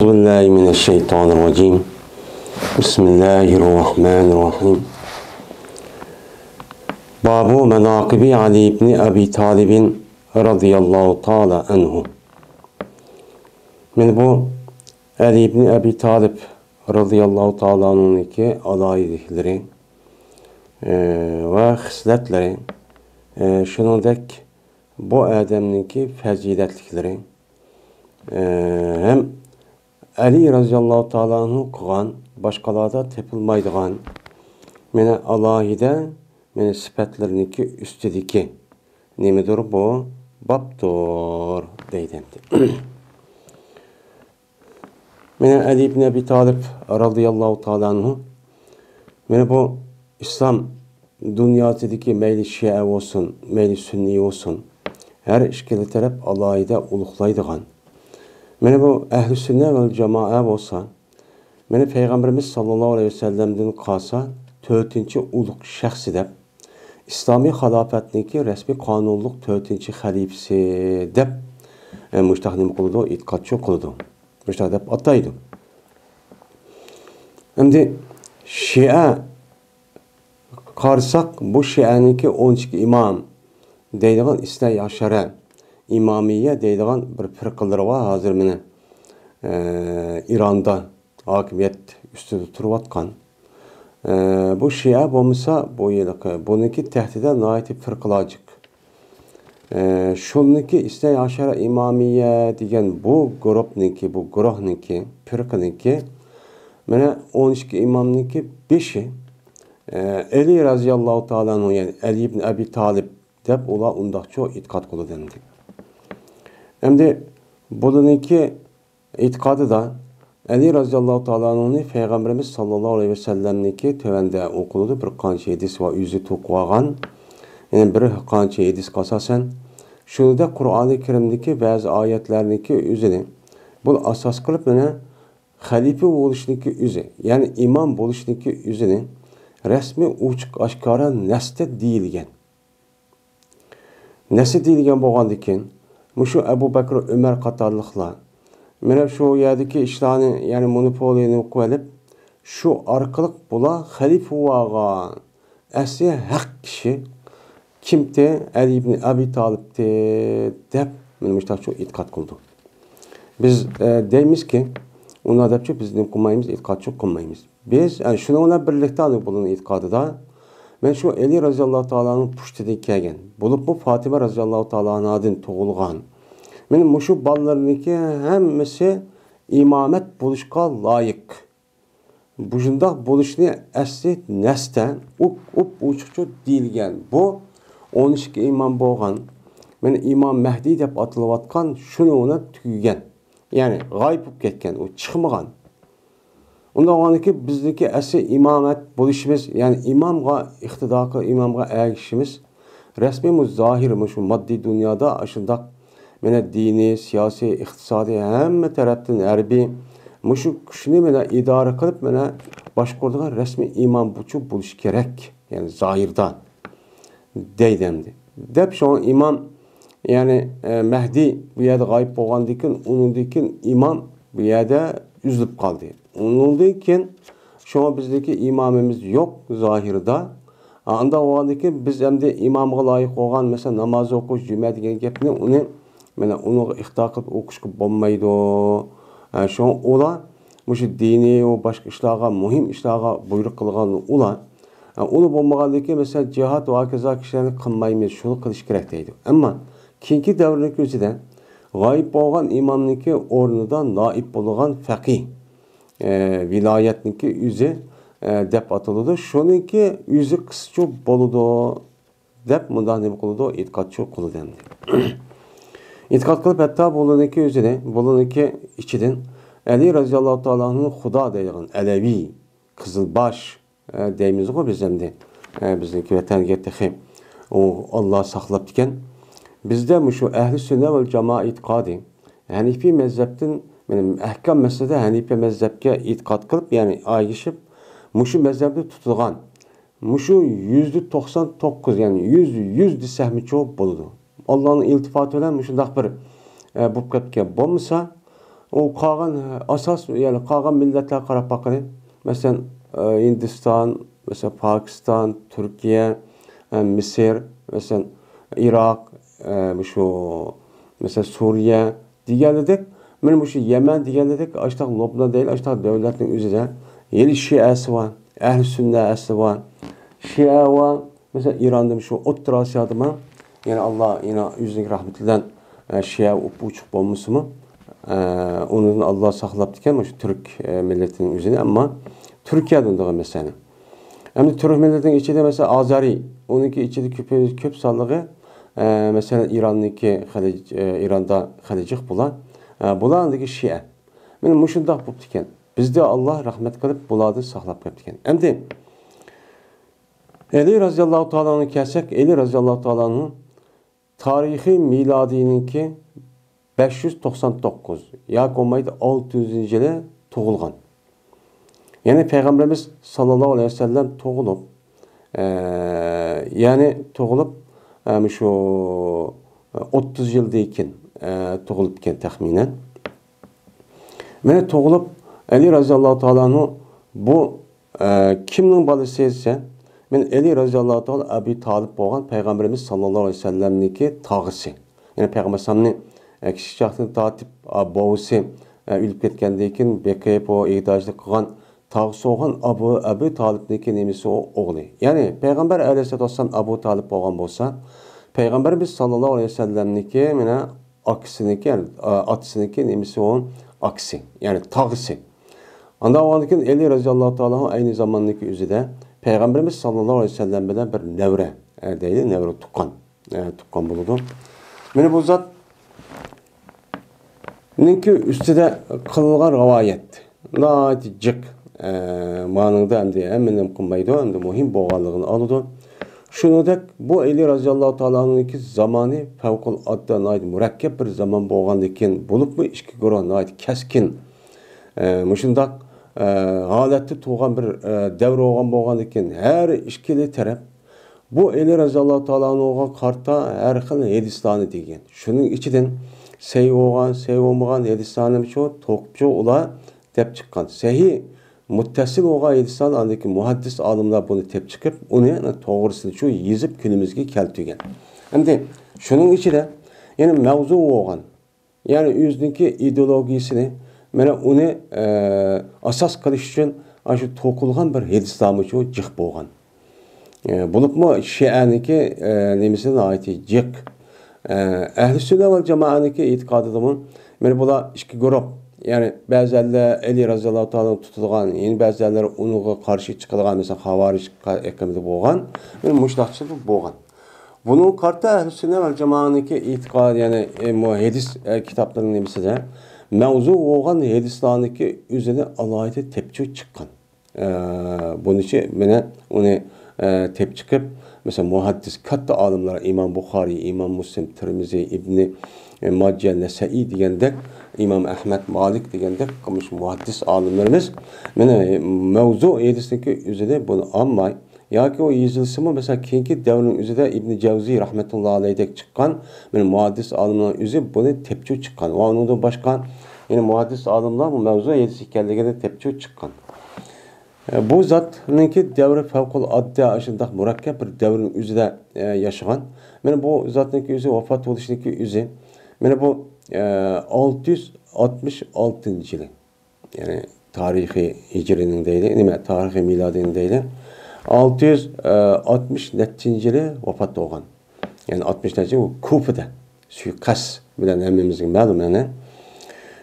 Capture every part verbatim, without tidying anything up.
أعوذ بالله من الشيطان الرجيم. بسم الله الرحمن الرحيم. باب مناقب علي بن أبي طالب رضي الله تعالى عنه. مانا بۇ ئەلى ئىبنى ئەبى تالىپ رەزىياللاھۇ تائالا ئەنھۇنىڭكى ئالاھىدىلىكلىرى، ئە، ۋە خىسلەتلىرى، ئە، شۇنىڭدەك بۇ ئادەمنىڭكى پەزىلەتلىكلىرى، ئە، ھەم ئەلى رەزىياللاھۇ تائالا ئەنھۇ قىلغان، باشقىلاردا تېپىلمايدىغان، مانا، ئالاھىدە، مانا، سۈپەتلىرىنىڭكى ئۈستىدىكى نېمىدۇر بۇ؟ بابتۇر، دەيدۇ ئەمدى. مانا ئەلى ئىبن ئەبى تالىپ رەزىياللاھۇ تائالا ئەنھۇ، مانا بۇ ئىسلام دۇنياسىدىكى مەيلى شىئە بولسۇن، مەيلى سۈننىي بولسۇن، ھەر ئىككىلا تەرەپ ئالاھىدە ئۇلۇغلايدىغان، مانا بۇ ئەھلى سۈننە ۋەل جامائە بولسا، مانا پەيغەمبىرىمىز ساللاللاھۇ ئەلەيھى ۋەسەللەمدىن قالسا تۆتىنچى ئۇلۇغ شەخسى دەپ، ئىسلامىي خىلاپەتنىڭكى رەسمىي قانۇنلۇق تۆتىنچى خەلىپىسى دەپ، ئە، مۇشتاق نېمە قىلىدۇ؟ ئېتىقادچۇ قىلىدۇ. مۇشتاق دەپ ئاتايدۇ. ئەمدى شىئە قارىساق، بۇ شىئەنىڭكى ئون ئىككى ئىمام دەيدىغان، ئىسنەي ئاشارە ئىمامىيە دەيدىغان بىر پىرقىلىرى بار ھازىر مانا، ئە، ئىراندا ھاكىمىيەت ئۈستىدە تۇرۇۋاتقان. ئە، بۇ شىئە بولمىسا، بۇ ھېلىقى، بۇنىڭكى تەھتىدە ناھايىتى پىرقىلار جىق. ئە، شۇنىڭكى ئىسنەي ئاشارە ئىمامىيە دېگەن بۇ گۇرۇپنىڭكى، بۇ گۇرۇھنىڭكى، پىرقىنىڭكى، مانا ئون ئىككى ئىمامنىڭكى بېشى، ئە، ئەلى رەزىياللاھۇ تائالا ئەنھۇ، يەنى ئەلى ئىبن ئەبى تالىپ دەپ ئۇلار ئۇنداقچۇ ئېتىقاد قىلىدۇ ئەمدى. ئەمدى بۇلارنىڭكى ئېتىقادىدا ئەلى رەزىياللاھۇ تائالا ئەنھۇنى پەيغەمبىرىمىز ساللاللاھۇ ئەلەيھى ۋەسەللەمنىڭكى تۆۋەندە ئوقۇلىدۇ، بىر قانچە ھەدىس ۋە ئۆزى توقۇۋالغان، يەنى بىر قانچە ھەدىسكە ئاساسەن، شۇنىڭدەك قۇرئانى كەرىمدىكى بەزى ئايەتلەرنىڭكى ئۆزىنى بۇ ئاساس قىلىپ، مانا خەلىپە بولۇشنىڭكى ئۆزى، يەنى ئىمام بولۇشنىڭكى ئۆزىنى رەسمىي ئوچۇق ئاشكارا نەستە دېيىلگەن. نەسە دېيىلگەن بولغاندىكىن، مۇشۇ ئەبۇ بەكرى ئۆمەر قاتارلىقلار، مانا شۇ يەردىكى ئىشلارنى، يەنى مونوپولىيىنى قىلىۋېلىپ، شۇ ئارقىلىق بۇلار خەلىپە بولغان ئەسلى ھەق كىشى كىمتى؟ ئەلى ئىبن ئەبى تالىپتى دەپ، مانا مۇشۇنداقچۇ ئېتىقاد قىلىدۇ. بىز، ئە، دەيمىزكى، ئۇنداق دەپچۇ بىز نېمە قىلمايمىز، ئېتىقادچۇ قىلمايمىز. بىز، ئە، شۇنىڭ بىلەن بىرلىكتە بۇلارنىڭ ئېتىقادىدا، مەن شۇ ئەلى رەزىياللاھۇ تائالا ئەنھۇنىڭ پۇشتىدىن كەلگەن، بولۇپمۇ فاتىمە رەزىياللاھۇ تائالا ئەنھادىن تۇغۇلغان، مېنىڭ مۇشۇ بالىلىرىمنىڭكى ھەممىسى ئىمامەت بولۇشقا لايىق. بۇشۇنداق بولۇشنى ئەسلى نەستە، ئۇپ، ئۇپ ئوچۇقچۇ دېيىلگەن. بۇ ئون ئىككى ئىمام بولغان، مانا ئىمام مەھدى دەپ ئاتىلىۋاتقان شۇنىڭ بىلەن تۈگىگەن. يەنى غايىب بولۇپ كەتكەن، ئۇ چىقمىغان. ئۇنداق بولغاندىكىن بىزنىڭكى ئەسلى ئىمامەت بولۇشىمىز، يەنى ئىمامغا ئىقتىدا قىل-، ئىمامغا ئەگىشىشىمىز رەسمىي مۇ-، زاھىر مۇشۇ ماددىي دۇنيادا ئاشۇنداق، مانا دىنىي، سىياسىي، ئىقتىسادىي، ھەممە تەرەپتىن ھەربىي مۇشۇ كۈچنى مانا ئىدارە قىلىپ، مانا باشقۇرىدىغان رەسمىي ئىمام بۇچۇ بولۇشى كېرەك، يەنى زاھىردا. دەيدۇ ئەمدى. دەپ شۇڭا ئىمام، يەنى، ئە، مەھدى بۇ يەردە غايىب بولغاندىن كېيىن، ئۇنىڭدىن كېيىن ئىمام بۇ يەردە ئۈزۈلۈپ قالدى. ئۇنىڭدىن كېيىن شۇڭا بىزدىكى ئىمامىمىز يوق زاھىردا. ئا، ئۇنداق بولغاندىن كېيىن بىز ئەمدى ئىمامغا لايىق بولغان، مەسىلەن، ناماز ئوقۇش، جۈمە دېگەن گەپنى ئۇنى، مانا، ئۇنىڭغا ئىقتىدا قىلىپ ئوقۇشقا بولمايدۇ. ئە، شۇڭا ئۇلار مۇشۇ دىنىي ۋە باشقا ئىشلارغا، مۇھىم ئىشلارغا بۇيرۇق قىلغان ئۇلار. ئۇنى بولمىغاندىكىن، مەسىلەن، جىھاد ۋە ھاكازا كىشىلەرنى قىلمايمىز، شۇنى قىلىش كېرەك دەيدۇ. ئەمما كېيىنكى دەۋرنىڭكى ئۆزىدە غايىب بولغان ئىمامنىڭكى ئورنىدا نائىب بولغان فەقىھ، ئە، ۋىلايەتنىڭكى ئۆزى، ئە، دەپ ئاتىلىدۇ. شۇنىڭكى ئۆزى قىسچۇ بولىدۇ دەپ مۇنداق نېمە قىلىدۇ؟ ئېتىقادچۇ قىلىدۇ ئەمدى. ئېتىقاد قىلىپ، ھەتتا بۇلارنىڭكى ئۆزىنى، بۇلارنىڭكى ئىچىدىن ئەلى رەزىياللاھۇ تائالا ئەنھۇ خۇدا دەيدىغان ئەلەۋى، قىزىلباش، ئە، دەيمىزغۇ بىز ئەمدى. ئە، بىزنىڭكى ۋەتەنگە تېخى ئۇ ئاللا ساقلاپتىكەن. بىزدە مۇشۇ ئەھلى سۈننە ۋەل جامائە ئېتىقادى ھەنىفىي مەزھەپتىن، يەنى ئەھكام مەسىلىدە ھەنىفىي مەزھەپكە ئېتىقاد قىلىپ، يەنى ئەگىشىپ، مۇشۇ مەزھەپنى تۇتىدىغان، مۇشۇ يۈزدە توقسان توققۇز، يەنى يۈز، يۈز دېسەكمۇچۇ بولىدۇ. ئاللانىڭ ئىلتىپاتى بىلەن مۇشۇنداق بىر، ئە، بولۇپ كەتكەن بولمىسا، ئۇ قالغان ئاساس، يەنى قالغان مىللەتلەرگە قاراپ باققىلى. مەسىلەن، ئە، ھىندىستان، مەسىلەن، پاكىستان، تۈركىيە، ئە، مىسىر، مەسىلەن، ئىراق، ئە، مۇشۇ، مەسىلەن، سۈرىيە دېگەنلىدەك، مانا مۇشۇ يەمەن دېگەنلىدەك، ئاشتاق لوبنان دەيلى، ئاشتاق دۆلەتنىڭ ئۆزىدە ھېلى شىئەسى بار، ئەھلى سۈننە ئەسلى بار، شىئە بار. مەسىلەن، ئىراندا شۇ ئوتتۇرا ئاسىيادىمۇ، يەنى ئاللا يەنە ئۆزىنىڭ رەھمىتى بىلەن، ئە، شىئە ئوپئوچۇق بولمىسىمۇ، ئە، ئۇنىڭدىن ئاللا ساقلاپتىكەن، مۇشۇ تۈرك، ئە، مىللىتىنىڭ ئۆزىنى، ئەمما تۈركىيەدە ئۇنداق مەسىلە. ئەمدى تۈرك مىللىتىنىڭ ئىچىدە، مەسىلەن، ئازەرى، ئۇنىڭكى ئىچىدە كۆپ، كۆپ سانلىقى، ئە، مەسىلەن، ئىراننىڭكى خېلى، ئە، ئىراندا خېلى جىق بۇلار، ئە، بۇلارنىڭكى شىئە. مانا مۇشۇنداق بوپتىكەن. بىزدە ئاللا رەھمەت قىلىپ، بۇلاردىن ساقلاپ قېلىپتىكەن. ئەمدى ئەلى رەزىياللاھۇ تائالا ئەنھۇ كەلسەك، ئەلى رەزىياللاھۇ تائالا ئەنھۇ تارىخىي مىلادىينىڭكى بەش يۈز توقسان توققۇز ياكى بولمايدۇ ئالتە يۈزىنچى يىلى تۇغۇلغان. يەنى پەيغەمبىرىمىز ساللاللاھۇ ئەلەيھى ۋەسەللەم تۇغۇلۇپ، ئە، يەنى تۇغۇلۇپ، ئە، مۇشۇ ئوتتۇز يىلدىن كېيىن، ئە، تۇغۇلۇپكەن تەخمىنەن. مانا تۇغۇلۇپ، ئەلى رەزىياللاھۇ تائالا ئەنھۇ بۇ، ئە، كىمنىڭ بالىسى دېسە، مانا ئەلى رەزىياللاھۇ تائالا ئەبۇ تالىپ بولغان پەيغەمبىرىمىز ساللاللاھۇ ئەلەيھى ۋەسەللەمنىڭكى تاغىسى. يەنى پەيغەمبەر ئەلەيھىسسالامنى، ئە، كىچىك چاغدىن تارتىپ، ئا، بوۋىسى، ئە، ئۆلۈپ كەتكەندىن كېيىن بېقىپ، ئۇ ئېگداجلىق قىلغان تاغىسى بولغان ئەبۇ، ئەبۇ تالىپنىڭكى نېمىسى ئو-، ئوغلى. يەنى پەيغەمبەر ئەلەيھىسسالاتۇ ۋەسسالام ئەبۇ تالىپ بولغان بولسا، پەيغەمبىرىمىز ساللاللاھۇ ئەلەيھى ۋەسەللەمنىڭكى مانا ئاكىسىنىڭكى، يەنى، ئا-، ئاتىسىنىڭكى نېمىسى ئۇ؟ ئاكىسى، يەنى تاغىسى. ئانداق بولغاندىن كېيىن ئەلى رەزىياللاھۇ تائالا ئەينى زاماننىڭكى ئۆزىدە پەيغەمبىرىمىز ساللاللاھۇ ئەلەيھى ۋەسەللەم بىلەن بىر نەۋرە، ئە، دەيلى، نەۋرە تۇغقان، ئە، تۇغقان بولىدۇ. مانا بۇ زاتنىڭكى ئۈستىدە قىلىنغان رىۋايەت ناھايىتى جىق، ئە، مانىڭدا ئەمدى ھەممىنى قىلمايدۇ، ئەمدى مۇھىم بولغانلىقىنى ئالىدۇ. شۇنىڭدەك بۇ ئەلى رەزىياللاھۇ تائالانىڭكى زامانى پەۋقۇلئاددە ناھايىتى مۇرەككەپ بىر زامان بولغاندىكىن، بولۇپمۇ ئىككى گۇرۇھ ناھايىتى كەسكىن، ئە، مۇشۇنداق، ئە، ھالەتتە تۇرغان بىر، ئە، دەۋر بولغان بولغاندىكىن، ھەر ئىككىلى تەرەپ بۇ ئەلى رەزىياللاھۇ تائالانىغا قارىتا ھەر خىل ھەدىسلەرنى دېگەن. شۇنىڭ ئىچىدىن سەھىھ بولغان، سەھىھ بولمىغان ھەدىسلەرنى شۇ توقۇپچۇ ئۇلار دەپ چىققان. سەھىھ مۇتتەسىل بولغان ھەدىسلەرنى ئاندىن كېيىن مۇھەددىس ئالىملار بۇنى تېپ چىقىپ، ئۇنى توغرىسىنى شۇ يېزىپ كۈنىمىزگە كەلتۈرگەن. ئەمدى شۇنىڭ ئىچىدە يەنە مەۋزۇ بولغان، يەنى ئۆزىنىڭكى ئىدېئولوگىيىسىنى، مانا ئۇنى، ئە، ئاساس قىلىش ئۈچۈن ئاشۇ توقۇلغان بىر ھەدىسلەرمۇ شۇ جىق بولغان. ئە، بولۇپمۇ شىئەنىڭكى، ئە، نېمىسى ناھايىتى جىق. ئە، ئەھلى سۈننە ۋەل جامائەنىڭكى ئېتىقادىدىمۇ، مانا بۇلار ئىككى گۇرۇھ. يەنى بەزىلەر ئەلى رەزىياللاھۇ تائالا تۇتىدىغان، يەنە بەزىلەر ئۇنىڭغا قارشى چىقىدىغان، مەسىلەن، خاۋارىج ئېقىمىدا بولغان، مانا مۇشۇنداقچىلىك بولغان. بۇنىڭغا قارىتا ئەھلى سۈننە ۋەل جامائەنىڭكى ئېتىقادى، يەنى، ئە، مۇ-، ھەدىس، ئە، كىتابلىرىنىڭ نېمىسىدە مەۋزۇ بولغان ھەدىسلەرنىڭكى ئۆزىنى ئالاھىدە تېپچۇ چىققان. ئە، بۇنىچە مانا ئۇنى، ئە، تېپ چىقىپ، مەسىلەن، مۇھەددىس كاتتا ئالىملار ئىمام بۇخارىي، ئىمام مۇسلىم، تىرمىزى، ئىبنى، ئە، ماجە، نەسەئىي دېگەندەك، ئىمام ئەھمەد، مالىك دېگەندەك، مۇشۇ مۇھەددىس ئالىملىرىمىز مانا مەۋزۇ ھەدىسنىڭكى ئۆزىنى بۇنى ئالماي، ياكى ئۇ يېزىلسىمۇ، مەسىلەن، كېيىنكى دەۋرنىڭ ئۆزىدە ئىبنى جەۋزىي رەھمەتۇللا ئەلەيھدەك چىققان، مانا مۇھەددىس ئالىملارنىڭ ئۆزى بۇنى تېپچۇ چىققان. ۋە ئۇنىڭدىن باشقا يەنە مۇھەددىس ئالىملار بۇ مەۋزۇ ھەدىس ئىكەنلىكىنى تېپچۇ چىققان. ئە، بۇ زاتنىڭكى دەۋرى پەۋقۇلئاددە شۇنداق مۇرەككەپ بىر دەۋرنىڭ ئۆزىدە، ئە، ياشىغان. مانا بۇ زاتنىڭكى ئۆزى، ۋاپات بولۇشنىڭكى ئۆزى، مانا بۇ، ئە، ئالتە يۈز ئاتمىش ئالتىنچى يىلى. يەنى تارىخىي ھىجرىينىڭ دەيلى، نېمە، تارىخىي مىلادىينىڭ دەيلى. ئالتە يۈز ئاتمىش نەچچىنچى يىلى ۋاپات بولغان. يەنى ئاتمىش نەچچە، ئۇ كۇفىدە سۇيىقەست بىلەن ھەممىمىزگە مەلۇم، يەنى.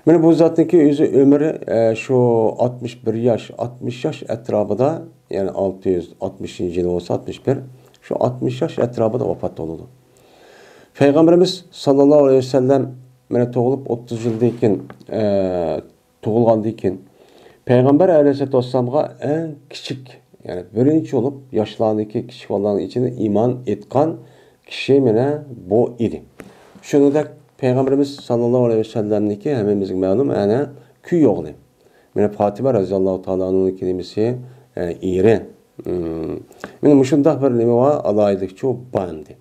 مانا بۇ زاتنىڭكى ئۆزى ئۆمرى، ئە، شۇ ئاتمىش بىر ياش، ئاتمىش ياش ئەتراپىدا، يەنى ئالتە يۈز ئاتمىشىنچى يىلى بولسا ئاتمىش بىر، شۇ ئاتمىش ياش ئەتراپىدا ۋاپات بولىدۇ. پەيغەمبىرىمىز ساللاللاھۇ ئەلەيھى ۋەسەللەم مانا تۇغۇلۇپ ئوتتۇز يىلدىن كېيىن، ئە، تۇغۇلغاندىن كېيىن، پەيغەمبەر ئەلەيھىسسالاتۇ ۋەسسالامغا ئەڭ كىچىك، يەنى بىرىنچى بولۇپ ياشلارنىڭكى، كىچىك بالىلارنىڭ ئىچىدە ئىمان ئېيتقان كىشى مانا بۇ ئىدى. شۇنىڭدەك پەيغەمبىرىمىز ساللاللاھۇ ئەلەيھى ۋەسەللەمنىڭكى ھەممىمىزگە مەلۇم، ئەنە كۈيئوغلى. مانا پاتىمە رەزىياللاھۇ تائالا ئەنھانىڭكى نېمىسى، ئە، ئېرى. مم. مانا مۇشۇنداق بىر نېمە بار، ئالاھىدىلىكچۇ بار ئەمدى.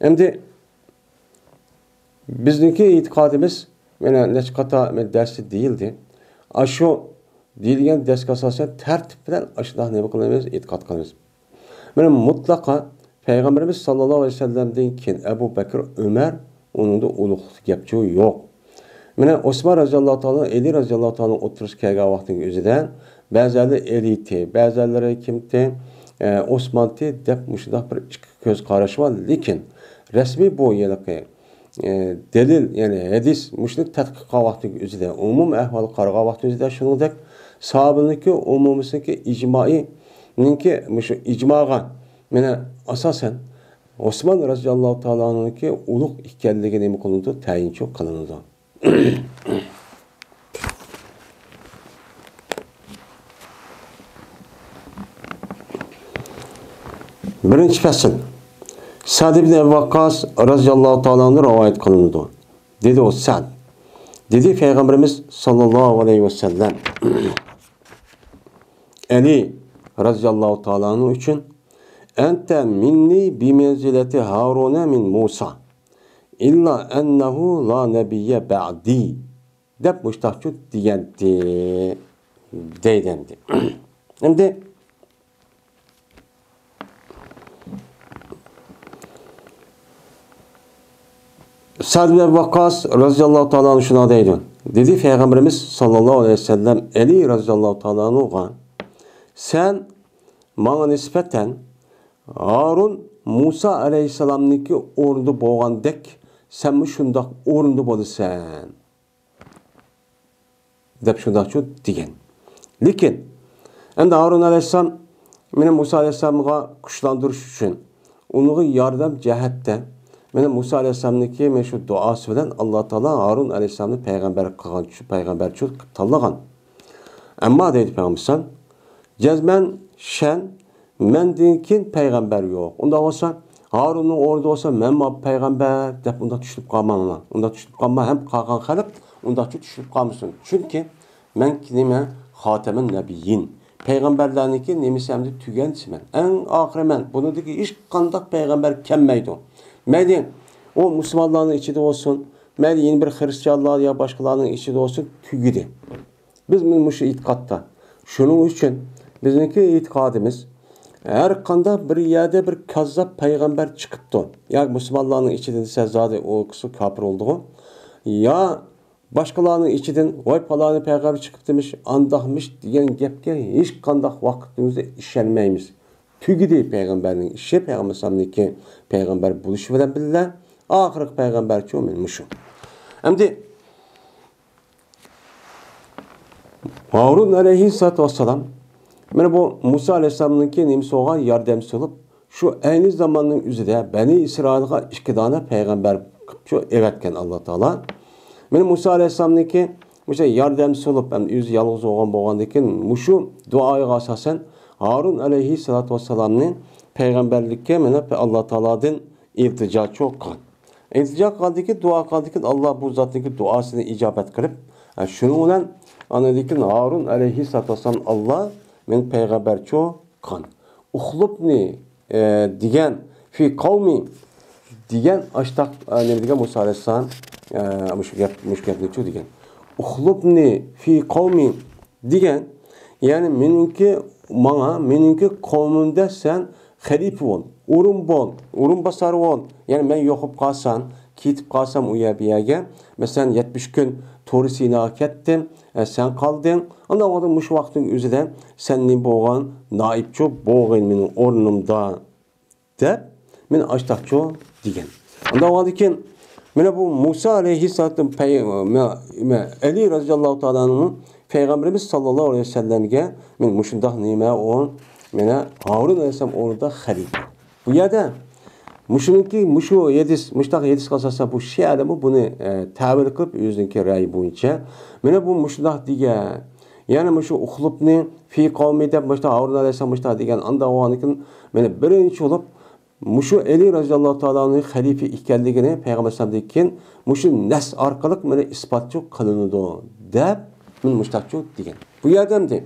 ئەمدى بىزنىڭكى ئېتىقادىمىز مانا نەچچە قاتار دەرستە دېيىلدى. ئاشۇ دېيىلگەن دەرسكە ئاساسەن تەرتىپ بىلەن ئاشۇنداق نېمە قىلىمىز، ئېتىقاد قىلىمىز. مانا مۇتلەقا پەيغەمبىرىمىز ساللاللاھۇ ئەلەيھى ۋەسەللەمدىن كېيىن ئەبۇ بەكرى، ئۆمەر، ئۇنىڭدا ئۇلۇغلۇق گەپچۇ يوق. مانا ئوسمان رەزىياللاھۇ تائالا، ئەلى رەزىياللاھۇ تائالا ئوتتۇرىسىغا كەلگەن ۋاقتىنىڭ ئۆزىدە بەزەنلىرى ئەلىتى، بەزەنلىرى كىمتى، ئە، ئوسمانتى دەپ مۇشۇنداق بىر ئىككى كۆز قاراش بار. لېكىن رەسمىي بۇ ھېلىقى ئە، دەلىل، يەنى ھەدىس مۇشۇنى تەتقىق قىلغان ۋاقتىدىكى ئۆزىدە، ئومۇم ئەھۋالغا قارىغان ۋاقتى ئۆزىدە شۇنىڭدەك ساھابىلىرىنىڭكى ئومۇمىسىنىڭكى ئىجمائىنىڭكى مۇشۇ ئىجماغا، مانا ئاساسەن ئوسمان رەزىياللاھۇ تائالا ئەنھۇنىڭكى ئۇلۇغ ئىكەنلىكى نېمە قىلىنىدۇ؟ تەيىنچۇ قىلىنىدۇ. بىرىنچى پەسىل. سەد ئىبن ئەبۇ ۋەققاس رەزىياللاھۇ تائالا ئەنھۇ رىۋايەت قىلىنىدۇ. دېدى ئۇ سەد. دېدى پەيغەمبىرىمىز ساللاللاھۇ ئەلەيھى ۋەسەللەم ئەلى رەزىياللاھۇ تائالا ئەنھۇ ئۈچۈن: «ئەنتە مىننى بىمەنزىلەتى ھارۇنە مىن مۇسا. ئىللا ئەننەھۇ لا نەبىييە بەئدى» دەپ مۇشتاقچۇ دېگەنتى، دەيدۇ ئەمدى. ئەمدى سەد ئىبن ۋەققاس رەزىياللاھۇ تائالا ئەنھۇ شۇنداق دەيدۇ. دېدى پەيغەمبىرىمىز ساللاللاھۇ ئەلەيھى ۋەسەللەم ئەلى رەزىياللاھۇ تائالا ئەنھۇغا: «سەن ماڭا نىسبەتەن ھارۇن مۇسا ئەلەيھىسسالامنىڭكى ئورنىدا بولغاندەك، سەنمۇ شۇنداق ئورنىدا بولىسەن» دەپ شۇنداقچۇ دېگەن. لېكىن ئەمدى ھارۇن ئەلەيھىسسالام مېنى مۇسا ئەلەيھىسسالامغا كۈچلەندۈرۈش ئۈچۈن، ئۇنىڭغا ياردەم جەھەتتە، مېنى مۇسا ئەلەيھىسسالامنىڭكى مەن شۇ دۇئاسى بىلەن ئاللا تائالا ھارۇن ئەلەيھىسسالامنى پەيغەمبەر قىلغان، شۇ پەيغەمبەرچۇ تاللىغان. ئەمما دەيدۇ پەيغەمبەر ئەلەيھىسسالام، جەزمەن شەن مەندىن كېيىن پەيغەمبەر يوق. ئۇنداق بولسا، ھارۇننىڭ ئورنىدا بولسا، مەنمۇ پەيغەمبەر دەپ ئۇنداق چۈشىنىپ قالماڭلار. ئۇنداق چۈشىنىپ قالما، ھەم قالغان خەلق ئۇنداقچە چۈشىنىپ قالمىسۇن. چۈنكى مەن نېمە؟ خاتەمۇن نەبىيين. پەيغەمبەرلەرنىڭكى نېمىسى ھەمدە تۈگەنچىسىمەن. ئەڭ ئاخىرى مەن. بۇنىڭدىن كېيىن ھېچقانداق پەيغەمبەر كەلمەيدۇ. مەيلى ئۇ مۇسۇلمانلارنىڭ ئىچىدە بولسۇن، مەيلى يەنە بىر خرىستىيانلار يا باشقىلارنىڭ ئىچىدە بولسۇن، تۈگىدى. بىز مۇشۇ ئېتىقادتا. شۇنىڭ ئۈچۈن بىزنىڭكى ئېتىقادىمىز، ھەر قانداق بىر يەردە بىر كاززاپ پەيغەمبەر چىقىپتۇ، ياكى مۇسۇلمانلارنىڭ ئىچىدىن دېسە زادى ئۇ كىشى كاپىر بولىدىغۇ، يا باشقىلارنىڭ ئىچىدىن ۋاي پالانى پەيغەمبەر چىقىپتىمىش، ئانداقمىش دېگەن گەپكە ھېچقانداق ۋاقىتىمىزدا ئىشەنمەيمىز. تۈگىدى پەيغەمبەرنىڭ ئىشى، پەيغەمبەر ئەلەيھىسسالامنىڭكى پەيغەمبەر بولۇشى بىلەن بىللە، ئاخىرقى پەيغەمبەرچۇ مەن مۇشۇ. ئەمدى ھارۇن ئەلەيھىسسالاتۇ ۋەسسالام، مانا بۇ مۇسا ئەلەيھىسسالامنىڭكى نېمىسى بولغان، ياردەمچىسى بولۇپ، شۇ ئەينى زاماننىڭ ئۆزىدە بەنى ئىسرائىلغا ئىككى دانە پەيغەمبەر قىلىپچۇ ئەۋەتكەن ئاللا تائالا. مانا مۇسا ئەلەيھىسسالامنىڭكى مۇشۇ ياردەمچىسى بولۇپ، ھەم ئۆزى يالغۇز بولغان بولغاندىكىن، مۇشۇ دۇئاغا ئاساسەن ھارۇن ئەلەيھىسسالاتۇ ۋەسسالامنى پەيغەمبەرلىككە مانا ئاللا تائالادىن ئىلتىجاچۇ قىلغان. ئىلتىجا قىلغاندىكىن، دۇئا قىلغاندىكىن، ئاللا بۇ زاتنىڭكى دۇئاسىنى ئىجابەت قىلىپ، ھە، شۇنىڭ بىلەن ئاندىن كېيىن ھارۇن ئەلەيھىسسالاتۇ ۋەسسالام، ئاللا مېنى پەيغەمبەرچۇ قىلغان. ئۇخلۇبنى، ئە، دېگەن، فى قەۋمى دېگەن ئاشتاق، ئە، نېمە دېگەن مۇسا ئەلەيھىسسالام، ئە، مۇشۇ گەپ، مۇشۇ گەپنىچۇ دېگەن. ئۇخلۇبنى فى قەۋمى دېگەن، يەنى مېنىڭكى، ماڭا، مېنىڭكى قەۋمىمدە سەن خەلىپە بول، ئورۇن بول، ئورۇنباسار بول. يەنى مەن يوقاپ قالسام، كېتىپ قالسام ئۇ يەر بۇ يەرگە، مەسىلەن، يەتمىش كۈن تۇرى سىناغا كەتتىم، ئە، سەن قالدىڭ. ئاندىن مۇشۇ ۋاقىتنىڭ ئۆزىدە سەن نېمە بولغان، نائىبچۇ بولغىن مېنىڭ ئورنۇمدا. دەپ، مېنى ئاشتاقچۇ دېگەن. ئۇنداق بولغاندىكىن، مانا بۇ مۇسا ئەلەيھىسسالام پەي-، مە-، مە-، ئەلى رەزىياللاھۇ تائالا ئەنھۇ پەيغەمبىرىمىز ساللاللاھۇ ئەلەيھى ۋەسەللەمگە مانا مۇشۇنداق نېمە ئۇ، مانا ھارۇن ئەلەيھىسسالام ئورنىدا خەلىپە. بۇ يەردە مۇشۇنىڭكى، مۇشۇ ھەدىس، مۇشۇنداق ھەدىسكە ئاساسەن بۇ شىئەلەرمۇ بۇنى، ئە، تەۋىل قىلىپ ئۆزىنىڭكى رەئيى بويىچە، مانا بۇ مۇشۇنداق دېگەن. يەنە مۇشۇ ئۇخلۇبنى فى قەۋمى دەپ مۇشۇنداق ھارۇن ئەلەيھىسسالام مۇشۇنداق دېگەن. ئانداق بولغاندىكىن، مانا بىرىنچى بولۇپ، مۇشۇ ئەلى رەزىياللاھۇ تائالا ئەنھۇ خەلىپە ئىكەنلىكىنى پەيغەمبەر ئەلەيھىسسالامدىن كېيىن مۇشۇ نەس ئارقىلىق مانا ئىسپاتچۇ قىلىنىدۇ دەپ، مانا مۇشۇنداقچۇ دېگەن. بۇ يەردە ئەمدى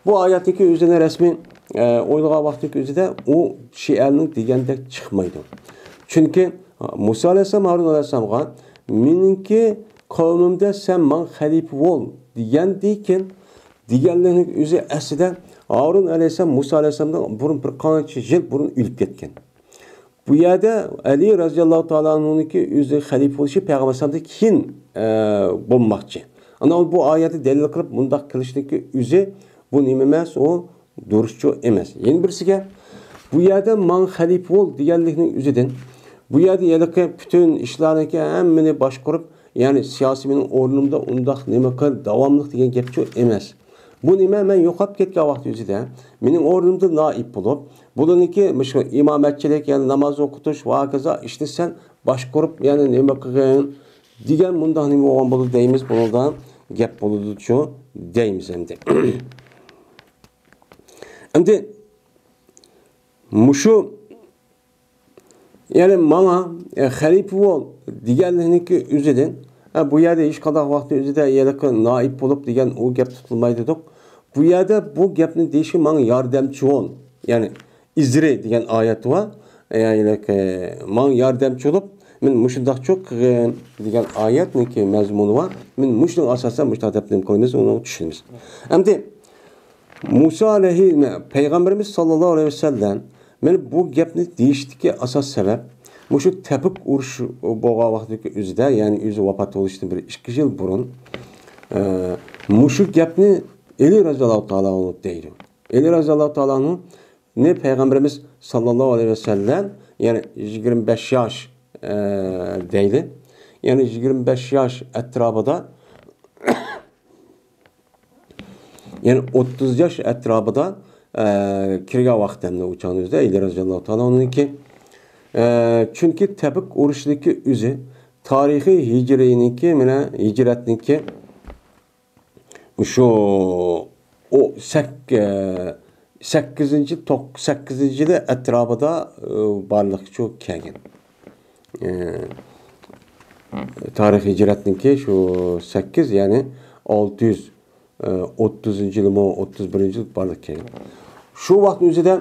بۇ ئايەتتىكى ئۆزىنى رەسمىي، ئە، ئويلىغان ۋاقتىدىكى ئۆزىدە ئۇ شىئەنىڭ دېگەندەك چىقمايدۇ. چۈنكى مۇسا ئەلەيھىسسالام ھارۇن ئەلەيھىسسالامغا مېنىڭكى قەۋمىمدە سەن ماڭا خەلىپە بول دېگەندىكىن، دېگەنلىكنىڭ ئۆزى ئەسلىدە ھارۇن ئەلەيھىسسالام مۇسا ئەلەيھىسسالامدىن بۇرۇن بىر قانچە يىل بۇرۇن ئۆلۈپ كەتكەن. بۇ يەردە ئەلى رەزىياللاھۇ تائالا ئەنھۇنىڭكى ئۆزى خەلىپە بولۇشى پەيغەمبەر ئەلەيھىسسالامدىن كېيىن، ئە، بولماقچى. ئانا بۇ ئايەتنى دەلىل قىلىپ مۇنداق قىلىشنىڭكى ئۆزى بۇ نېمە ئەمەس، ئۇ دۇرۇسچۇ ئەمەس. يەنە بىرسىگە، بۇ يەردە ماڭا خەلىپە بول دېگەنلىكنىڭ ئۆزىدىن، بۇ يەردە ھېلىقى پۈتۈن ئىشلارنىڭكى ھەممىنى باشقۇرۇپ، يەنى سىياسىي مېنىڭ ئورنۇمدا ئۇنداق نېمە قىل، داۋاملىق دېگەن گەپچۇ ئەمەس. بۇ نېمە؟ مەن يوقاپ كەتكەن ۋاقىت ئۆزىدە مېنىڭ ئورنۇمدا نائىب بولۇپ، بۇلارنىڭكى مۇشۇ ئىمامەتچىلىك، يەنى ناماز ئوقۇتۇش ۋە ھاكازا ئىشنى سەن باشقۇرۇپ، يەنى نېمە قىلغىن دېگەن مۇنداق نېمە بولغان بولىدۇ دەيمىز، بۇنىڭدا گەپ بولىدۇچۇ دەيمىز ئەمدى. ئەمدى مۇشۇ، يەنى ماڭا، ئە، خەلىپە بول دېگەنلىكنىڭكى ئۆزىدىن، ئە، بۇ يەردە ھېچقانداق ۋاقىتنىڭ ئۆزىدە ھېلىقى نائىب بولۇپ دېگەن ئۇ گەپ تۇتۇلمايدۇ دېدۇق. بۇ يەردە بۇ گەپنى دېيىشى ماڭا ياردەمچى بول. يەنى ئىزرى دېگەن ئايەت بار. ئە، يەنى، ئە، ماڭا ياردەمچى بولۇپ، مەن مۇشۇنداقچۇ قىلغىن دېگەن ئايەتنىڭكى مەزمۇنى بار. مەن مۇشۇنىڭ ئاساسىدا مۇشۇنداق دەپ نېمە قىلىمىز، ئۇنى چۈشىنىمىز. ئەمدى مۇسا ئەلەيھى، پەيغەمبىرىمىز ساللاللاھۇ ئەلەيھى ۋەسەللەم مانا بۇ گەپنى دېيىشتىكى ئاساس سەۋەب، مۇشۇ تەبۇك ئۇرۇشى بولغان ۋاقىتتىكى ئۆزىدە، يەنى ئۆزى ۋاپات بولۇشتىن بىر ئىككى يىل بۇرۇن، ئە، مۇشۇ گەپنى ئەلى رەزىياللاھۇ تائالا ئەنھۇ دەيدۇ. ئەلى رەزىياللاھۇ تائالا ئەنھۇنى پەيغەمبىرىمىز ساللاللاھۇ ئەلەيھى ۋەسەللەم، يەنى يىگىرمە بەش ياش، ئە، دەيلى. يەنى يىگىرمە بەش ياش ئەتراپىدا، يەنى ئوتتۇز ياش ئەتراپىدا، ئە، كىرگەن ۋاقىت ھەمدە ئۇ چاغنىڭ ئۆزىدە ئەلى رەزىياللاھۇ تائالا ئەنھۇنىڭكى، ئە، چۈنكى تەبۇك ئۇرۇشىدىكى ئۆزى تارىخىي ھىجرىينىڭكى، مانا ھىجرەتنىڭكى شۇ ئۇ سەك-، ئە، سەككىزىنچى، توق-، سەككىزىنچى يىلى ئەتراپىدا، ئە، بارلىققا كەلگەن. ئە، تارىخ ھىجرەتنىڭكى شۇ سەككىز، يەنى ئالتە يۈز، ئە، ئوتتۇزىنچى يىلىمۇ، ئوتتۇز بىرىنچى يىل بارلىققا كەلگەن. شۇ ۋاقىتنىڭ ئۆزىدە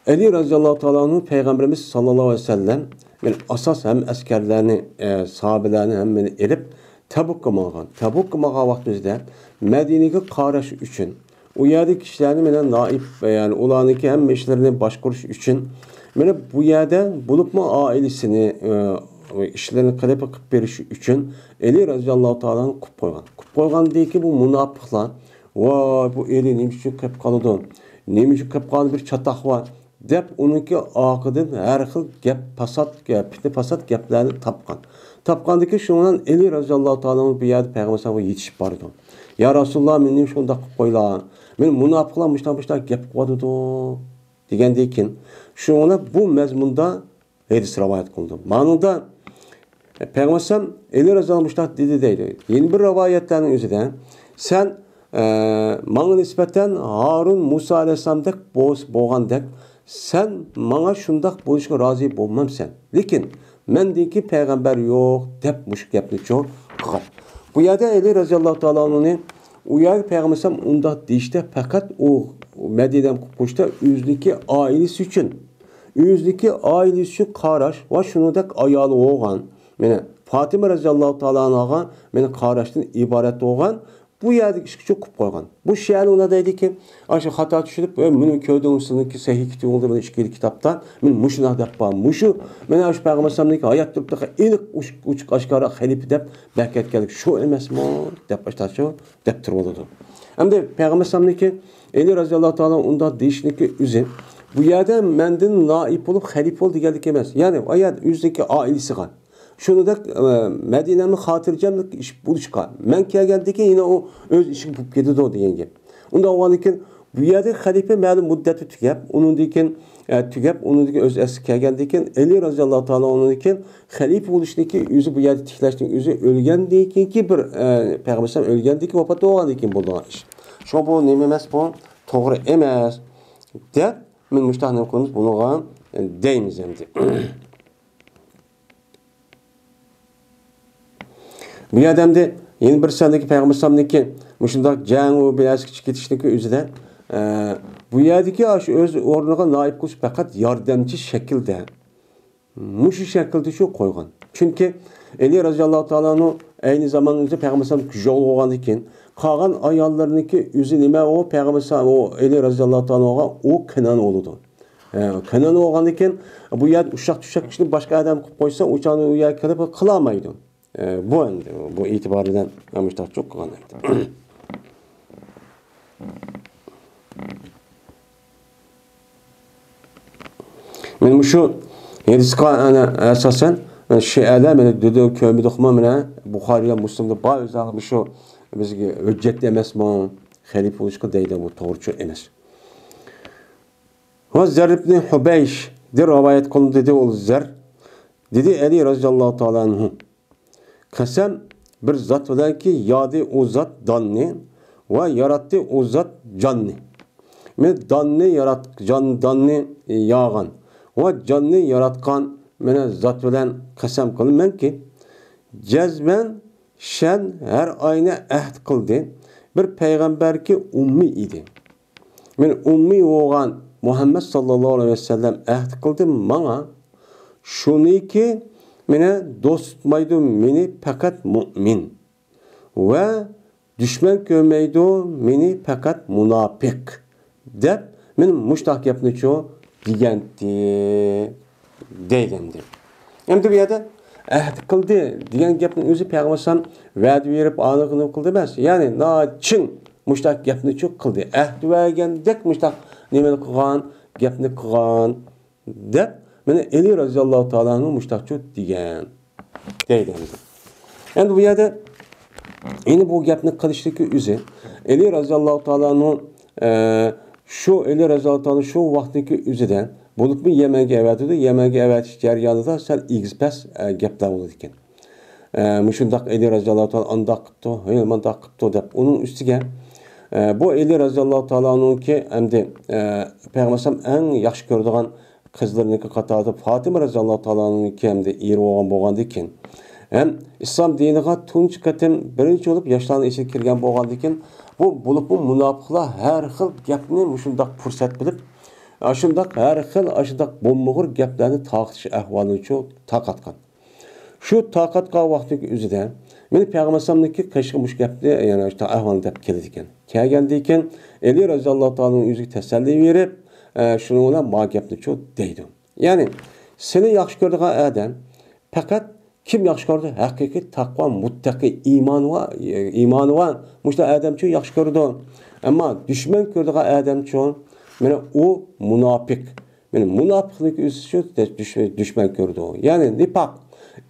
ئەلى رەزىياللاھۇ تائالا ئەنھۇ پەيغەمبىرىمىز ساللاللاھۇ ئەلەيھى ۋەسەللەم، يەنى ئاساس ھەم ئەسكەرلەرنى، ئە، ساھابىلەرنى ھەممىنى ئېلىپ تەبۇكقا ماڭغان. تەبۇكقا ماڭغان ۋاقتىمىزدا مەدىنىگە قاراش ئۈچۈن، ئۇ يەردىكى كىشىلەرنى مانا نائىب، يەنى ئۇلارنىڭكى ھەممە ئىشلىرىنى باشقۇرۇش ئۈچۈن، مانا بۇ يەردە بولۇپمۇ ئائىلىسىنى، ئە، ئىشلىرىنى قىلىپ، قىلىپ بېرىش ئۈچۈن ئەلى رەزىياللاھۇ تائالا ئەنھۇ قىلىپ قويغان. قىلىپ قويغاندىن كېيىن بۇ مۇناپىقلار، ۋاي، بۇ ئەلى نېمە ئۈچۈن قېلىپ قالىدۇ؟ نېمە ئۈچۈن قېلىپ قالغان بىر چاتاق بار؟ دەپ ئۇنىڭكى ئارقىدىن ھەر خىل گەپ، پاسات گەپ، پىتنە پاسات گەپلەرنى تاپقان. تاپقاندىكىن شۇنىڭ بىلەن ئەلى رەزىياللاھۇ تائالا ئەنھۇ بۇ يەردە پەيغەمبەر ئەلەيھىسسالامغا يېتىشىپ بارىدۇ. يا رەسۇلاللا، مېنى شۇنداق قىلىپ قويلا. مېنى مۇناپىقلار مۇشۇنداق، مۇشۇنداق گەپ قىلىۋاتىدۇ. دېگەندىن كېيىن، شۇنىڭ بىلەن بۇ مەزمۇندا ھەدىس رىۋايەت قىلىندى. مانىڭدا پەيغەمبەر ئەلەيھىسسالام ئەلى رەزىياللاھۇ مۇشۇنداق دېدى دەيدۇ. يەنە بىر رىۋايەتلەرنىڭ ئۆزىدە، سەن، ئە، ماڭا نىسبەتەن ھارۇن مۇسا ئەلەيھىسسالامدەك بول-، بولغاندەك، سەن ماڭا شۇنداق بولۇشقا رازى بولمامسەن. لېكىن مەندىن كېيىن پەيغەمبەر يوق دەپ مۇشۇ گەپنىچۇ قىلغان. بۇ يەردە ئەلى رەزىياللاھۇ تائالا ئەنھۇنى ئۇ يەرگە پەيغەمبەر ئەلەيھىسسالام ئۇنداق دېيىشتە پەقەت ئۇ مەدىنە قوشتا ئۆزىنىڭكى ئائىلىسى ئۈچۈن، ئۆزىنىڭكى ئائىلىسى ئۈچۈن قاراش ۋە شۇنىڭدەك ئايالى بولغان، مانا، فاتىمە رەزىياللاھۇ تائالا ئەنھاغا، مانا، قاراشتىن ئىبارەت بولغان بۇ يەردىكى ئىشقا چوقۇپ قويغان. بۇ شىئەنى ئۇلار دەيدىكى، ئاشۇ خاتا چۈشىنىپ، «ئۆي، مېنى كۆردۈڭمۇ سىزنىڭكى سەھىھ كىتابىڭىزدا، مانا، ئىككى كىتابتا، مانا، مۇشۇنداق دەپ بار، مۇشۇ، مانا، ئاشۇ پەيغەمبەر ئەلەيھىسسالامنىڭكى ھايات تۇرۇپتىكى ئېنىق ئوچۇق، ئوچۇق ئاشكارا خەلىپە دەپ بەركەتكەنلىك شۇ ئەمەسمۇ؟» دەپ، ئاشۇنداق شۇ دەپ تۇرۇۋالىدۇ. ئەمدى پەيغەمبەر ئەلەيھىسسالامنىڭكى، ئەلى رەزىياللاھۇ تائالا ئۇنداق دېيىشنىكى ئۆزى، بۇ يەردە مەندىن نائىب بولۇپ خەلىپە بول دېگەنلىك ئەمەس. يەنى ئۇ يەردە ئۆزىنىڭكى ئائىلىسىغا، شۇنىڭدەك، ئە، مەدىنەمنى خاتىرجەملىك ئىش بولۇشقا، مەن كەلگەندىن كېيىن يەنە ئۇ ئۆز ئىشىغا بولۇپ كېتىدۇ دېگەن گەپ. ئۇنداق بولغاندىن كېيىن بۇ يەردە خەلىپە مەلۇم مۇددەتتە تۈگەپ، ئۇنىڭدىن كېيىن، ئە، تۈگەپ، ئۇنىڭدىن كېيىن ئۆز ئەسلىگە كەلگەندىن كېيىن، ئەلى رەزىياللاھۇ تائالا ئەنھۇدىن كېيىن خەلىپە بولۇشنىڭكى ئۆزى بۇ يەردە تىكلەشنىڭ ئۆزى ئۆلگەندىن كېيىنكى بىر، ئە، پەيغەمبەر ئەلەيھىسسالام ئۆلگەندىن كېيىن، ۋاپات بولغاندىن كېيىن بولىدىغان ئىش. شۇڭا بۇ نېمە ئەمەس، بۇ توغرا ئەمەس دەپ، مەن مۇشۇنداق نېمە قىلىمىز، بۇنىڭغا دەيمىز ئەمدى. بۇ يەردە ئەمدى يەنە بىر سەندىكى پەيغەمبەر ئەلەيھىسسالامنىڭكى مۇشۇنداق جەڭ ۋە بىر نەرسىگە كېتىشنىڭكى ئۆزىدە، ئە، بۇ يەردىكى ئاشۇ ئۆز ئورنىغا نائىب قىلىش پەقەت ياردەمچى شەكىلدە، مۇشۇ شەكىلدە شۇ قويغان. چۈنكى ئەلى رەزىياللاھۇ تائالا ئەنھۇ ئەينى زامان ئۆزى پەيغەمبەر ئەلەيھىسسالام كۈچلۈك بولغاندىن كېيىن، قالغان ئاياللىرىنىڭكى ئۆزى نېمە، ئۇ پەيغەمبەر ئەلەيھىسسالام، ئۇ ئەلى رەزىياللاھۇ تائالا ئەنھۇغا ئۇ قېينانا بولىدۇ. ئە، قېينانا بولغاندىن كېيىن، بۇ يەردە ئۇششاق-چۈششەك ئىشنى باشقا ئادەم قىلىپ قويسا، ئۇ چاغدا ئۇ يەرگە كېلىپ قىلالمايدۇ. ئە، بۇ ئەمدى، بۇ ئېتىبارى بىلەن مۇشۇنداق چوق قىلغان ئەمدى. مانا مۇشۇ ھەدىسقا ئەنە ئاساسەن، شىئەلەر مانا دېدى، كۆرمىدۇقمۇ، مانا بۇخارىي ۋە مۇسلىمدا بار، ئۆزى مۇشۇ بىزگە ھۆججەت ئەمەسمۇ، خەلىپە بولۇشقا دەيدۇ، بۇ توغرا ئىش ئەمەس. ۋە زەر ئىبنى ھۇبەيشدىن رىۋايەت قىلىندى، دېدى ئۇ زەر، دېدى ئەلى رەزىياللاھۇ تائالا ئەنھۇ، قەسەم بىر زات بىلەنكى، يادى ئۇ زات داننى ۋە ياراتتى ئۇ زات جاننى. مەن داننى يارات-، جان، داننى ياغان ۋە جاننى ياراتقان مەن زات بىلەن قەسەم قىلىمەنكى، جەزمەن شەن ھەر ئاينى ئەھد قىلدى. بىر پەيغەمبەركى ئۇممى ئىدى. مەن ئۇممى بولغان مۇھەممەد ساللاللاھۇ ئەلەيھى ۋەسەللەم ئەھد قىلدى ماڭا. شۇنىكى مېنى دوست تۇتمايدۇ، مېنى پەقەت مۇئمىن. ۋە دۈشمەن كۆرمەيدۇ، مېنى پەقەت مۇناپىق. دەپ، مەن مۇشتاق گەپنىچۇ دېگەنتى. دەيدۇ ئەمدى. ئەمدى بۇ يەردە ئەھد قىلدى دېگەن گەپنىڭ ئۆزى پەيغەمبەر ئەلەيھىسسالام ۋەدە بېرىپ ئانىغىنى قىلدى ئەمەس. يەنى ناچىڭ مۇشتاق گەپنىچۇ قىلدى. ئەھد بەرگەندەك مۇشتاق نېمىنى قىلغان، گەپنى قىلغان دەپ، مانا ئەلى رەزىياللاھۇ تائالا ئەنھۇ مۇشتاقچۇ دېگەن. دەيدۇ ئەمدى. ئەمدى بۇ يەردە يەنە بۇ گەپنى قىلىشتىكى ئۆزى، ئەلى رەزىياللاھۇ تائالا ئەنھۇ، ئە، شۇ ئەلى رەزىياللاھۇ تائالا شۇ ۋاقىتتىكى ئۆزىدە بولۇپمۇ يەمەنگە ئەۋەتىدۇ، يەمەنگە ئەۋەتىش جەريانىدا سەل ئېگىز-پەس، ئە، گەپلەر بولىدىكەن. ئە، مۇشۇنداق ئەلى رەزىياللاھۇ تائالا ئانداق قىپتۇ، ھەي، مانداق قىپتۇ دەپ ئۇنىڭ ئۈستىگە، ئە، بۇ ئەلى رەزىياللاھۇ تائالا ئەنھۇكى ئەمدى، ئە، پەيغەمبەر ئەلەيھىسسالام ئەڭ ياخشى كۆرىدىغان قىزلىرىنىڭكى قاتارىدا پاتىمە رەزىياللاھۇ تائالا ئەنھۇكى ئەمدى ئېرى بولغان بولغاندىكىن، ھەم ئىسلام دىنىغا تۇنجى قېتىم بىرىنچى بولۇپ ياشلارنىڭ ئىچىگە كىرگەن بولغاندىكىن، بۇ بولۇپمۇ مۇناپىقلار ھەر خىل گەپنى مۇشۇنداق پۇرسەت بىلىپ، ئاشۇنداق ھەر خىل ئاشۇنداق بومبىغۇر گەپلەرنى تارقىتىش ئەھۋالىنىچۇ تارقاتقان. شۇ تارقاتقان ۋاقتىدىكى ئۆزىدە مېنى پەيغەمبەر ئەلەيھىسسالامنىڭكى قېشىغا مۇشۇ گەپنى، يەنى شۇ ئەھۋالنى دەپ كېلىدىكەن. كەلگەندىن كېيىن ئەلى رەزىياللاھۇ تائالانىڭ ئۆزىگە تەسەللى بېرىپ، ئە، شۇنىڭ بىلەن ما گەپنىچۇ دەيدۇ. يەنى سېنى ياخشى كۆرىدىغان ئادەم پەقەت كىم ياخشى كۆرىدۇ؟ ھەقىقىي تەقۋا، مۇتتەقى، ئىمانى بار، ئىمانى بار مۇشۇنداق ئادەمچۇ ياخشى كۆرىدۇ. ئەمما دۈشمەن كۆرىدىغان ئادەمچۇ، مانا ئۇ مۇناپىق. مانا مۇناپىقنىڭكى ئۆزى شۇ دۈش-، دۈشمەن كۆرىدۇ. يەنى نىپاق،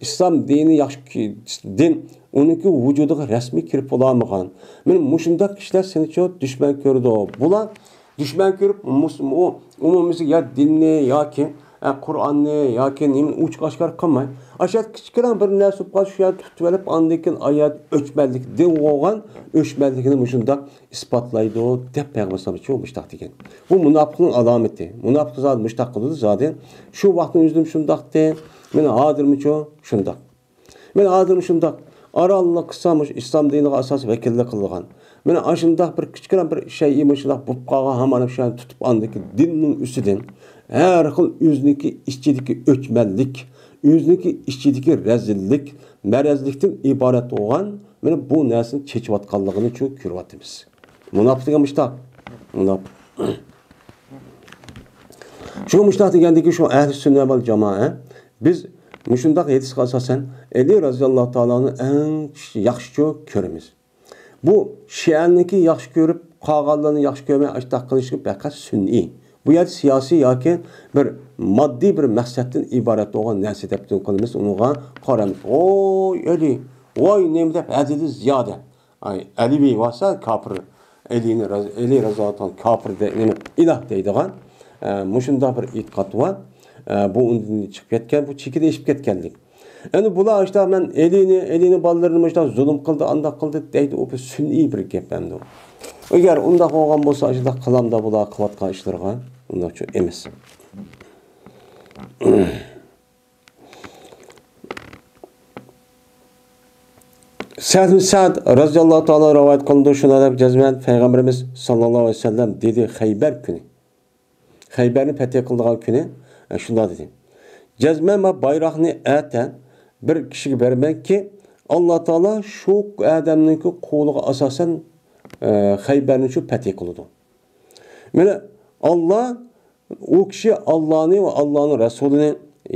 ئىسلام دىنى ياخشى كى-، دىن ئۇنىڭكى ۋۇجۇدىغا رەسمىي كىرىپ بولالمىغان. مانا مۇشۇنداق كىشىلەر سېنىچۇ دۈشمەن كۆرىدۇ. بۇلار دۈشمەن كۆرۈپ، مۇس-، ئۇ ئومۇميۈزلۈك يا دىننى ياكى، ئە، قۇرئاننى ياكى نېمىنى ئوچۇق ئاشكارا قىلماي، ئاشۇ كىچىككىنە بىر نەرسە بولۇپ قالسا، شۇ يەردە تۇتۇپ ئېلىپ، ئاندىن كېيىن ئايەت ئۆچمەنلىك، دىن بولغان ئۆچمەنلىكىنى مۇشۇنداق ئىسپاتلايدۇ دەپ پەيغەمبەر ئەلەيھىسسالامچۇ مۇشتاق دېگەن. بۇ مۇناپىقنىڭ ئالامىتى. مۇناپىق زادى مۇشتاق قىلىدۇ زادى. شۇ ۋاقىتنىڭ ئۆزىدىمۇ شۇنداقتى. مانا ھازىرمۇچۇ شۇنداق. مانا ھازىرمۇ شۇنداق ئارانلىق قىلسا، مۇشۇ ئىسلام دىنىغا ئاساسىي ۋەكىللىك قىلىدىغان. مانا ئاشۇنداق بىر كىچىككىنە بىر شەيئى مۇشۇنداق بولۇپ قالغان، ھامان شۇ يەرنى تۇتۇپ ئاندىكى دىننىڭ ئۈستىدىن ھەر خىل ئۆزىنىڭكى ئىچىدىكى ئۆچمەنلىك، ئۆزىنىڭكى ئىچىدىكى رەزىللىك، مەرەزلىكتىن ئىبارەت بولغان، مانا بۇ نەرسىنى چېچىۋاتقانلىقىنى شۇ كۆرۈۋاتىمىز. مۇناپىق دېگەن مۇشتاق. مۇناپىق. شۇ مۇشتاق دېگەندىكى شۇ ئەھلى سۈننە ۋەل جامائە، بىز مۇشۇنداق ھەدىسكە ئاساسەن ئەلى رەزىياللاھۇ تائالانى ئەڭ ياخشىچۇ كۆرىمىز. بۇ شىئەنىكى ياخشى كۆرۈپ، قالغانلىرىنى ياخشى كۆرمەي ئاشتاق قىلىشلىق پەقەت سۈنئىي. بۇ يەردە سىياسىي ياكى بىر ماددىي بىر مەقسەتتىن ئىبارەت بولغان نەرسە دەپ قىلىمىز، ئۇنىڭغا قارايمىز. ۋاي ئەلى، ۋاي نېمە دەپ ھەددىدىن زىيادە. ئاي، ئەلىۋى بولسا كاپىر، ئەلىنى راز-، ئەلى رازىياللاھۇ تائالا كاپىر دەي-، نېمە، ئىلاھ دەيدىغان، ئە، مۇشۇنداق بىر ئېتىقاد بار. ئە، بۇ ئۇندىن چىقىپ كەتكەن، بۇ چېكىدىن ئېشىپ كەتكەنلىك. ئەمدى بۇلار ئاشۇنداق مەن ئەلىنى، ئەلىنى بالىلىرىنى مۇشۇنداق زۇلۇم قىلدى، ئانداق قىلدى دەيدۇ، ئۇ بىر سۈنئىي بىر گەپ ئەمدى. ئەگەر ئۇنداق بولغان بولسا، ئاشۇنداق قىلامدا بۇلار قىلىۋاتقان ئىشلىرىغا، ئۇنداقچۇ ئەمەس. سەھل بىن سەئد رەزىياللاھۇ تائالا رىۋايەت قىلىنىدۇ، شۇنداق دەپ جەزمەن پەيغەمبىرىمىز ساللاللاھۇ ئەلەيھى ۋەسەللەم دېدى، خەيبەر كۈنى، خەيبەرنى پەتھى قىلىدىغان كۈنى، ئە، شۇنداق دېدى. جەزمەن مەن بايراقنى ئەتە بىر كىشىگە بەرمەككى، ئاللا تائالا شۇ ئادەمنىڭكى قولىغا ئاساسەن، ئە، خەيبەرنى شۇ پەتھى قىلىدۇ. مانا، ئاللا ئۇ كىشى ئاللانى ۋە ئاللانىڭ رەسۇلىنى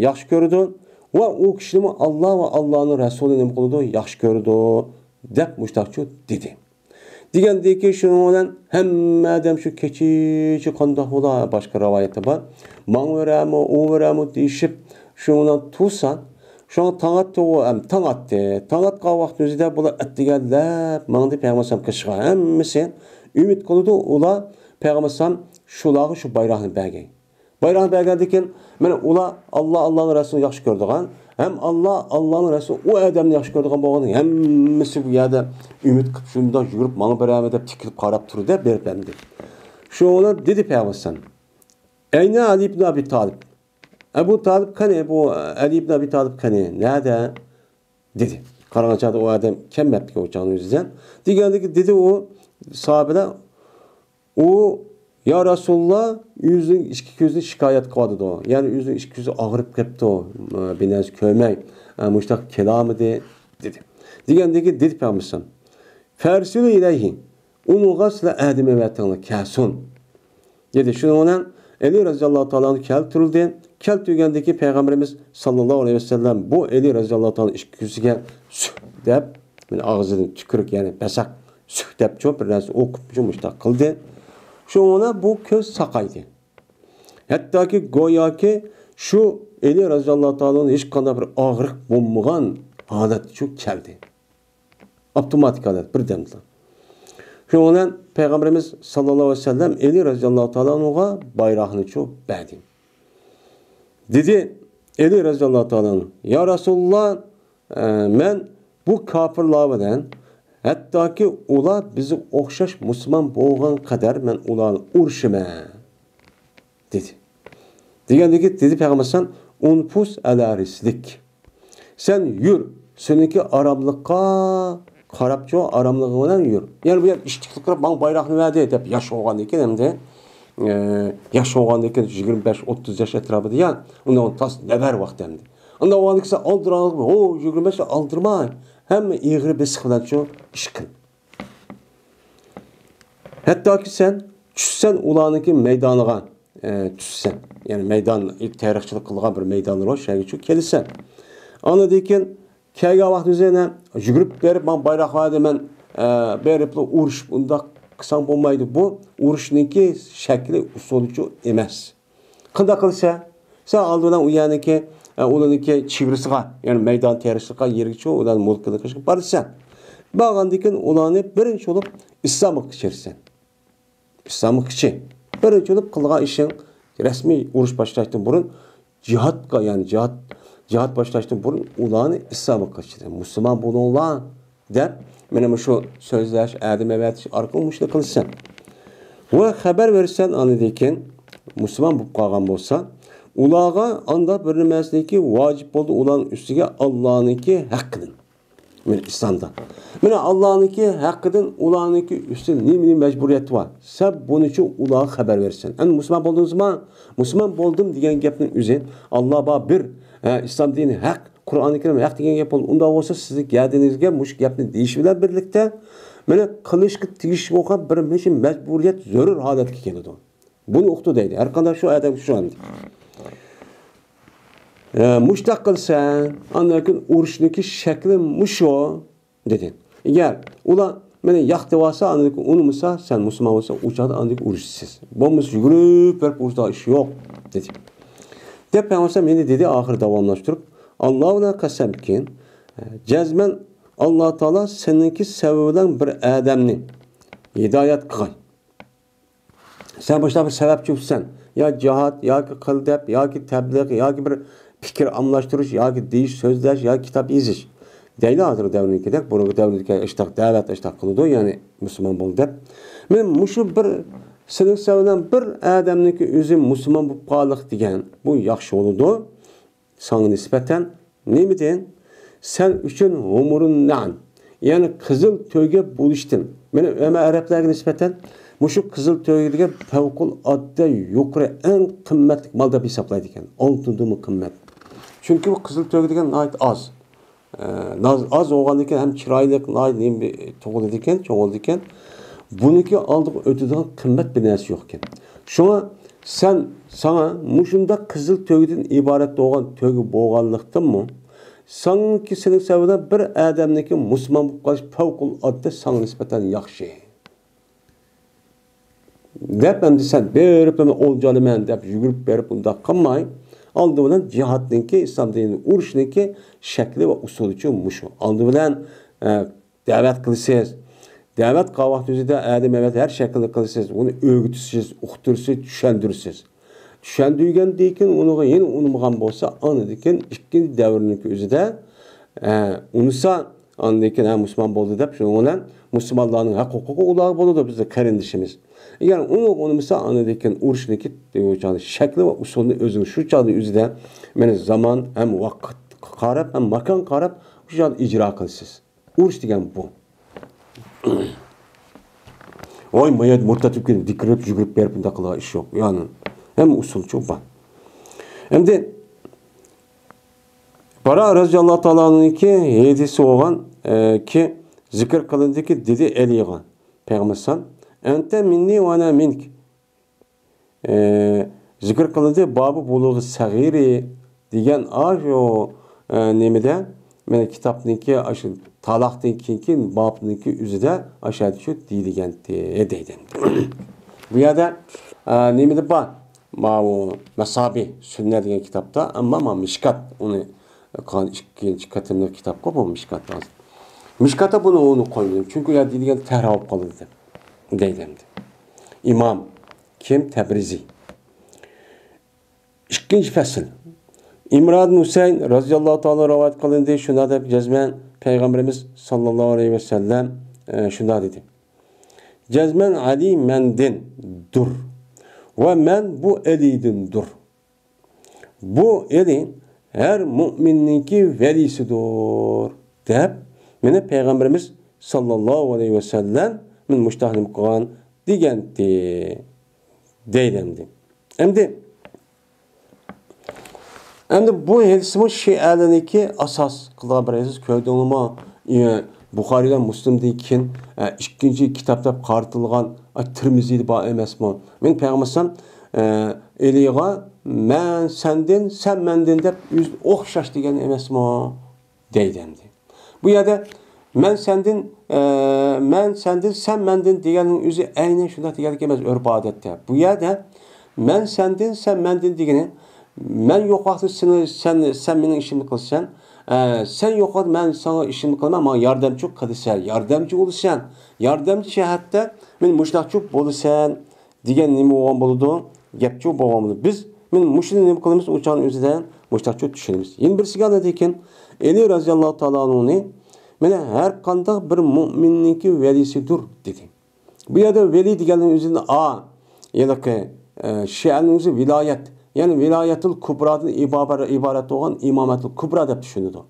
ياخشى كۆرىدۇ ۋە ئۇ كىشىنىمۇ ئاللا ۋە ئاللانىڭ رەسۇلى نېمە قىلىدۇ؟ ياخشى كۆرىدۇ، دەپ مۇشتاقچۇ دېدى. دېگەندىكى، شۇنىڭ بىلەن ھەممە ئادەم شۇ كېچىچە قانداق بولا، باشقا رىۋايەتتە بار، ماڭىۋېرەمۇ، ئۇۋېرەمۇ دېيىشىپ، شۇنىڭ بىلەن تۇرسا، شۇڭا تاڭ ئاتتى ئۇ، ھەم تاڭ ئاتتى. تاڭ ئاتقان ۋاقىتنىڭ ئۆزىدە بۇلار ئەتىگەنلەپ ماڭدى پەيغەمبەر ئەلەيھىسسالام قېشىغا. ھەممىسى ئۈمىد قىلىدۇ، ئۇلار پەيغەمبەر ئەلەيھىسسالام شۇلارغا شۇ بايراقنى بەرگەي. بايراقنى بەرگەندىن كېيىن، مانا ئۇلار ئاللا، ئاللانىڭ رەسۇلىنى ياخشى كۆرىدىغان، ھەم ئاللا، ئاللانىڭ رەسۇلى ئۇ ئادەمنى ياخشى كۆرىدىغان بولغاندىن كېيىن، ھەممىسى بۇ يەردە ئۈمىد قىلىپ شۇنداق يۈگۈرۈپ ماڭا بېرەمۇ دەپ تىكىلىپ قاراپ تۇردى، بېرىپ ئەمدى. شۇ ئۇلار دېدى پەيغەمبەر ئەلەيھىسسالام، ئەينە ئەلى ئىبن ئەبى تالىپ؟ ئەبۇ تالىپ قېنى؟ بۇ ئەلى ئىبن ئەبى تالىپ قېنى؟ نەدە؟ دېدى. قارىغان چاغدا ئۇ ئادەم كەلمەپتىكەن ئۇ چاغنىڭ ئۆزىدە. دېگەندىكى دېدى ئۇ ساھابىلەر، ئۇ، يا رەسۇلاللا، ئۆزىنىڭ ئىككى كۆزىنى شىكايەت قىلىۋاتىدۇ. يەنى ئۆزىنىڭ ئىككى كۆزى ئاغرىپ كەپتۇ. بىر نەرسە كۆرمەي، مۇشتاق كېلالمىدى، دېدى. دېگەندىكى دېدى پەيغەمبەر ئەلەيھىسسالام، فەرسىلۇ ئىلەيھى، ئۇنىڭغا سىلەر ئادەم ئەۋەتىڭلار، كەلسۇن، دېدى. شۇنىڭ بىلەن ئەلى رەزىياللاھۇ تائالا ئەنھۇ كەلتۈرۈلدى. كەلتۈرگەندىكى پەيغەمبىرىمىز ساللاللاھۇ ئەلەيھى ۋەسەللەم بۇ ئەلى رەزىياللاھۇ تائالا ئىككى كۆزىگە سۈھ دەپ، مانا ئاغزىدىن تۈكۈرۈك، يەنى بەسەق، سۈھ دەپچۇ، بىر نەرسە ئوقۇپچۇ مۇشتاق قىلدى. شۇنىڭ بىلەن بۇ كۆز ساقايدى. ھەتتاكى گوياكى شۇ ئەلى رەزىياللاھۇ تائالا ئەنھۇ ھېچقانداق بىر ئاغرىق بولمىغان ھالەتكىچۇ كەلدى. ئاپتوماتىك ھالەت بىردەمدىلا. شۇنىڭ بىلەن پەيغەمبىرىمىز ساللاللاھۇ ئەلەيھى ۋەسەللەم ئەلى رەزىياللاھۇ تائالا ئەنھۇغا بايراقنىچۇ بەردى. دېدى ئەلى رەزىياللاھۇ تائالا ئەنھۇ، يا رەسۇلاللا، ئە، مەن بۇ كاپىرلار بىلەن، ھەتتاكى ئۇلار بىزگە ئوخشاش مۇسۇلمان بولغان قەدەر مەن ئۇلارنى ئۇرۇشىمەن، دېدى. دېگەندىكى دېدى پەيغەمبەر ئەلەيھىسسالام، ئۇنفۇس ئەلا رىسلىك. سەن يۈر، سېنىڭكى ئاراملىققا قاراپچۇ، ئاراملىقىڭ بىلەن يۈر. يەنى بۇ يەر ئىشتىكلىق قىلىپ، ماڭا بايراقنى بەردى دەپ ياش بولغاندىن كېيىن ئەمدى، ئە، ياش بولغاندىن كېيىن يىگىرمە بەش، ئوتتۇز ياش ئەتراپىدا يا، ئۇنداق تاس نەۋەر ۋاقتى ئەمدى. ئۇنداق بولغاندىن كېيىن سەن ئالدىراڭلىق، ھو، يىگىرمە بەش ئالدىرىماي، ھەممە ئېغىر بېسىق بىلەن شۇ ئىش قىل. ھەتتاكى سەن چۈشسەن ئۇلارنىڭكى مەيدانىغا، ئە، چۈشسەن، يەنى مەيدان، تېرىقچىلىق قىلغان بىر مەيدانلار بار، شۇ يەرگە چۈشۈپ كېلىسەن. ئاندىن كېيىن كەلگەن ۋاقتىمىزدا يەنە يۈگۈرۈپ بېرىپ، ماڭا بايراق بەردى، مەن، ئە، بېرىپلا ئۇرۇش، ئۇنداق قىلساڭ بولمايدۇ. بۇ ئۇرۇشنىڭكى شەكلى، ئۇسۇلىچۇ ئەمەس. قانداق قىلسا، سەن ئالدى بىلەن ئۇ يەرنىڭكى، ئە، ئۇلارنىڭكى چېگرىسىغا، يەنى مەيدان تېرىقچىلىق قىلغان يېرىگىچۇ، ئۇلارنى مۇلكىنى قىلىشقا بارىسەن. بارغاندىن كېيىن ئۇلارنى بىرىنچى بولۇپ ئىسلامغا كەچۈرىسەن. ئىسلامغا كەچۈر. بىرىنچى بولۇپ قىلغان ئىشىڭ، رەسمىي ئۇرۇش باشلاشتىن بۇرۇن جىھادقا، يەنى جىھاد، جىھاد باشلاشتىن بۇرۇن ئۇلارنى ئىسلامغا كەچۈر. مۇسۇلمان بولۇڭلار، دەپ، مانا مۇشۇ سۆزلەش، ئادەم ئەۋەتىش ئارقىلىق مۇشۇنى قىلىسەن. ۋە خەۋەر بېرىسەن، ئاندىن كېيىن مۇسۇلمان بولۇپ قالغان بولسا، ئۇلارغا ئانداق بىر نېمىسىنىڭكى ۋاجىپ بولدى ئۇلارنىڭ ئۈستىگە ئاللانىڭكى ھەققىدىن. مانا ئىسلامدا. مانا ئاللانىڭكى ھەققىدىن ئۇلارنىڭكى ئۈستىدە نېمە، نېمە مەجبۇرىيەت بار؟ سەن بۇنىچۇ ئۇلارغا خەۋەر بېرىسەن. ئەمدى مۇسۇلمان بولدىڭىزما؟ مۇسۇلمان بولدۇم دېگەن گەپنىڭ ئۆزى، ئاللا بار بىر، ھە، ئىسلام دىنى ھەق، قۇرئانى كەرىم ھەق دېگەن گەپ بولدى. ئۇنداق بولسا سىزنىڭ گەدىنىڭىزگە مۇشۇ گەپنى دېيىش بىلەن بىرلىكتە، مانا قىلىشقا تېگىشلىك بولغان بىر مۇشۇ مەجبۇرىيەت زۆرۈر ھالەتكە كېلىدۇ. بۇنى ئۇقتۇ دەيدۇ. ھەر قانداق شۇ ئادەم شۇ ئەمدى. ئە، مۇشتاق قىلسەن، ئاندىن كېيىن ئۇرۇشنىڭكى شەكلى مۇشۇ، دېدى. ئەگەر ئۇلار مېنى ياق دەۋالسا، ئاندىن كېيىن ئۇنىمىسا، سەن مۇسۇلمان بولسا، ئۇ چاغدا ئاندىن كېيىن ئۇرۇشىسىز. بولمىسا يۈگۈرۈپ بېرىپ ئۇرۇشىدىغان ئىش يوق، دېدى. دەپ پەيغەمبەر مېنى دېدى، ئاخىرى داۋاملاشتۇرۇپ، ئاللا بىلەن قەسەمكى، جەزمەن ئاللا تائالا سېنىڭكى سەۋەبىڭ بىلەن بىر ئادەمنى ھىدايەت قىلغاي. سەن مۇشۇنداق بىر سەۋەبچى بولىسەن. يا جىھاد، ياكى قىل دەپ، ياكى تەبلىغ، ياكى بىر پىكىر ئالماشتۇرۇش، ياكى دېيىش، سۆزلەش، ياكى كىتاب يېزىش. دەيلى ھازىرقى دەۋردىكىدەك، بۇرۇنقى دەۋردىكى ئىشتاق دەۋەت، ئىشتاق قىلىدۇ، يەنى مۇسۇلمان بول دەپ. مەن مۇشۇ بىر سېنىڭ سەۋەبىڭ بىلەن بىر ئادەمنىڭكى ئۆزى مۇسۇلمان بولۇپ قالىق دېگەن، بۇ ياخشى بولىدۇ. ساڭا نىسبەتەن نېمىدىن؟ سەن ئۈچۈن ھۇمۇرۇن نەئەم، يەنى قىزىل تۆگە بولۇشتىن. مانا ئۆمە ئەرەبلەرگە نىسبەتەن مۇشۇ قىزىل تۆگە دېگەن پەۋقۇلئاددە يۇقىرى، ئەڭ قىممەتلىك مال دەپ ھېسابلايدىكەن. ئالتۇندىنمۇ قىممەت. چۈنكى بۇ قىزىل تۆگە دېگەن ناھايىتى ئاز. ئە، ناز ئاز بولغاندىكىن ھەم چىرايلىق، ناھايىتى نېمە تۇغۇلىدىكەن، چوڭ بولىدىكەن. بۇنىڭكى ئالدىغا ئۆتىدىغان قىممەت بىر نەرسە يوقكەن. شۇڭا سەن، ساڭا مۇشۇنداق قىزىل تۆگىدىن ئىبارەت بولغان تۆگە بولغانلىقتىنمۇ، ساڭكى سېنىڭ سەۋەبىڭدىن بىر ئادەمنىڭكى مۇسۇلمان بولۇپ قېلىشى پەۋقۇلئاددە ساڭا نىسبەتەن ياخشى. دەپ، ئەمدى سەن بېرىپ مەن ئولجا ئالىمەن دەپ يۈگۈرۈپ بېرىپ ئۇنداق قىلماي، ئالدى بىلەن جىھادنىڭكى، ئىسلام دىنىنى ئۇرۇشنىڭكى شەكلى ۋە ئۇسۇلىچۇ مۇشۇ. ئالدى بىلەن، ئە، دەۋەت قىلىسىز. دەۋەت قىلغان ۋاقىت ئۆزىدە ئادەم ئەۋەت ھەر شەكىلدە قىلىسىز. ئۇنى ئۆگىتىسىز، ئۇقتۇرىسىز، چۈشەندۈرىسىز. چۈشەندۈرگەندىن كېيىن ئۇنىڭغا يەنە ئۇنىمىغان بولسا، ئاندىن كېيىن ئىككىنچى دەۋرنىڭكى ئۆزىدە، ئە، ئۇنىسا، ئاندىن كېيىن، ھە، مۇسۇلمان بولدى دەپ، شۇنىڭ بىلەن مۇسۇلمانلارنىڭ ھەق ھوقۇقى ئۇلارغا بولىدۇ، بىزنىڭ قېرىندىشىمىز. ئەگەر ئۇنى ئۇنىمىسا، ئاندىن كېيىن ئۇرۇشنىڭكى شەكلى ۋە ئۇسۇلىنى ئۆزىنىڭ شۇ چاغدا ئۆزىدە، مانا زامان ھەم ۋاقىتقا قاراپ، ھەم ماكانغا قاراپ شۇ چاغدا ئىجرا قىلىسىز. ئۇرۇش دېگەن بۇ. ۋاي، ما يەردە مۇرتەت بولۇپ كېتىپ، دىكىرىپ، يۈگۈرۈپ بېرىپ، بۇنداق قىلىدىغان ئىش يوق. يەنى ھەممە ئۇسۇلچۇ بار. ئەمدى باراء رەزىياللاھۇ تائالا ئەنھۇنىڭكى ھەدىسى بولغان، ئە، كى، زىكىر قىلىندىكى، دېدى ئەلىغا پەيغەمبەر ئەلەيھىسسالام، «ئەنتە مىننى ۋە ئەنە مىنك.» ئە، زىكىر قىلىندى، بابى بۇلۇغى سەغىرى دېگەن ئاشۇ، ئە، نېمىدە، مانا كىتابنىڭكى ئاشۇ تالاقتىن كېيىنكى بابنىڭكى ئۆزىدە ئاشۇ شۇ دېيىلگەنتى دەيدۇ. بۇ يەردە، ئە، نېمىدە بار؟ ماۋۇ مەسابى سۈننە دېگەن كىتابتا، ئەمما ما مىشكات ئۇنى قىلغان ئىككىنچى قېتىملىق كىتابقۇ بۇ مىشكات ھازىر. مىشكاتتا بۇنى ئۇنى قويمىدىم، چۈنكى يا دېيىلگەن تەھرىر بولۇپ قالىدۇ دەپ دەيدۇ ئەمدى. ئىمام كىم؟ تەبرىزى. ئىككىنچى پەسىل. ئىمران ھۈسەيىن رەزىياللاھۇ تائالا رىۋايەت قىلىندى، شۇنداق دەپ جەزمەن پەيغەمبىرىمىز ساللاللاھۇ ئەلەيھى ۋەسەللەم، ئە، شۇنداق دېدى. جەزمەن ئەلى مەندىندۇر ۋە مەن بۇ ئەلىدىندۇر. بۇ ئەلى ھەر مۇئمىننىڭكى ۋەلىسىدۇر دەپ، مانا پەيغەمبىرىمىز ساللاللاھۇ ئەلەيھى ۋەسەللەم مانا مۇشۇنداق نېمە قىلغان دېگەنتى دەيدۇ ئەمدى. ئەمدى، ئەمدى بۇ ھەدىسمۇ شىئەلەرنىڭكى ئاساس قىلغان بىر ھەدىس، كۆردۈڭلارمۇ؟ ئى، بۇخارىي ۋە مۇسلىمدىن كېيىن، ئە، ئىككىنچى كىتاب دەپ قارىتىلغان، ئە، تىرمىزىدە بار ئەمەسمۇ؟ مانا پەيغەمبەر ئەلەيھىسسالام، ئە، ئەلىغا «مەن سەندىن، سەن مەندىن» دەپ ئۆزى ئوخشاش دېگەن ئەمەسمۇ؟ دەيدۇ ئەمدى. بۇ يەردە «مەن سەندىن، ئە، مەن سەندىن، سەن مەندىن» دېگەننىڭ ئۆزى ئەينەن شۇنداق دېگەنلىك ئەمەس ئۆرپ-ئادەتتە. بۇ يەردە «مەن سەندىن، سەن مەندىن» دېگىنى، مەن يوق ۋاقىتتا سېنى، سەن، سەن مېنىڭ ئىشىمنى قىلىسەن. ئە، سەن يوق ۋاقىتتا مەن ساڭا ئىشىمنى قىلىمەن، ماڭا ياردەمچى قىلىسەن، ياردەمچى بولىسەن. ياردەمچى جەھەتتە مەن مۇشۇنداقچۇ بولىسەن دېگەن نېمە بولغان بولىدۇ؟ گەپچۇ بولغان بولىدۇ. بىز مانا مۇشۇنى نېمە قىلىمىز؟ ئۇ چاغنىڭ ئۆزىدە مۇشۇنداقچۇ چۈشىنىمىز. يەنە بىرسىگە ئاندىن كېيىن ئەلى رەزىياللاھۇ تائالا ئەنھۇنى، مانا، ھەر قانداق بىر مۇئمىننىڭكى ۋەلىسىدۇر دېدى. بۇ يەردە ۋەلى دېگەننىڭ ئۆزىنى ئا، ھېلىقى، ئە، شىئەنىڭ ئۆزى ۋىلايەت، يەنى ۋىلايەتۇل كۇبرادىن ئىبارە-، ئىبارەت بولغان ئىمامەتۇل كۇبرا دەپ چۈشىنىدۇ.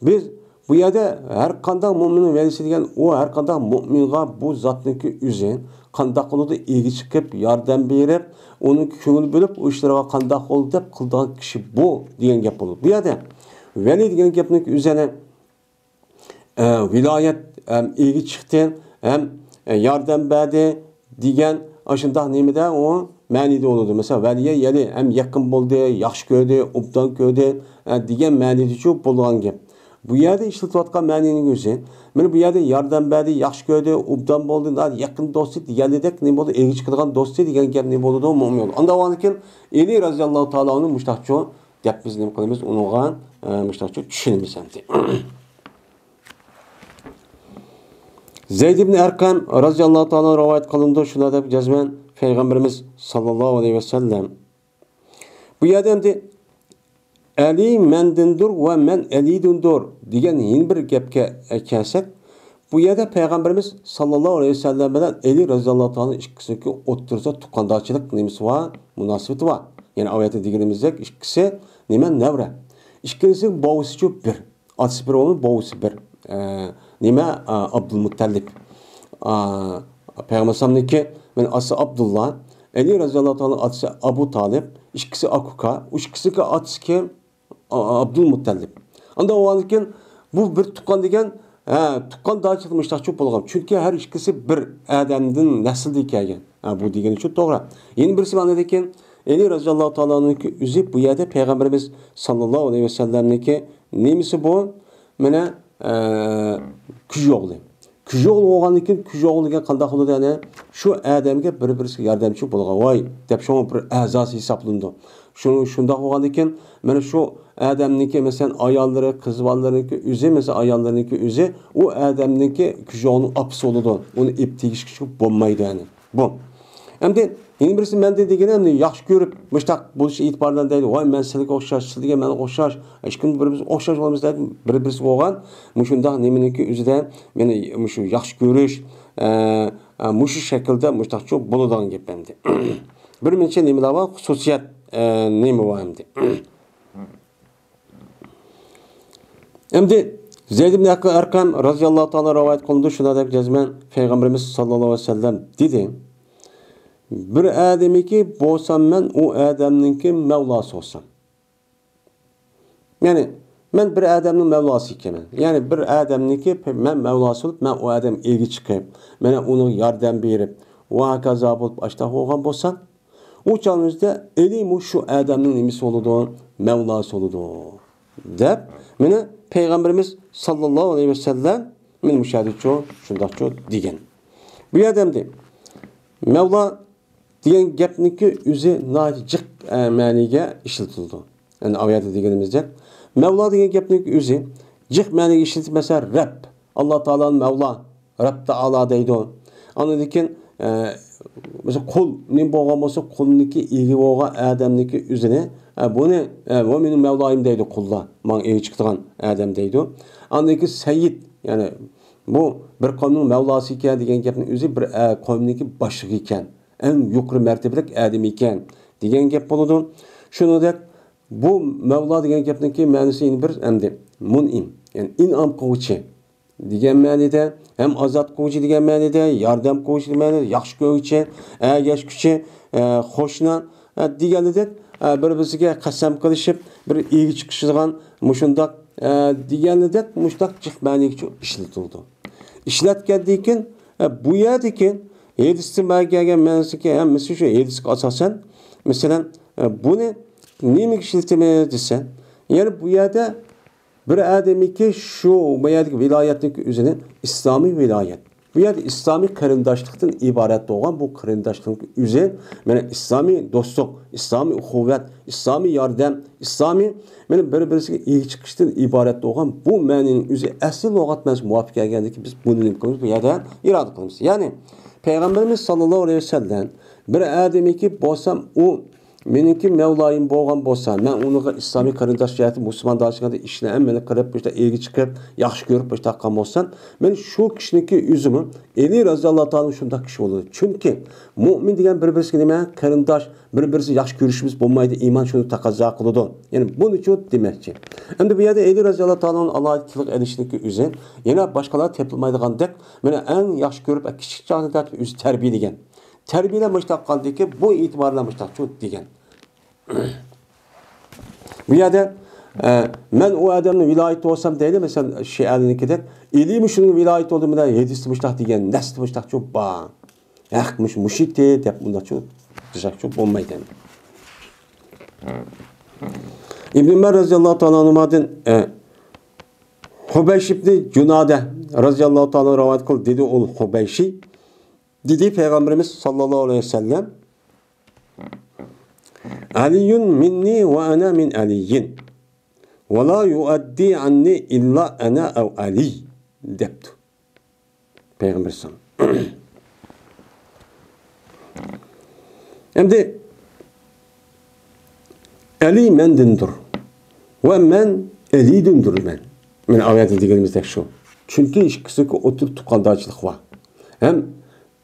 بىز بۇ يەردە ھەر قانداق مۇئمىننىڭ ۋەلىسى دېگەن، ئۇ ھەر قانداق مۇئمىنغا بۇ زاتنىڭكى ئۆزى قانداق قىلىدۇ، ئىگە چىقىپ، ياردەم بېرىپ، ئۇنىڭ كۆڭۈل بۆلۈپ، ئۇ ئىشلىرىغا قانداق قىلدى دەپ قىلىدىغان كىشى بۇ دېگەن گەپ بولىدۇ. بۇ يەردە ۋەلى دېگەن گەپنىڭكى ئۆزى يەنە ئە، ۋىلايەت ھەم ئىگە چىقتى، ھەم، ئە، ياردەم بەردى دېگەن ئاشۇنداق نېمىدە ئۇ مەنىدە بولىدۇ. مەسىلەن، ۋەلىيە يەلى ھەم يېقىن بولدى، ياخشى كۆردى، ئوبدان كۆردى، ئە، دېگەن مەنىدىچۇ بولغان گەپ. بۇ يەردە ئىشلىتىۋاتقان مەنىنىڭ ئۆزى، مانا بۇ يەردە ياردەم بەردى، ياخشى كۆردى، ئوبدان بولدى، ناھايىتى يېقىن دوستى دېگەنلىدەك نېمە بولىدۇ؟ ئىگە چىقىدىغان دوستى دېگەن گەپ نېمە بولىدۇ؟ مۇئمىن بولىدۇ. ئانداق بولغاندىكىن ئەلى رەزىياللاھۇ تائالا ئەنھۇ مۇشتاقچۇ دەپ بىز نېمە قىلىمىز؟ ئۇنىڭغا، ئە، مۇشۇنداقچە چۈشىنىمىز ئەمدى. زەيد ئىبن ئەرقەم رەزىياللاھۇ تائالا رىۋايەت قىلىنىدۇ، شۇنداق دەپ جەزمەن پەيغەمبىرىمىز ساللاللاھۇ ئەلەيھى ۋەسەللەم. بۇ يەردە ئەمدى «ئەلى مەندىندۇر ۋە مەن ئەلىدىندۇر» دېگەن يەنە بىر گەپكە كەلسەك، بۇ يەردە پەيغەمبىرىمىز ساللاللاھۇ ئەلەيھى ۋەسەللەم بىلەن ئەلى رەزىياللاھۇ تائالا ئىككىسىنىڭكى ئوتتۇرىسىدا تۇغقاندارچىلىق نېمىسى بار؟ مۇناسىۋىتى بار. يەنى ئاۋۇ يەردە دېگىنىمىزدەك ئىككىسى نېمە؟ نەۋرە. ئىككىلىسى بوۋىسىچۇ بىر. ئاتىسى بىر بولۇپ، بوۋىسى بىر. ئە، نېمە؟ ئا، ئابدۇلمۇتتەلىپ. ئا، پەيغەمبەر ئەلەيھىسسالامنىڭكى مەن ئاتىسى ئابدۇللا، ئەلى رەزىياللاھۇ تائالا ئاتىسى ئەبۇ تالىپ، ئىككىسى ئاكا-ئۇكا، ئۇ ئىككىسىنىڭكى ئاتىسى كىم؟ ئا-، ئابدۇلمۇتتەلىپ. ئاندىن ئۇنىڭدىن كېيىن بۇ بىر تۇغقان دېگەن، ھە، تۇغقانداشلىق مۇشتاقچۇ بولغان. چۈنكى ھەر ئىككىسى بىر ئادەمدىن نەسىلدىن كەلگەن. ھە، بۇ دېگىنى شۇ توغرا. يەنە بىرسى مانا لېكىن ئەلى رەزىياللاھۇ تائالانىڭكى ئۆزى بۇ يەردە پەيغەمبىرىمىز ساللاللاھۇ ئەلەيھى ۋەسەللەمنىڭكى نېمىسى بۇ؟ مانا، ئە، كۈج ئوغلى. كۈج ئوغلى بولغاندىن كېيىن كۈج ئوغلى دېگەن قانداق بولىدۇ؟ يەنى شۇ ئادەمگە بىر-بىرسىگە ياردەمچى بولغان، ۋاي دەپ شۇڭا بىر ئەزاسى ھېسابلىنىدۇ. شۇ، شۇنداق بولغاندىن كېيىن مانا شۇ ئادەمنىڭكى، مەسىلەن، ئاياللىرى، قىز بالىلىرىنىڭكى ئۆزى، مەسىلەن، ئاياللىرىنىڭكى ئۆزى ئۇ ئادەمنىڭكى كۈج ئوغلىنىڭ ئاپىسى بولىدۇ. ئۇنى ئېلىپ تېگىشكە بولمايدۇ، يەنى. بۇ. ئەمدى يەنە بىرسى مەندىن دېگىنى، ئەمدى ياخشى كۆرۈپ، مۇشتاق بولۇش ئېتىبارى بىلەن دەيدۇ، ۋاي، مەن سىلىگە ئوخشاش، سىز دېگەن مەنگە ئوخشاش، ھېچكىم بىر-بىرىمىز ئوخشاش بولىمىز دەيدۇ، بىر-بىرسىگە بولغان مۇشۇنداق نېمىنىڭكى ئۆزىدە مېنى مۇشۇ ياخشى كۆرۈش، ئە، ئە، مۇشۇ شەكىلدە مۇشتاقچۇ بولىدىغان گەپ ئەمدى. بىر نەچچە نېمىلەر بار، خۇسۇسىيەت، ئە، نېمە بار ئەمدى. ئەمدى زەيد ئىبن ئەرقەم رەزىياللاھۇ تائالا رىۋايەت قىلىنىدۇ، شۇنداق دەپ جەزمەن پەيغەمبىرىمىز ساللاللاھۇ ئەلەيھى ۋەسەللەم دېدى، بىر ئادەمنىڭكى بولسام مەن ئۇ ئادەمنىڭكى مەۋلاسى بولسام. يەنى مەن بىر ئادەمنىڭ مەۋلاسى ئىكەنمەن. يەنى بىر ئادەمنىڭكى مەن مەۋلاسى بولۇپ، مەن ئۇ ئادەمگە ئىگە چىقىپ، مانا ئۇنىڭغا ياردەم بېرىپ، ۋە ھاكازا بولۇپ ئاشتاق بولغان بولسام، ئۇ چاغنىڭ ئۆزىدە ئەلىمۇ شۇ ئادەمنىڭ نېمىسى بولىدۇ؟ مەۋلاسى بولىدۇ. دەپ، مانا پەيغەمبىرىمىز ساللاللاھۇ ئەلەيھى ۋەسەللەم مانا مۇشۇ يەردىچۇ، شۇنداقچۇ دېگەن. بۇ يەردە ئەمدى مەۋلا دېگەن گەپنىڭكى ئۆزى ناھايىتى جىق، ئە، مەنىگە ئىشلىتىلىدۇ. يەنى ئايەتتە دېگىنىمىزدەك، مەۋلا دېگەن گەپنىڭكى ئۆزى جىق مەنىگە ئىشلىتىپ، مەسىلەن، رەب، ئاللا تائالانى مەۋلا، رەب تائالا دەيدۇ. ئاندىن كېيىن، ئە، مەسىلەن، قۇل نېمە بولغان بولسا، قۇلنىڭكى ئىگە بولغان ئادەمنىڭكى ئۆزىنى، ئە، بۇنى، ئە، ۋە مېنىڭ مەۋلايىم دەيدۇ قۇللار. ماڭا ئىگە چىقىدىغان ئادەم دەيدۇ. ئاندىن كېيىن سەييىد، يەنى بۇ بىر قومنىڭ مەۋلاسى ئىكەن دېگەن گەپنىڭ ئۆزى بىر، ئە، قومنىڭكى باشلىقى ئىكەن. ئەڭ يۇقىرى مەرتىبىلىك ئادەم ئىكەن دېگەن گەپ بولىدۇ. شۇنىڭدەك بۇ مەۋلا دېگەن گەپنىڭكى مەنىسى يەنە بىر ئەمدى مۇنئىم، يەنى ئىنئام قىلغۇچى دېگەن مەنىدە، ھەم ئازاد قىلغۇچى دېگەن مەنىدە، ياردەم قىلغۇچى دېگەن مەنىدە، ياخشى كۆرگۈچى، ئەگەشكۈچى، ئە، قوشنا، ئە، دېگەنىدەك، ئە، بىر-بىرسىگە قەسەم قىلىشىپ، بىر ئىگە چىقىشىدىغان مۇشۇنداق، ئە، دېگەنىدەك مۇشۇنداق جىق مەنىگىچۇ ئىشلىتىلىدۇ. ئىشلەتكەندىن كېيىن، ئە، بۇ يەردىكى ھەدىستىن مانا كەلگەن مەنىسىكى ھەممىسى شۇ ھەدىسكە ئاساسەن، مەسىلەن، ئە، بۇنى نېمىگە ئىشلىتىمىز دېسە، يەنى بۇ يەردە بىر ئادەمنىڭكى شۇ بۇ يەردىكى ۋىلايەتنىڭكى ئۆزىنى ئىسلامىي ۋىلايەت. بۇ يەردە ئىسلامىي قېرىنداشلىقتىن ئىبارەت بولغان بۇ قېرىنداشلىقنىڭكى ئۆزى، مانا ئىسلامىي دوستلۇق، ئىسلامىي ئۇخۇۋەت، ئىسلامىي ياردەم، ئىسلامىي، مانا بىر-بىرسىگە ئىگە چىقىشتىن ئىبارەت بولغان بۇ مەنىنىڭ ئۆزى ئەسلى لۇغەت مەنىسىگە مۇۋاپىق كەلگەندىكى بىز بۇنى نېمە قىلىمىز؟ بۇ يەردە ئىرادە قىلىمىز. يەنى پەيغەمبىرىمىز ساللاللاھۇ ئەلەيھى ۋەسەللەم بىر ئادەمنىڭكى بولسام ئۇ مېنىڭكى مەۋلايىم بولغان بولسا، مەن ئۇنىڭغا ئىسلامىي قېرىنداش جەھەتتە مۇسۇلمانداشلىق جەھەتتە ئىشنى ھەممىنى قىلىپ، مۇشۇنداق ئىگە چىقىپ، ياخشى كۆرۈپ مۇشۇنداق قىلغان بولسام، مەن شۇ كىشىنىڭكى ئۆزىمۇ ئەلى رەزىياللاھۇ تائالا شۇنداق كىشى بولىدۇ. چۈنكى مۇئمىن دېگەن بىر-بىرسىگە نېمە؟ قېرىنداش، بىر-بىرسىگە ياخشى كۆرۈشىمىز بولمايدۇ، ئىمان شۇنى تەقەززا قىلىدۇ. يەنى بۇنىچۇ دېمەكچى. ئەمدى بۇ يەردە ئەلى رەزىياللاھۇ تائالانىڭ ئالاھىدە تىلغا ئېلىشنىڭكى ئۆزى يەنە باشقىلار تېپىلمايدىغاندەك، مانا ئەڭ ياخشى كۆرۈپ، كىچىك چاغدىن تارتىپ ئۆزى تەربىيەلىگەن. تەربىيەلەپ مۇشۇنداق قىلغاندىكىن، بۇ ئېتىبار بىلەن مۇشۇنداقچۇ دېگەن. بۇ يەردە، ئە، مەن ئۇ ئادەمنىڭ ۋىلايىتى بولسام دەيدۇ، مەسىلەن، شىئەلىنىڭكىدەك، ئەلىمۇ شۇنىڭ ۋىلايىتى بولدى، مانا ھەدىستە مۇشۇنداق دېگەن، نەستە مۇشۇنداقچۇ بار. ھەق مۇشۇ، مۇشۇ ئىدى دەپ مۇنداقچۇ دېسەكچۇ بولمايدۇ. ئىبن ئۆمەر رەزىياللاھۇ تائالا ئەنھۇمادىن، ئە، خۇبەيش ئىبنى جۇنادە رەزىياللاھۇ تائالا رىۋايەت قىلدى، دېدى ئۇ خۇبەيشى. دېدى پەيغەمبىرىمىز ساللاللاھۇ ئەلەيھى ۋەسەللەم، «ئەلىيۇن مىننى ۋە ئەنە مىن ئەلىيىن. ۋە لا يۇئەددى ئەننى ئىللا ئەنە ئەۋ ئەلىي» دەپتۇ پەيغەمبەر ئەلەيھىسسالام. ئەمدى ئەلى مەندىندۇر ۋە مەن ئەلىدىندۇرمەن. مانا ئايەتتە دېگىنىمىزدەك شۇ. چۈنكى ئىككىسىنىڭكى ئوتتۇرىدا تۇغقانداشلىق بار. ھەم،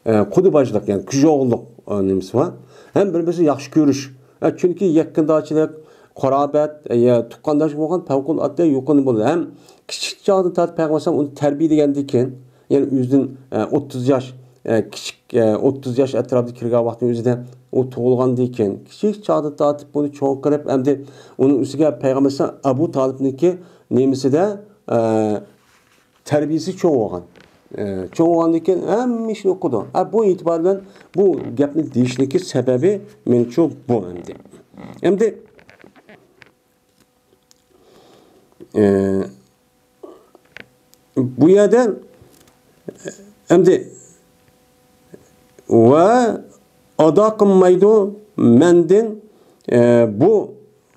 ئە، قۇدىباجلىق، يەنى كۈجئوغۇللۇق، ئە، نېمىسى بار. ھەم بىر-بىرسىنى ياخشى كۆرۈش. ئە، چۈنكى يېقىنداشلىق، قۇرابەت، ئە، يا تۇغقانداش بولغان پەۋقۇلئاددە يۇقىرى بولىدۇ. ھەم كىچىك چاغدىن تارتىپ پەيغەمبەر ئەلەيھىسسالام ئۇنى تەربىيەلىگەندىن كېيىن، يەنى ئۆزىدىن، ئە، ئوتتۇز ياش، ئە، كىچىك، ئە، ئوتتۇز ياش ئەتراپىدا كىرگەن ۋاقتىنىڭ ئۆزىدە ئۇ تۇغۇلغاندىن كېيىن، كىچىك چاغدىن تارتىپ بۇنى چوڭ قىلىپ، ئەمدى ئۇنىڭ ئۈستىگە پەيغەمبەر ئەلەيھىسسالام ئەبۇ تالىپنىڭكى نېمىسىدە، ئە، تەربىيىسى چوڭ بولغان. ئە، چوڭ بولغاندىن كېيىن ھەممە ئىشنى ئۇقىدۇ. ئە، بۇ ئېتىبار بىلەن بۇ گەپنى دېيىشنىڭكى سەۋەبى مېنىڭچۇ بۇ ئەمدى. ئەمدى، ئە، بۇ يەردە ئەمدى ۋە ئادا قىلمايدۇ مەندىن، ئە، بۇ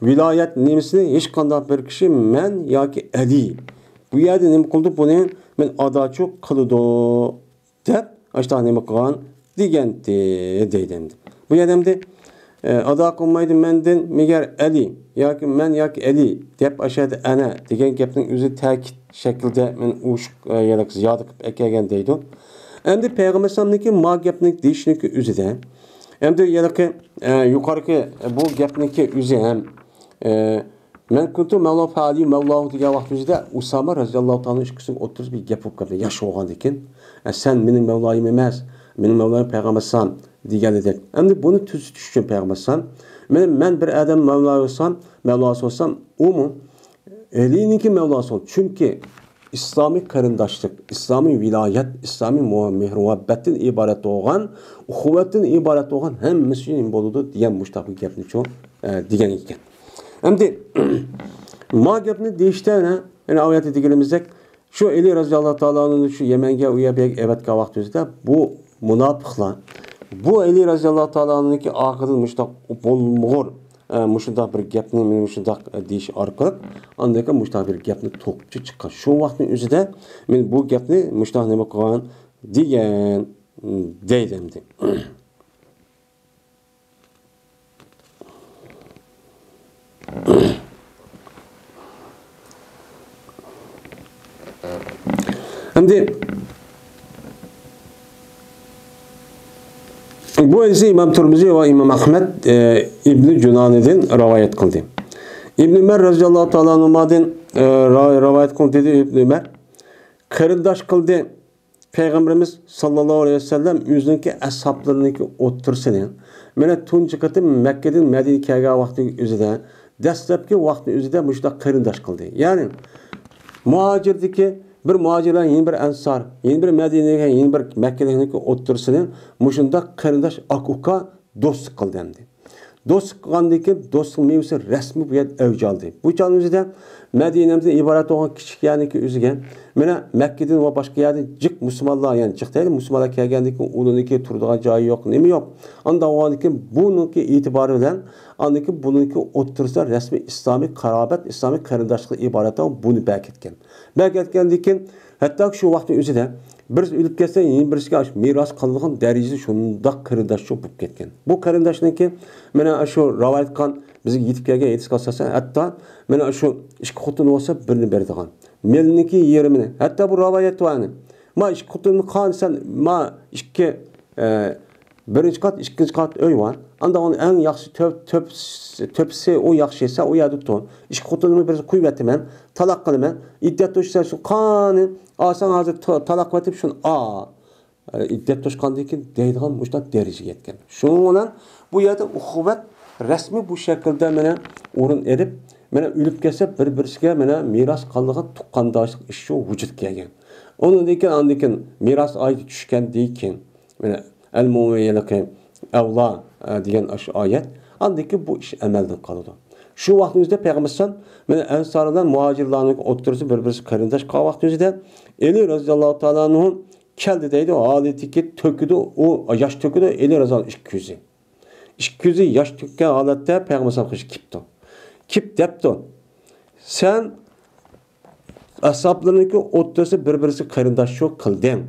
ۋىلايەت نېمىسىنى ھېچقانداق بىر كىشى مەن ياكى ئەلى. بۇ يەردە نېمە قىلدى؟ بۇنى مەن ئاداچۇ قىلىدۇ دەپ، ئاشۇنداق نېمە قىلغان دېگەنتى دەيدۇ ئەمدى. بۇ يەردە ئەمدى، ئە، ئادا قىلمايدۇ مەندىن مەگەر ئەلى ياكى مەن ياكى ئەلى دەپ ئاشۇ يەردە ئەنە دېگەن گەپنىڭ ئۆزى تەكىت شەكلىدە مەن ئوشۇق، ئە، يەنە زىيادە قىلىپ ئەكەلگەن دەيدۇ. ئەمدى پەيغەمبەر ئەلەيھىسسالامنىڭكى ما گەپنى دېيىشنىڭكى ئۆزىدە، ئەمدى يەنىكى، ئە، يۇقىرىقى، ئە، بۇ گەپنىڭكى ئۆزى ھەم، ئە، مەن كۇنتۇ مەۋلا فەئەلى مەۋلاھۇ دېگەن ۋاقىت ئۆزىدە ئۇسامە رەزىياللاھۇ تائالا ئىككىسىنىڭ ئوتتۇرىسىدا بىر گەپ بولۇپ قالدى. ياش بولغاندىكىن، ئە، سەن مېنىڭ مەۋلايىم ئەمەس، مېنىڭ مەۋلايىم پەيغەمبەر ئەلەيھىسسالام دېگەنىدەك. ئەمدى بۇنى تۈزىتىش ئۈچۈن پەيغەمبەر ئەلەيھىسسالام، مەن، مەن بىر ئادەم مەۋلا بولسام، مەۋلاسى بولسام، ئۇمۇ ئەلىنىڭكى مەۋلاسى بول. چۈنكى ئىسلامىي قېرىنداشلىق، ئىسلامىي ۋىلايەت، ئىسلامىي مۇ-، مېھرى-مۇھەببەتتىن ئىبارەت بولغان، ئۇخۇۋەتتىن ئىبارەت بولغان ھەممىسى ئۈچۈن بولىدۇ دېگەن مۇشۇنداق بىر گەپنى شۇ، ئە، دېگەن ئىكەن. ئەمدى ما گەپنى دېيىشتە يەنە، يەنە ئايەتتە دېگىنىمىزدەك، شۇ ئەلى رەزىياللاھۇ تائالا ئانھۇنى شۇ يەمەنگە ئۇ يەرگە ئەۋەتكەن ۋاقتىمىزدا بۇ مۇناپىقلار، بۇ ئەلى رەزىياللاھۇ تائالا ئانھۇنىڭكى ئارقىدىن مۇشۇنداق بولمىغۇر، ئە، مۇشۇنداق بىر گەپنى مېنى مۇشۇنداق، ئە، دېيىش ئارقىلىق، ئاندىن كېيىن مۇشۇنداق بىر گەپنى توقۇپ چىققان. شۇ ۋاقىتنىڭ ئۆزىدە مەن بۇ گەپنى مۇشۇنداق نېمە قىلغان دېگەن، دەيدۇ ئەمدى. ئەمدى بۇ ھەدىسنى ئىمام تۇرمۇزى ۋە ئىمام ئەخمەت، ئە، ئىبنى جۇنانىدىن رىۋايەت قىلدى. ئىبن ئۆمەر رەزىياللاھۇ تائالا ئەنھۇمادىن، ئە، را-، رىۋايەت قىلدى، دېدى ئىبن ئۆمەر. قېرىنداش قىلدى پەيغەمبىرىمىز ساللاللاھۇ ئەلەيھى ۋەسەللەم ئۆزىنىڭكى ئەسھابلىرىنىڭكى ئوتتۇرىسىنى، مانا تۇنجى قېتىم مەككىدىن مەدىنىگە كەلگەن ۋاقتىنىڭ ئۆزىدە، دەسلەپكى ۋاقىتنىڭ ئۆزىدە مۇشۇنداق قېرىنداش قىلدى. يەنى مۇھاجىردىكى بىر مۇھاجىر بىلەن يەنە بىر ئەنسار، يەنە بىر مەدىنىگە، يەنە بىر مەككىلىكنىڭكى ئوتتۇرىسىنى مۇشۇنداق قېرىنداش ئاكا-ئۇكا دوستلۇق قىلدى ئەمدى. دوستلۇق قىلغاندىن كېيىن دوستلۇق مېۋىسى رەسمىي بۇ يەردە ئەۋج ئالدى. بۇ چاغنىڭ ئۆزىدە مەدىنىمىزدىن ئىبارەت بولغان كىچىك يەرنىڭكى ئۆزىگە، مانا مەككىدىن ۋە باشقا يەردىن جىق مۇسۇلمانلار، يەنى جىق دەيدۇ، مۇسۇلمانلار كەلگەندىن كېيىن ئۇنىڭكى تۇرىدىغان جايى يوق، نېمە يوق. ئانداق بولغاندىن كېيىن بۇنىڭكى ئېتىبارى بىلەن ئاندىن كېيىن بۇنىڭكى ئوتتۇرىسىدا رەسمىي ئىسلامىي قارابەت، ئىسلامىي قېرىنداشلىق ئىبارەت بۇنى بەركەتكەن. بەركەتكەندىن كېيىن، ھەتتاكى شۇ ۋاقىتنىڭ ئۆزىدە بىرسى ئۆلۈپ كەتسە، يەنە بىرسىگە ئاشۇ مىراس قالىدىغان دەرىجىدە شۇنداق قېرىنداشچۇ بولۇپ كەتكەن. بۇ قېرىنداشنىڭكى، مانا شۇ رىۋايەت قىلغان، بىزگە يېتىپ كەلگەن ھەدىسكە ئاساسەن، ھەتتا مانا شۇ ئىككى خوتۇن بولسا، بىرنى بېرىدىغان. مېلىنىڭكى يېرىمىنى، ھەتتا بۇ رىۋايەت بار ئەنە. ما ئىككى خوتۇننى قان سەن، ما ئىككى، ئە، بىرىنچى قات، ئىككىنچى قات ئۆي بار. ئاندا ئۇنىڭ ئەڭ ياخشى تۆپ-، تۆپ-، تۆپىسى ئۇ ياخشى، سەن ئۇ يەردە تۇر. ئىككى خوتۇنۇمنى بىرسى قويۇۋېتىمەن، تالاق قىلىمەن. ئىددەت توشسا شۇ قانى ئالساڭ ھازىر تا-، تالاق قىلىۋېتىپ شۇنى ئال. ئىددەت توشقاندىن كېيىن دەيدىغان مۇشۇنداق دەرىجىگە يەتكەن. شۇنىڭ بىلەن بۇ يەردە ئۇخۇۋەت رەسمىي بۇ شەكىلدە مانا ئورۇن ئېلىپ، مانا ئۆلۈپ كەتسە بىر-بىرسىگە مانا مىراس قالىدىغان تۇغقانداشلىق ئىشى شۇ ۋۇجۇدقا كەلگەن. ئۇنىڭدىن كېيىن، ئاندىن كېيىن مىراس ئايىتى چۈشكەندىن كېيىن، مانا ئەل-مۇئمىنۇنە ئەۋلا، ئە، دېگەن ئاشۇ ئايەت. ئاندىن كېيىن بۇ ئىش ئەمەلدىن قالىدۇ. شۇ ۋاقىتنىڭ ئۆزىدە پەيغەمبەر ئەلەيھىسسالام مانا ئەنسار بىلەن مۇھاجىرلارنىڭ ئوتتۇرىسىدا بىر-بىرسى قېرىنداش قالغان ۋاقىتنىڭ ئۆزىدە ئەلى رەزىياللاھۇ تائالا ئەنھۇ كەلدى دەيدۇ، ھالىتىكى تۆكىدۇ، ئۇ ياش تۆكىدۇ، ئەلى رەزىياللاھۇ ئىككى كۆزى. ئىككى كۆزى ياش تۆككەن ھالەتتە پەيغەمبەر ئەلەيھىسسالام قېشىغا كېلىپتۇ. كېلىپ دەپتۇ، سەن ئەسھابلىرىڭنىڭكى ئوتتۇرىسى بىر-بىرسى قېرىنداشچۇ قىلدىڭ.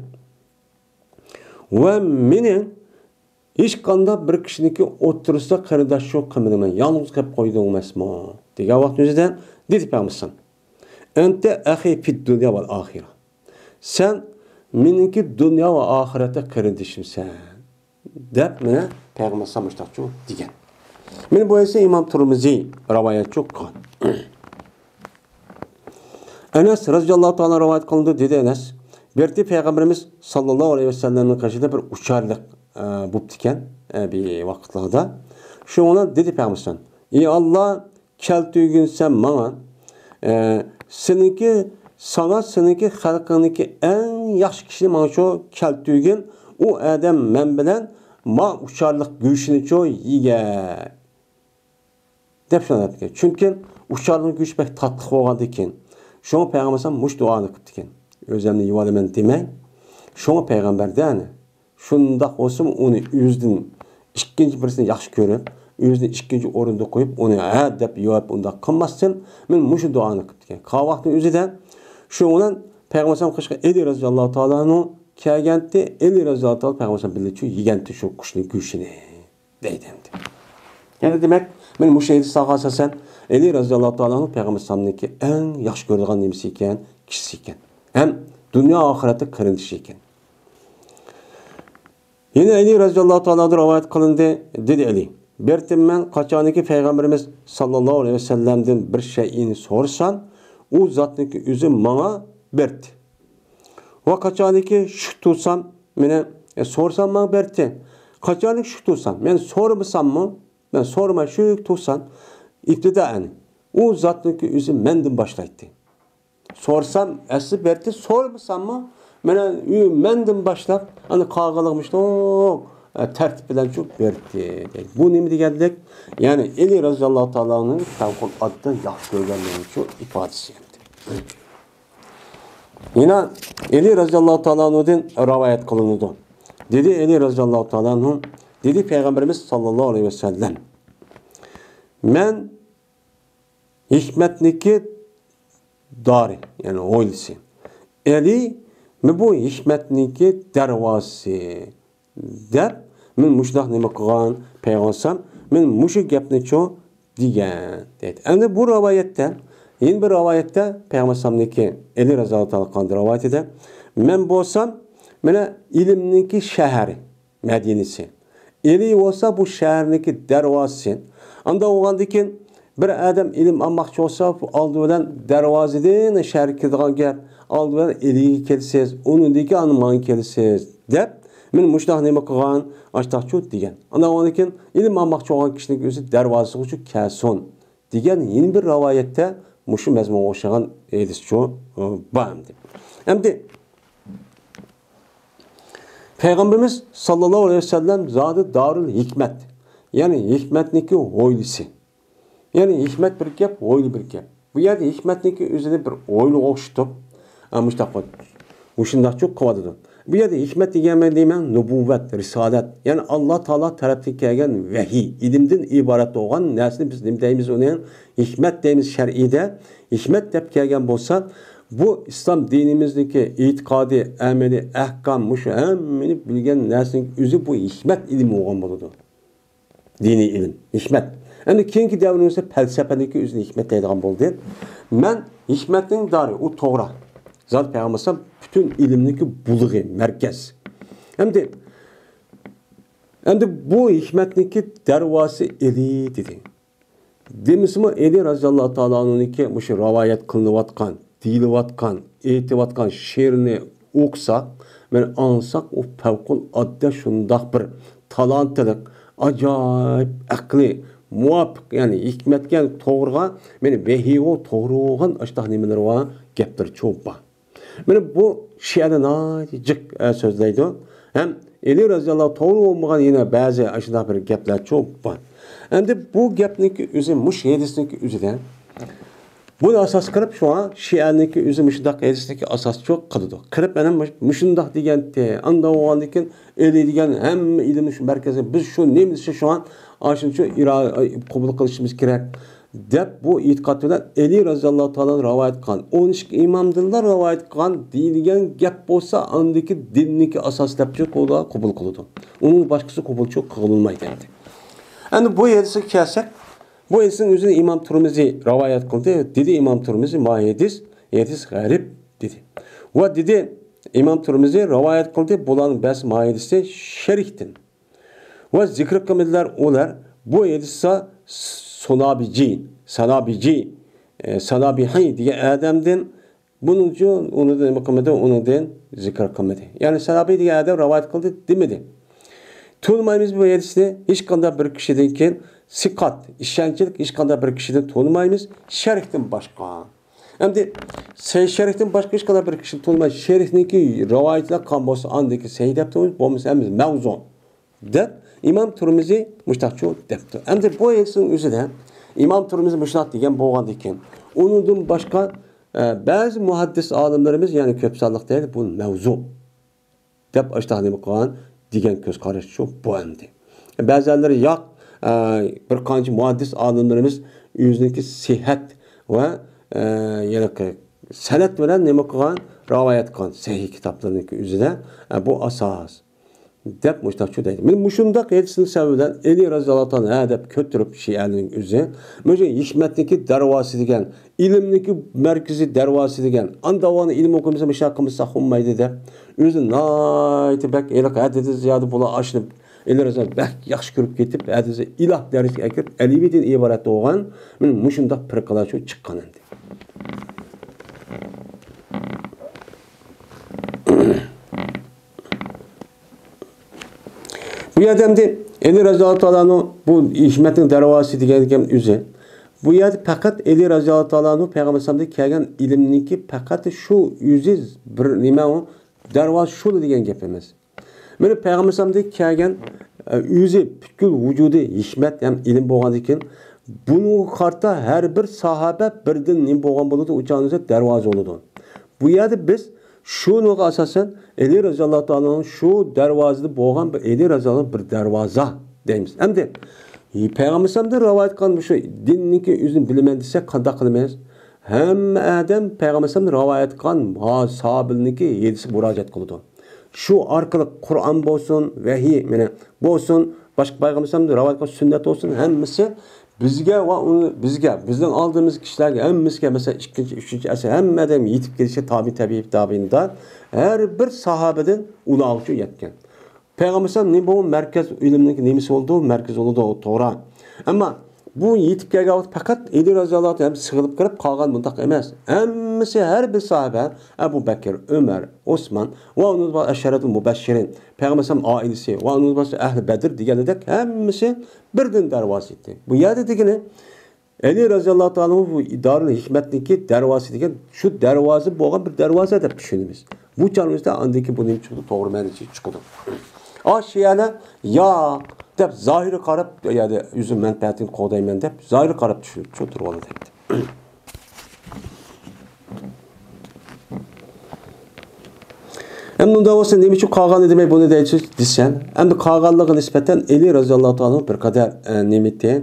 ۋە مېنى ھېچقانداق بىر كىشىنىڭكى ئوتتۇرىسىدا قېرىنداشچۇ قىلمىدىڭ، مېنى يالغۇز قىلىپ قويدۇڭ ئەمەسمۇ؟ دېگەن ۋاقىت ئۆزىدە دېدى پەيغەمبەر ئەلەيھىسسالام، ئەنتە ئەخى فىد دۇنيا ۋەل ئاخىرە. سەن مېنىڭكى دۇنيا ۋە ئاخىرەتتە قېرىندىشىمسەن، دەپ مانا پەيغەمبەر ئەلەيھىسسالام مۇشۇنداقچۇ دېگەن. مانا بۇ ھەدىسنى ئىمام تۇرمۇزى رىۋايەتچۇ قىلغان. ئەنەس رەزىياللاھۇ تائالا رىۋايەت قىلىنىدۇ، دېدى ئەنەس، بىر قېتى پەيغەمبىرىمىز ساللاللاھۇ ئەلەيھى ۋەسەللەمنىڭ قېشىدا بىر ئۇچارلىق، ئە، بوپتىكەن، ئە، بىر ۋاقىتلاردا. شۇنىڭ بىلەن دېدى پەيغەمبەر ئەلەيھىسسالام، ئى ئاللا، كەلتۈرگىنسەن ماڭا، ئە، سېنىڭكى ساڭا سېنىڭكى خەلقىڭنىڭكى ئەڭ ياخشى كىشىنى ماڭىچۇ كەلتۈرگىن، ئۇ ئادەم مەن بىلەن ما ئۇچارلىق گۆشىنىچۇ يېگەي، دەپ شۇنداق دەپتىكەن. چۈنكى ئۇچارلىق گۆشى بەك تاتلىق بولغاندىكىن، شۇڭا پەيغەمبەر ئەلەيھىسسالام مۇشۇ دۇئانى قىپتىكەن. ئۆزۈمنى يېۋالىمەن دېمەي، شۇڭا پەيغەمبەر دە ئەنە شۇنداق بولسىمۇ، ئۇنى ئۆزىدىن ئىككىنچى بىرسىنى ياخشى كۆرۈپ، ئۆزىنى ئىككىنچى ئورۇندا قويۇپ، ئۇنى ھە دەپ يېۋەپ ئۇنداق قىلماستىن، مەن مۇشۇ دۇئانى قىپتىكەن. قالغان ۋاقىتنىڭ ئۆزىدە شۇ بىلەن پەيغەمبەر ئەلەيھىسسالام قېشىغا ئەلى رەزىياللاھۇ تائالا ئەنھۇ كەلگەنتى، ئەلى رەزىياللاھۇ تائالا پەيغەمبەر ئەلەيھىسسالام بىللە شۇ يېگەنتى شۇ قۇشنى گۆشىنى. دەيدۇ ئەمدى. يەنى دېمەك، مەن مۇشۇ ھەدىسلەرگە ئاساسەن، ئەلى رەزىياللاھۇ تائالا ئەنھۇ پەيغەمبەر ئەلەيھىسسالامنىڭكى ئەڭ ياخشى كۆرىدىغان نېمىسى ئىكەن، كىشىسى ئىكەن. ھەم دۇنيا ئاخىرەتتە قېرىندىشى ئىكەن. يەنە ئەلى رەزىياللاھۇ تائالا ئەنھۇدىن رىۋايەت قىلىندى، دېدى ئەلى، بەرتىم مەن قاچانكى پەيغەمبىرىمىز ساللاللاھۇ ئەلەيھى ۋەسەللەمدىن بىر شەيئىنى سورىسام، ئۇ زاتنىڭكى ئۆزى ماڭا بەرتى. ۋە قاچانكى شۈك تۇرسام، مېنى، ئە، سورىسام ماڭا بەرتى. قاچانكى شۈك تۇرسام، مەن سورىمىساممۇ، مەن سورىماي شۈك تۇرسام، ئىبتىدائەن ئۇ زاتنىڭكى ئۆزى مەندىن باشلايتتى. سورىسام، ئەسلى بەرتى، سورىمىساممۇ، مانا، ئۇ مەندىن باشلاپ، ئانا قالغانلىقى مۇشۇنداق، ئە، تەرتىپ بىلەن شۇ بەرتى. بۇ نېمە دېگەنلىك؟ يەنى ئەلى رەزىياللاھۇ تائالا ئەنھۇنىڭ پەۋقۇلئاددە ياخشى كۆرگەنلىكىنىڭ شۇ ئىپادىسى ئەمدى. يەنە ئەلى رەزىياللاھۇ تائالا ئەنھۇدىن رىۋايەت قىلىنىدۇ. دېدى ئەلى رەزىياللاھۇ تائالا ئەنھۇ، دېدى پەيغەمبىرىمىز ساللاللاھۇ ئەلەيھى ۋەسەللەم، مەن ھېكمەتنىڭكى دارى، يەنى ھويلىسى. ئەلى، مەن بۇ ھېكمەتنىڭكى دەرۋازىسى. دەپ، مەن مۇشۇنداق نېمە قىلغان، پەيغەمبەر ئەلەيھىسسالام، مەن مۇشۇ گەپنىچۇ دېگەن، دەيدۇ. ئەمدى بۇ رىۋايەتتە، يەنە بىر رىۋايەتتە پەيغەمبەر ئەلەيھىسسالامنىڭكى، ئەلى رەزىياللاھۇ تائالا ئەنھۇ رىۋايىتىدە، مەن بولسام، مانا، ئىلىمنىڭكى شەھىرى، مەدىنىسى. ئەلى بولسا بۇ شەھەرنىڭكى دەرۋازىسى. ئاندا بولغاندىكىن، بىر ئادەم ئىلىم ئالماقچى بولسا، ئالدى بىلەن دەرۋازىدىن شەھەرگە كىرىدىغان گەپ، ئالدى بىلەن ئەلىگە كېلىسىز، ئۇنىڭدىن كېيىن ئانا ماڭا كېلىسىز، دەپ، مەن مۇشۇنداق نېمە قىلغان، ئاشتاقچۇ دېگەن. ئانا ئۇنىڭدىن كېيىن ئىلىم ئالماقچى بولغان كىشىنىڭ ئۆزى دەرۋازىسىغىچۇ كەلسۇن دېگەن يەنە بىر رىۋايەتتە مۇشۇ مەزمۇنغا ئوخشىغان ھەدىسچۇ، ئۇ، بار ئەمدى. ئەمدى پەيغەمبىرىمىز ساللاللاھۇ ئەلەيھى ۋەسەللەم زادى دارۇل ھېكمەت، يەنى ھېكمەتنىڭكى ھويلىسى. يەنى ھېكمەت بىر گەپ، ھويلا بىر گەپ. بۇ يەردە ھېكمەتنىڭكى ئۆزىنى بىر ھويلىغا ئوخشىتىپ، ئە، مۇشۇنداق قىلىپ، مۇشۇنداقچۇ قىلىۋاتىدۇ. بۇ يەردە ھېكمەت دېگەن مەن دەيمەن، نۇبۇۋۋەت، رىسالەت، يەنى ئاللا تائالا تەرەپتىن كەلگەن ۋەھىي، ئىلىمدىن ئىبارەت بولغان نەرسىنى بىز نېمە دەيمىز ئۇنى؟ ھېكمەت دەيمىز شەرئىيدە. ھېكمەت دەپ كەلگەن بولسا، بۇ ئىسلام دىنىمىزدىكى ئېتىقادى، ئەمەلىي ئەھكام، مۇشۇ ھەممىنى بىلگەن نەرسىنىڭ ئۆزى بۇ ھېكمەت ئىلمى بولغان بولىدۇ. دىنىي ئىلىم، ھېكمەت. ئەمدى كېيىنكى دەۋرىمىزدە پەلسەپىنىڭكى ئۆزىنى ھېكمەت دەيدىغان بولدى. مەن ھېكمەتنىڭ دارى، ئۇ توغرا. زادى پەيغەمبەر ئەلەيھىسسالام پۈتۈن ئىلىمنىڭكى بۇلىغى، مەركەز. ئەمدى، ئەمدى بۇ ھېكمەتنىڭكى دەرۋازىسى ئەلى دېدى. دېمىسىمۇ، ئەلى رەزىياللاھۇ تائالا ئەنھۇنىڭكى مۇشۇ رىۋايەت قىلىنىۋاتقان، دېيىلىۋاتقان، ئېيتىۋاتقان شېئىرىنى ئوقۇساق، مانا ئاڭلىساق، ئۇ پەۋقۇلئاددە شۇنداق بىر تالانتلىق، ئاجايىپ ئەقلى مۇۋاپىق، يەنى ھېكمەتكە توغرىغا، مانا ۋەھىيغا توغرا بولغان ئاشۇنداق نېمىلىرى بار، گەپلىرى چوپان. مانا بۇ شېئىرنى ناھايىتى جىق، ئە، سۆزلەيدۇ. ھەم ئەلى رەزىياللاھۇ توغرا بولمىغان يەنە بەزى ئاشۇنداق بىر گەپلەر چوپان. ئەمدى بۇ گەپنىڭكى ئۆزى، مۇشۇ ھەدىسنىڭكى ئۆزىدە بۇنى ئاساس قىلىپ، شۇڭا شېئىرنىڭكى ئۆزى مۇشۇنداق ھەدىسنىڭكى ئاساسچۇ قىلىدۇ. قىلىپ، ئەنە مۇش-، مۇشۇنداق دېگەنتى، ئاندا بولغاندىكىن ئەلى دېگەن ھەممە ئىلىم شۇ مەركەزگە، بىز شۇ نېمىسى شۇڭا ئاشۇنچە ئىرا-، قوبۇل قىلىشىمىز كېرەك. دەپ بۇ ئېتىقاد بىلەن ئەلى رەزىياللاھۇ تائالا رىۋايەت قىلغان، ئون ئىككى ئىمامدىنلا رىۋايەت قىلغان دېيىلگەن گەپ بولسا، ئاندىكى دىننىڭكى ئاساسى دەپ قوبۇل قىلىدۇ. ئۇنىڭ باشقىسى قوبۇلچۇ قىلىنمايدۇ ئەمدى. ئەمدى بۇ ھەدىسكە كەلسەك، بۇ ھەدىسنىڭ ئۆزىنى ئىمام تۇرمىزى رىۋايەت قىلدى. دېدى ئىمام تۇرمىزى، ما ھەدىس، ھەدىس غەرىب دېدى. ۋە دېدى ئىمام تۇرمىزى رىۋايەت قىلدى، بۇلارنىڭ بەس ما ھەدىسى شەرىكتىن. ۋە زىكىر قىلمىدىلەر ئۇلار بۇ ھەدىستا سۇنابىجى، سانابىجى، ئە، سانابىھى دېگەن ئادەمدىن، بۇنىڭ ئۈچۈن ئۇنى نېمە قىلمىدى، ئۇنىڭدىن زىكىر قىلمىدى. يەنى سانابى دېگەن ئادەم رىۋايەت قىلدى دېمىدى. تونۇمايمىز بۇ ھەدىسنى ھېچقانداق بىر كىشىدىن كېيىن، سىقات، ئىشەنچلىك ھېچقانداق بىر كىشىدىن تونۇمايمىز، شەرىكتىن باشقا. ئەمدى سەھىھ شەرھتىن باشقا ھېچقانداق بىر كىشى تونۇمايدۇ. شەرھنىڭكى رىۋايىتىدە قالغان بولسا، ئاندىكى سەھىھ دەپ تۇرىمىز، بولمىسا ھەممىسى مەۋزۇ دەپ ئىمام تۇرمىزى مۇشتاقچۇ دەپتۇ. ئەمدى بۇ ھەدىسنىڭ ئۆزىدە ئىمام تۇرمىزى مۇشتاق دېگەن بولغاندىكىن، ئۇنىڭدىن باشقا، ئە، بەزى مۇھەددىس ئالىملىرىمىز، يەنى كۆپ سانلىق دەيدۇ، بۇ مەۋزۇ دەپ ئاشتاق نېمە قىلغان دېگەن كۆز قاراش شۇ بۇ ئەمدى. بەزەنلىرى ياق، ئە، بىر قانچە مۇھەددىس ئالىملىرىمىز ئۆزىنىڭكى سىھھەت ۋە، ئە، يەنە سەنەد بىلەن نېمە قىلغان، رىۋايەت قىلغان سەھىھ كىتابلىرىنىڭكى ئۆزىدە، ئە، بۇ ئاساس دەپ مۇشتاقچۇ دەيدۇ. مانا مۇشۇنداق ھەدىسنىڭ سەۋەبى بىلەن ئەلى رەزىياللاھۇ تائالا ھە دەپ كۆتۈرۈپ شىئەنىڭ ئۆزى، مۇشۇ ھېكمەتنىڭكى دەرۋازىسى دېگەن، ئىلىمنىڭكى مەركىزى دەرۋازىسى دېگەن، ئاندىن ئىلىم ئوقۇمىسا مۇشۇنداق قىلمىساق بولمايدۇ دەپ، ئۆزى ناھايىتى بەك ھېلىقى ھەددىدىن زىيادە بۇلار ئاشۇنى ئەلى رەزىياللاھۇ بەك ياخشى كۆرۈپ كېتىپ، ھەدىسى ئىلاھ دەرىجىگە ئەكىرىپ، ئەلىۋىدىن ئىبارەت بولغان، مانا مۇشۇنداق پىرقىلار شۇ چىققان ئەمدى. بۇ يەردە ئەمدى ئەلى رەزىياللاھۇ تائالانىڭ بۇ ھېكمەتنىڭ دەرۋازىسى دېگەن گەپ ئۆزى. بۇ يەردە پەقەت ئەلى رەزىياللاھۇ تائالانىڭ پەيغەمبەر ئەلەيھىسسالامدىن كەلگەن ئىلىمنىڭكى پەقەت شۇ ئۆزى بىر نېمە ئۇ دەرۋازە شۇلا دېگەن گەپ ئەمەس. مانا پەيغەمبەر ئەلەيھىسسالامدىن كەلگەن، ئە، ئۆزى پۈتكۈل ۋۇجۇدى ھېكمەت ھەم ئىلىم بولغاندىن كېيىن، بۇنىڭغا قارىتا ھەر بىر ساھابە بىردىن نېمە بولغان بولىدۇ، ئۇ چاغدا دەرۋازە بولىدۇ. بۇ يەردە بىز شۇنىڭغا ئاساسەن، ئەلى رەزىياللاھۇ تائالانىڭ شۇ دەرۋازىدا بولغان بىر ئەلى رەزىياللاھۇ بىر دەرۋازا دەيمىز. ئەمدى پەيغەمبەر ئەلەيھىسسالامدىن رىۋايەت قىلغان مۇشۇ دىننىڭكى ئۆزىنى بىلىمەن دېسە، قانداق قىلىمىز؟ ھەممە ئادەم پەيغەمبەر ئەلەيھىسسالامدىن رىۋايەت قىلغان ھا-، ساھابىلىرنىڭكى ھەدىسىگە مۇراجىئەت قىلىدۇ. شۇ ئارقىلىق قۇرئان بولسۇن، ۋەھىي، مانا، بولسۇن، باشقا پەيغەمبەر ئەلەيھىسسالامدىن رىۋايەت قىلغان سۈننەت بولسۇن، ھەممىسى بىزگە ۋە ئۇنى، بىزگە، بىزنىڭ ئالدىمىزدىكى كىشىلەرگە ھەممىسىگە، مەسىلەن، ئىككىنچى، ئۈچىنچى ئەسىر ھەممە ئادەمگە يېتىپ كېلىشى تابىئىي، تەبىئىي، تابىئىيدا ھەر بىر ساھابىدىن ئۇلارغىچە يەتكەن. پەيغەمبەر ئەلەيھىسسالام نېمە بولغان مەركەز، ئىلىمنىڭكى نېمىسى بولىدۇ، مەركىزى بولىدۇ، توغرا. ئەمما بۇ يېتىپ كەلگەن ۋاقىت پەقەت ئەلى رەزىياللاھۇ تائالا سىغىلىپ كىرىپ قالغان بۇنداق ئەمەس. ھەممىسى، ھەر بىر ساھابە، ئەبۇ بەكىر، ئۆمەر، ئوسمان ۋە ئۇنىڭ ئەشەرەتۇل مۇبەششىرىن، پەيغەمبەر ئەلەيھىسسالام ئائىلىسى ۋە ئۇنىڭ ئەھلى بەدر دېگەندەك ھەممىسى بىردىن دەرۋازا ئىدى. بۇ يەردە دېگىنى ئەلى رەزىياللاھۇ تائالا بۇ دارۇل ھېكمەتنىڭكى دەرۋازىسى دېگەن شۇ دەرۋازا بولغان بىر دەرۋازا دەپ چۈشىنىمىز. بۇ چاغنىڭ ئۈستىدە ئاندىن كېيىن بۇ نېمە چىقىدۇ؟ توغرا مەنىسى چىقىدۇ. ئا، شىئەلەر ياق دەپ زاھىرغا قاراپ، يەنى ئۆزى مەنپەئەتىنى قوغدايمەن دەپ زاھىرغا قاراپ چۈشىنىپ، شۇ تۇرۇۋالىدۇ. ئەمدى ئۇنداق بولسا نېمە ئۈچۈن قالغان ئىدى بۇنى دەيسىز دېسەم، ئەمدى قالغانلىقىغا نىسبەتەن ئەلى رەزىياللاھۇ تائالا بىر قەدەر، ئە، نېمە ئىدى؟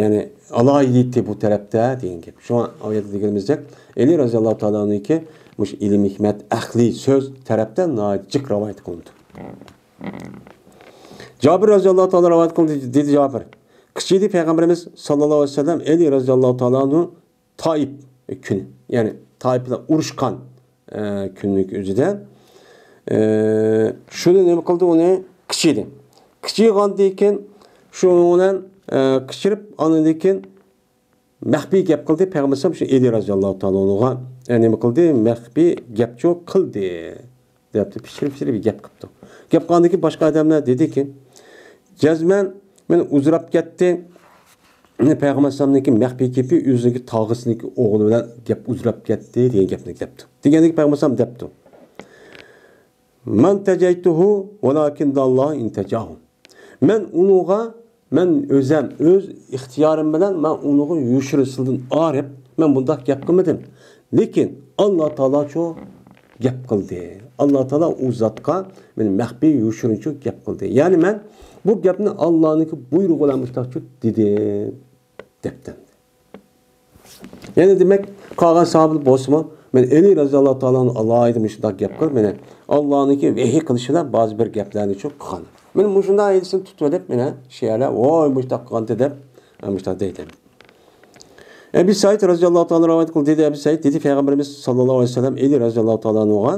يەنى ئالاھىدە ئىدى بۇ تەرەپتە دېگەن گەپ. شۇڭا ئۇ يەردە دېگىنىمىزدەك، ئەلى رەزىياللاھۇ تائالانىڭكى مۇشۇ ئىلىم ھېكمەت، ئەقلىي سۆز تەرەپتە ناھايىتى جىق رىۋايەت قىلىنىدۇ. جابىر رەزىياللاھۇ تائالا رىۋايەت قىلدى، دېدى جابىر. قىچا ئىدى پەيغەمبىرىمىز ساللاللاھۇ ئەلەيھى ۋەسەللەم ئەلى رەزىياللاھۇ تائالا ئانھۇ تائىپ كۈنى، يەنى تائىپ بىلەن ئۇرۇشقان، ئە، كۈننىڭ ئۆزىدە، ئە، شۇنى نېمە قىلدى ئۇنى؟ قىچىدى. قىچىغاندىن كېيىن شۇنىڭ بىلەن، ئە، قىچىرىپ، ئاندىن كېيىن مەخپىي گەپ قىلدى. پەيغەمبەر ئەلەيھىسسالام شۇ ئەلى رەزىياللاھۇ تائالا ئانھۇغا، ئە، نېمە قىلدى؟ مەخپىي گەپچۇ قىلدى. دەپتۇ، پىچىرىپ-پىچىرىپ گەپ قىپتۇ. گەپ قىلغاندىن كېيىن باشقا ئادەملەر دېدىكى، جەزمەن مېنى ئۇزراپ كەتتى. مېنى پەيغەمبەر ئەلەيھىسسالامنىڭكى مەخپىي گېپى ئۆزىنىڭكى تاغىسىنىڭكى ئوغلى بىلەن گەپ ئۇزراپ كەتتى دېگەن گەپنى دەپتۇ. دېگەندىكىن پەيغەمبەر ئەلەيھىسسالام دەپتۇ، مەن تەجەيتۇھۇ ۋەلاكىنناللاھۇ ئىنتەجاھۇ. مەن ئۇنىڭغا، مەن ئۆزەم، ئۆز ئىختىيارىم بىلەن مەن ئۇنىڭغا يوشۇرۇن سىلدىن ئايرىپ، مەن بۇنداق گەپ قىلمىدىم. لېكىن ئاللا تائالاچۇ گەپ قىلدى. ئاللا تائالا ئۇ زاتقا مېنى مەخپىي يوشۇرۇنچۇ گەپ قىلدى. يەنى مەن بۇ گەپنى ئاللانىڭكى بۇيرۇقى بىلەن مۇشۇنداقچۇ دېدىم، دەپتۇ. يەنى دېمەك، قالغان ساھابىلەر بولسىمۇ، مەن ئەلى رەزىياللاھۇ تائالا ئانھۇ ئالاھىدە مۇشۇنداق گەپ قىلىپ، مېنى ئاللانىڭكى ۋەھىي قىلىشى بىلەن بەزى بىر گەپلەرنى شۇ قىلغان. مەن مۇشۇنداق ھەدىسنى تۇتۇۋېلىپ، مېنى شىئەلەر، ۋاي، مۇشۇنداق قىلغانتى دەپ، مۇشۇنداق دەيدۇ. ئەبى سەئىد رەزىياللاھۇ تائالا رىۋايەت قىلدى، دېدى ئەبى سەئىد، دېدى پەيغەمبىرىمىز ساللاللاھۇ ئەلەيھى ۋەسەللەم ئەلى رەزىياللاھۇ تائالا ئانھۇغا،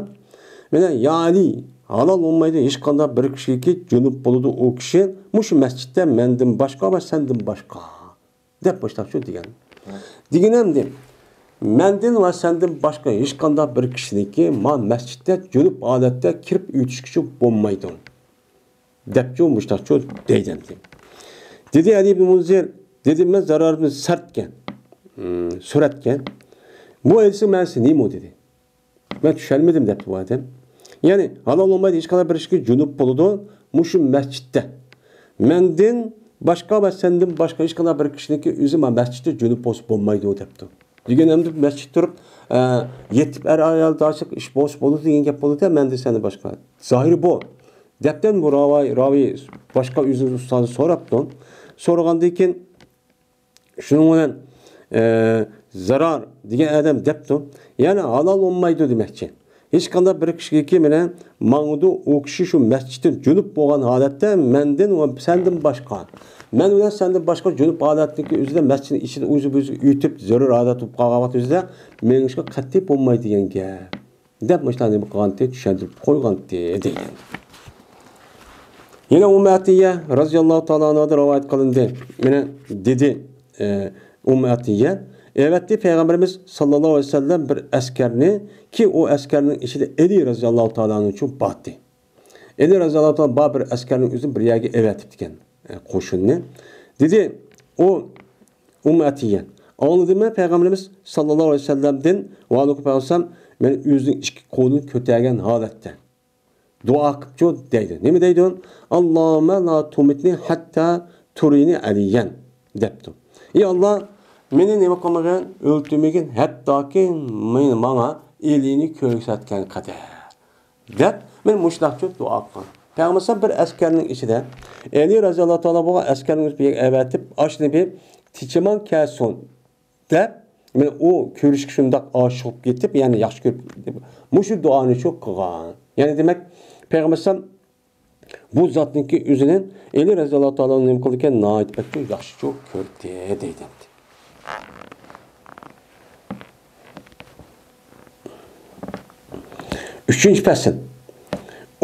مېنى، يا ئەلى، ھالال بولمايدۇ ھېچقانداق بىر كىشىگە جۇنۇپ بولىدۇ ئۇ كىشى مۇشۇ مەسچىتتە مەندىن باشقا ۋە سەندىن باشقا. دەپ مۇشۇنداق شۇ دېگەن. دېگىنىمدى، مەندىن ۋە سەندىن باشقا ھېچقانداق بىر كىشىنىڭكى ما مەسچىتتە جۇنۇپ ھالەتتە كىرىپ ئۆتۈشكىچە بولمايدۇ. دەپچۇ مۇشۇنداقچۇ دەيدەمدى. دېدى ئەلى ئىبن مۇنزىر، دېدىم مەن زارار ئىبن سەرتكە، سۈرەتكە، بۇ ھەدىسنىڭ مەنىسى نېمە دېدى. مەن چۈشەنمىدىم دەپتۇ بۇ ئادەم. يەنى ھالال بولمايدۇ، ھېچقانداق بىر كىشىگە جۇنۇپ بولىدۇ مۇشۇ مەسچىتتە. مەندىن باشقا ۋە سەندىن باشقا ھېچقانداق بىر كىشىنىڭكى ئۆزى مانا مەسچىتتە جۇنۇپ بولسا بولمايدۇ دەپتۇ. دېگەن ئەمدى مەسچىتتە تۇرۇپ، ئە، يېتىپ ئەر ئايال داشلىق ئىش بولسا بولىدۇ دېگەن گەپ بولىدۇ، مەندىن سەندىن باشقا. زاھىرى بۇ. دەپتەن بۇ راۋاي-، راۋى باشقا ئۆزىنىڭ ئۇستازى سوراپتۇ. سورىغاندىن كېيىن شۇنىڭ بىلەن، ئە، زىرار دېگەن ئادەم دەپتۇ، يەنى ھالال بولمايدۇ دېمەكچى. ھېچقانداق بىر كىشىگىكى مېنى ماڭىدۇ، ئۇ كىشى شۇ مەسچىتتىن جۇنۇپ بولغان ھالەتتە مەندىن ۋە سەندىن باشقا، مەن بىلەن سەندىن باشقا جۇنۇپ ھالەتتىكى ئۆزىدە مەسچىتنىڭ ئىچىدە ئۆزى بۆزى ئۆتۈپ، زۆرۈر ھالەت بولۇپ قالغان ۋاقىت ئۆزىدە مېڭىشقا قەتئىي بولمايدۇ دېگەن گەپ. دەپ مۇشۇلارنى نېمە قىلغانتى، چۈشەندۈرۈپ قويغانتى دەيدۇ. يەنە ئۇممۇ ئەتىيە رەزىياللاھۇ تائالا ئەنھادىن رىۋايەت قىلىندى. مانا دېدى، ئە، ئۇممۇ ئەتىيە، ئەۋەتتى پەيغەمبىرىمىز ساللاللاھۇ ئەلەيھى ۋەسەللەم بىر ئەسكەرنى، كى ئۇ ئەسكەرنىڭ ئىچىدە ئەلى رەزىياللاھۇ تائالا ئەنھۇچۇ بارتى. ئەلى رەزىياللاھۇ تائالا بار بىر ئەسكەرنىڭ ئۆزىنى بىر يەرگە ئەۋەتىپتىكەن، ئە، قوشۇننى. دېدى، ئۇ ئۇممۇ ئەتىيە، ئاڭلىدىممەن پەيغەمبىرىمىز ساللاللاھۇ ئەلەيھى ۋەسەللەمدىن، ۋە ئالەيكۇم پەيغەمبەر مەن ئۆزىنىڭ ئىككى قولىنى كۆتەرگەن ھالەتتە دۇئا قىپچۇ دەيدۇ. نېمە دەيدۇ؟ «ئاللاھۇممە لا تۇمىتنى ھەتتا تۇرىنى ئەلىيەن» دەپتۇ. ئى ئاللا، مېنى نېمە قىلمىغىن، ئۆلتۈرمىگىن، ھەتتاكى مېنى، ماڭا ئېلىنى كۆرسەتكەن قەدەر. دەپ، مەن مۇشۇنداقچە دۇئا قىلغان. پەيغەمبەر بىر ئەسكەرنىڭ ئىچىدە، ئەلى رەزىياللاھۇ تائالا بولغان ئەسكەرنىڭ ئۆزىنى بىر يەرگە ئەۋەتىپ، ئاشۇنى بىر تىچىمان كەلسۇن دەپ، مەن ئۇ كۆرۈشكە شۇنداق ئاشىق بولۇپ كېتىپ، يەنى ياخشى كۆرۈپ، مۇشۇ دۇئانى شۇ قىلغان. يەنى دېمەك، پەيغەمبەر بۇ زاتنىڭكى ئۆزىنى ئەلى رەزىياللاھۇ تائالا نېمە قىلىدىكەن، ناھايىتى بەك ياخشىچۇ كۆردى دەيدۇ. ئۈچىنچى پەسىل.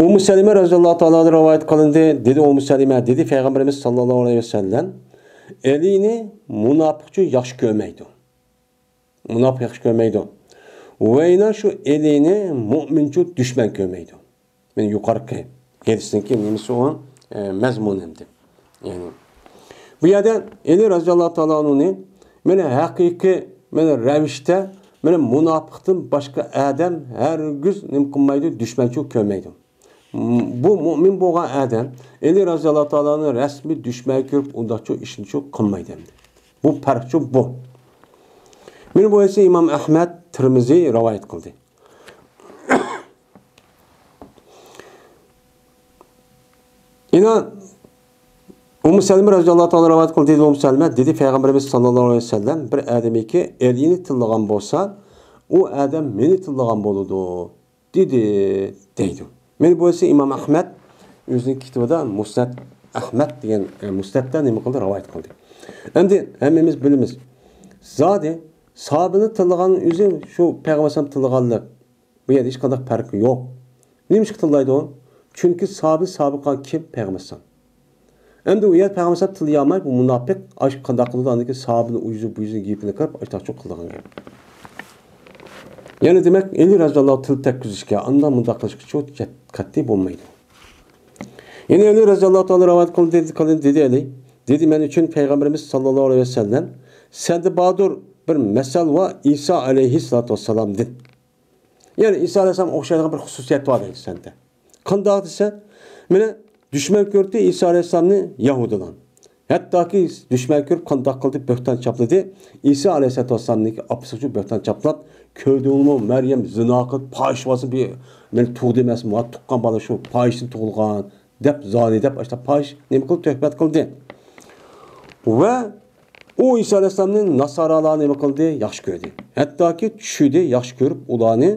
ئۇممۇ سەلىمە رەزىياللاھۇ تائالا رىۋايەت قىلىندى. دېدى ئۇممۇ سەلىمە، دېدى پەيغەمبىرىمىز ساللاللاھۇ ئەلەيھى ۋەسەللەم، ئەلىنى مۇناپىقچۇ ياخشى كۆرمەيدۇ. مۇناپىق ياخشى كۆرمەيدۇ. ۋەينا شۇ ئەلىنى مۇئمىنچۇ دۈشمەن كۆرمەيدۇ. مانا يۇقىرىقى ھەدىسنىڭكى نېمىسى ئۇ، ئە، مەزمۇنى ئەمدى. يەنى بۇ يەردە ئەلى رەزىياللاھۇ تائالا ئەنھۇنى مانا ھەقىقىي، مانا رەۋىشتە، مانا مۇناپىقتىن باشقا ئادەم ھەرگىز نېمە قىلمايدۇ، دۈشمەنچۇ كۆرمەيدۇ. بۇ مۇئمىن بولغان ئادەم ئەلى رەزىياللاھۇ تائالانى رەسمىي دۈشمەن كۆرۈپ، ئۇنداقچۇ ئىشنىچۇ قىلمايدۇ ئەمدى. بۇ پەرقچۇ بۇ. مانا بۇ ھەدىسنى ئىمام ئەھمەد، تىرمىزى رىۋايەت قىلدى. يەنە ئۇممۇ سەلىمە رەزىياللاھۇ تائالا رىۋايەت قىلدى، دېدى ئۇممۇ سەلىمە، دېدى پەيغەمبىرىمىز ساللاللاھۇ ئەلەيھى ۋەسەللەم، بىر ئادەمكى ئەلىنى تىللىغان بولسا، ئۇ ئادەم مېنى تىللىغان بولىدۇ، دېدى، دەيدۇ. مانا بۇ ھەدىسنى ئىمام ئەھمەد ئۆزىنىڭ كىتابىدا مۇسنەد ئەھمەد دېگەن، ئە، مۇسنەدتە نېمە قىلدى؟ رىۋايەت قىلدى. ئەمدى ھەممىمىز بىلىمىز. زادى ساھابىنى تىللىغان ئۆزى شۇ پەيغەمبەر ئەلەيھىسسالام تىللىغانلىق. بۇ يەردە ھېچقانداق پەرق يوق. نېمىشقا تىللايدۇ؟ چۈنكى ساھابىنى ساھابە قىلغان كىم؟ پەيغەمبەر ئەلەيھىسسالام. ئەمدى ئۇ يەردە پەيغەمبەر ئەلەيھىسسالام تىللىيالماي، بۇ مۇناپىق ئاشۇ قانداق قىلىدۇ، ئاندىن كېيىن ساھابىنى ئۇ يۈزى بۇ يۈزىنىڭ گېپىنى قىلىپ، ئاشۇنداقچۇ قىلىدىغان گەپ. يەنى دېمەك، ئەلى رەزىياللاھۇ تىل تەگكۈزۈشكە، ئانداق مۇنداق قىلىشقىچۇ قەتئىي بولمايدۇ. يەنە ئەلى رەزىياللاھۇ تائالا رىۋايەت قىلدى، قىلدى، دېدى ئەلى. دېدى، مەن ئۈچۈن پەيغەمبىرىمىز ساللاللاھۇ ئەلەيھى ۋەسەللەم، سەندە باردۇر بىر مەسەل ۋە ئىسا ئەلەيھىسسالاتۇ ۋەسسالامدىن. يەنى ئىسا ئەلەيھىسسالامغا ئوخشايدىغان بىر خۇسۇسىيەت بار دەيدۇ سەندە. قانداق دېسە، مانا دۈشمەن كۆردى ئىسا ئەلەيھىسسالامنى يەھۇدىيلار. ھەتتاكى دۈشمەن كۆرۈپ قانداق قىلدى، بۆھتان چاپلىدى. ئىسا ئەلەيھىسسالاتۇ ۋەسسالامنىڭكى ئاپىسىغىچۇ بۆھتان چاپلاپ، كۆردۈڭمۇ مەريەم زىنا قىلىپ، پاھىشە بالىسىنى بىر، مانا تۇغدى ئەمەسمۇ، تۇغقان بالا شۇ پاھىشىدىن تۇغۇلغان. دەپ زانى دەپ ئاشتا پاش نېمە قىلدى، تۆھمەت قىلدى. ۋە ئۇ ئىسا ئەلەيھىسسالامنى ناسارالار نېمە قىلدى، ياخشى كۆردى. ھەتتاكى چۈشىدى، ياخشى كۆرۈپ ئۇلارنى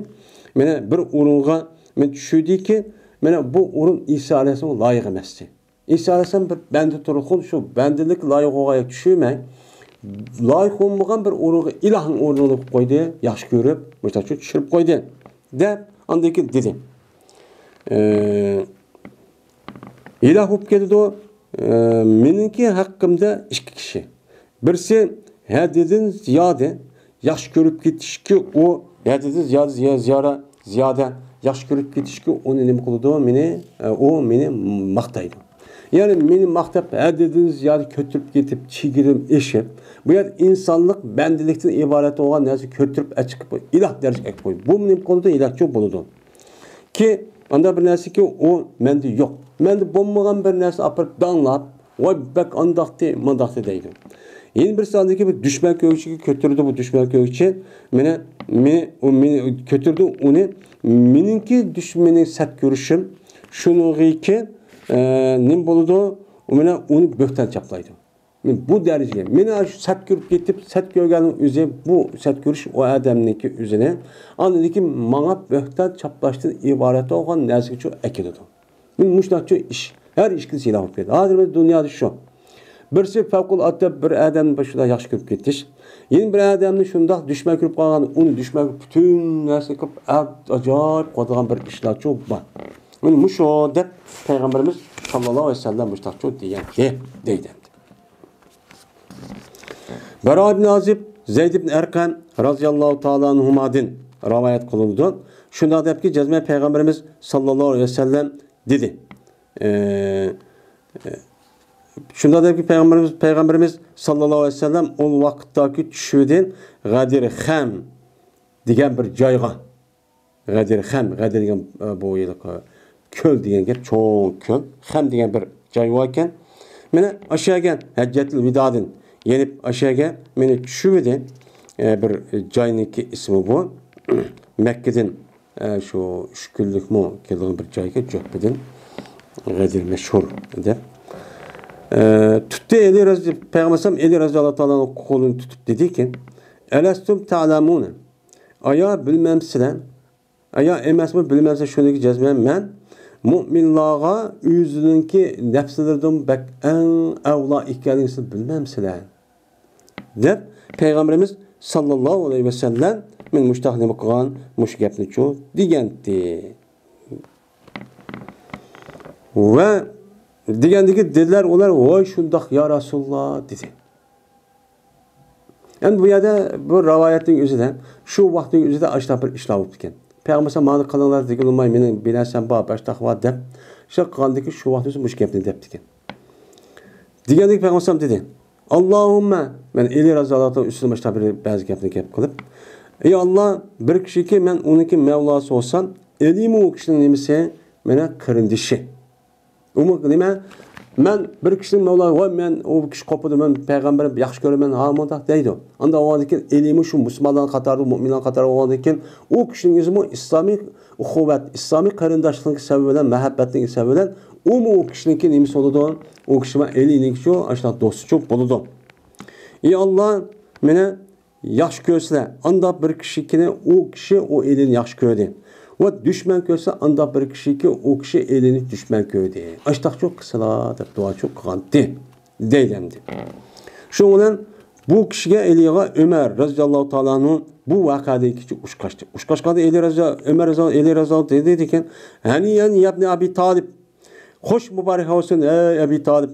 مانا بىر ئورۇنغا مانا چۈشىدىكى، مانا بۇ ئورۇن ئىسا ئەلەيھىسسالامغا لايىق ئەمەستى. ئىسا ئەلەيھىسسالام بىر بەندە تۇرغۇن، شۇ بەندىلىك لايىق بولغان يەرگە چۈشۈرمەي، لايىق بولمىغان بىر ئورۇنغا ئىلاھنىڭ ئورنىنى قويۇپ قويدى، ياخشى كۆرۈپ مۇشۇنداق چۈشۈرۈپ قويدى دەپ ئاندىن كېيىن دېدى. ئە، ئىلاھ بولۇپ كېتىدۇ. ئە، مېنىڭكى ھەققىمدە ئىككى كىشى. بىرسى ھەددىدىن زىيادە ياخشى كۆرۈپ كېتىشكە، ئۇ ھەددىدىن زىيادە، زىيا-، زىيارە-، زىيادە ياخشى كۆرۈپ كېتىشكە ئۇنى نېمە قىلىدۇ؟ مېنى، ئە، ئۇ مېنى ماختايدۇ. يەنى مېنى ماختاپ ھەددىدىن زىيادە كۆتۈرۈپ كېتىپ، چېگرىدىن ئېشىپ، بۇ يەردە ئىنسانلىق بەندىلىكتىن ئىبارەت بولغان نەرسە كۆتۈرۈپ ئەچىقىپ، ئىلاھ دەرىجىگە ئەكىپ قويدى. بۇ نېمە قىلىدۇ؟ ئىلاھچۇ بولىدۇ. كى، ئاندا بىر نەرسىكى، ئۇ مەندە يوق. مەندە بولمىغان بىر نەرسە ئاپىرىپ داڭلاپ، ۋاي، بەك ئانداقتى، مانداقتى دەيدۇ. يەنە بىرسى ئاندىكى بىر دۈشمەن كۆرگۈچىگە كۆتۈرىدۇ، بۇ دۈشمەن كۆرگۈچى. مېنى، مېنى، ئۇ مېنى كۆتۈرىدۇ، ئۇنى مېنىڭكى دۈشمىنى سەت كۆرۈشۈم، شۇنىڭغىكى، ئە، نېمە بولىدۇ؟ ئۇ مېنى، ئۇنى بۆھتان چاپلايدۇ. مەن بۇ دەرىجىگە، مېنى شۇ سەت كۆرۈپ كېتىپ، سەت كۆرگەننىڭ ئۆزى، بۇ سەت كۆرۈش ئۇ ئادەمنىڭكى ئۆزىنى، ئاندىن كېيىن ماڭا بۆھتان چاپلاشتىن ئىبارەت بولغان نەرسىگىچۇ ئەكېلىدۇ. مەن مۇشۇنداقچۇ ئىش، ھەر ئىشكە سىلاھ بولۇپ كېتىدۇ. ھازىر بىز دۇنيادا شۇ. بىرسى پەۋقۇلئاددە بىر ئادەمنى شۇنداق ياخشى كۆرۈپ كېتىش، يەنە بىر ئادەمنى شۇنداق دۈشمەن كۆرۈپ قالغان، ئۇنى دۈشمەن كۆرۈپ پۈتۈن نەرسىنى قىلىپ، ئە-، ئاجايىپ قىلىدىغان بىر ئىشلارچۇ بار. مانا مۇشۇ دەپ پەيغەمبىرىمىز ساللاللاھۇ ئەلەيھى ۋەسەللەم مۇشۇنداقچۇ دېگەن، دەيدۇ. بەرا ئىبن ئازىب زەيد ئىبن ئەرقەم رازىياللاھۇ تائالا ئەنھۇمادىن رىۋايەت قىلىنىدۇ. شۇنداق دەپكى، جەزمەن پەيغەمبىرىمىز ساللاللاھۇ ئەلەيھى ۋەسەللەم دېدى. ئە، ئە، شۇنداق دەپكى، پەيغەمبىرىمىز، پەيغەمبىرىمىز ساللاللاھۇ ئەلەيھى ۋەسەللەم ئۇ ۋاقىتتاكى چۈشىدىن غەدىر خەم دېگەن بىر جايغا، غەدىر خەم، غەدىر دېگەن، ئە، بۇ يىلقى كۆل دېگەن گەپ، چوڭ كۆل. خەم دېگەن بىر جاي بار ئىكەن. مانا ئاشۇ يەرگە ھەججەتۇل ۋىدادىن، يەنى ئاشۇ يەرگە مېنى چۈشۈۋىدى. ئە، بىر جاينىڭكى ئىسمى بۇ. مەككىدىن، ئە، شۇ ئۈچ كۈنلۈكمۇ كېلىدىغان بىر جايغا، جۆھپىدىن غەدىر مەشھۇر دەپ. ئە، تۇتتى ئەلى رەزى-، پەيغەمبەر ئەلەيھىسسالام ئەلى رەزىياللاھۇ تائالا ئەنھۇ قولىنى تۇتۇپ دېدىكى، ئەلەستۇم تەئلەمۇنە؟ ئايا، بىلمەمسىلەر؟ ئايا، ئەمەسمۇ، بىلمەمسىلەر شۇنىكى جەزمەن مەن مۇئمىنلارغا ئۆزىنىڭكى نەپسلىرىدىن بەك ئەڭ ئەۋلا ئىكەنلىكىنى بىلمەمسىلەر؟ دەپ پەيغەمبىرىمىز ساللاللاھۇ ئەلەيھى ۋەسەللەم مەن مۇشتاق نېمە قىلغان، مۇشۇ گەپنىچۇ دېگەنتى. ۋە دېگەندىكى دېدىلەر ئۇلار، ۋاي شۇنداق يا رەسۇلاللا دېدى. ئەمدى بۇ يەردە بۇ رىۋايەتنىڭ ئۆزىدە، شۇ ۋاقىتنىڭ ئۆزىدە ئاشۇنداق بىر ئىشلار بولۇپتىكەن. پەيغەمبەر مانا قىلىڭلار دېگىلىماي، مېنىڭ بىر نەرسەم بار، باشتاق بار دەپ، شۇ قىلغاندىكى شۇ ۋاقىت ئۆزى مۇشۇ گەپنى دەپتىكەن. دېگەندىكى پەيغەمبەر دېدى، ئاللاھۇممە، مەن ئەلى رازىياللاھۇ تائالا ئۈستىدىن باشقا بىر بەزى گەپنى گەپ قىلىپ، ئەي ئاللا، بىر كىشىكى مەن ئۇنىڭكى مەۋلاسى بولسام، ئەلىمۇ ئۇ كىشىنىڭ نېمىسى، مانا قېرىندىشى. ئۇمۇ نېمە؟ مەن بىر كىشىنىڭ مەۋلا، ۋاي مەن ئۇ كىشى قوپىدۇ، مەن پەيغەمبەر ياخشى كۆرىمەن، ھا مۇنداق دەيدۇ. ئاندا بولغاندىن كېيىن ئەلىمۇ شۇ مۇسۇلمانلارنىڭ قاتارىدا، مۇئمىنلارنىڭ قاتارىدا بولغاندىن كېيىن ئۇ كىشىنىڭ ئۆزىمۇ ئىسلامىي ئۇخۇۋەت، ئىسلامىي قېرىنداشلىقنىڭ سەۋەبى بىلەن، مەھەببەتنىڭ سەۋەبى بىلەن ئۇمۇ ئۇ كىشىنىڭكى نېمىسى بولىدۇ؟ ئۇ كىشى مەن ئەلىنىڭكىچۇ، ئاشۇنداق دوستىچۇ بولىدۇ. ئى ئاللا، مېنى ياخشى كۆرسىلە، ئانداق بىر كىشىكىنى ئۇ كىشى ئۇ ئېلىنى ياخشى كۆردى. ۋە دۈشمەن كۆرسە، ئانداق بىر كىشىكى ئۇ كىشى ئېلىنى دۈشمەن كۆردى. ئاشتاقچۇ قىسىلا دەپ دۇئاچۇ قىلغانتى. دەيلەمدى. شۇنىڭ بىلەن بۇ كىشىگە ئېلىغا ئۆمەر رەزىياللاھۇ تائالا ئەنھۇ بۇ ۋەقەدىن كېچە ئۇچقاشتى. ئۇچقاشقاندا ئېلى رەزىيا-، ئۆمەر رەزىيا-، ئېلى رەزىياللاھۇ دېدى ئىكەن، ھەنىيەن يەبنى ئەبى تالىب. خوش مۇبارەك بولسۇن، ئەي ئەبى تالىب.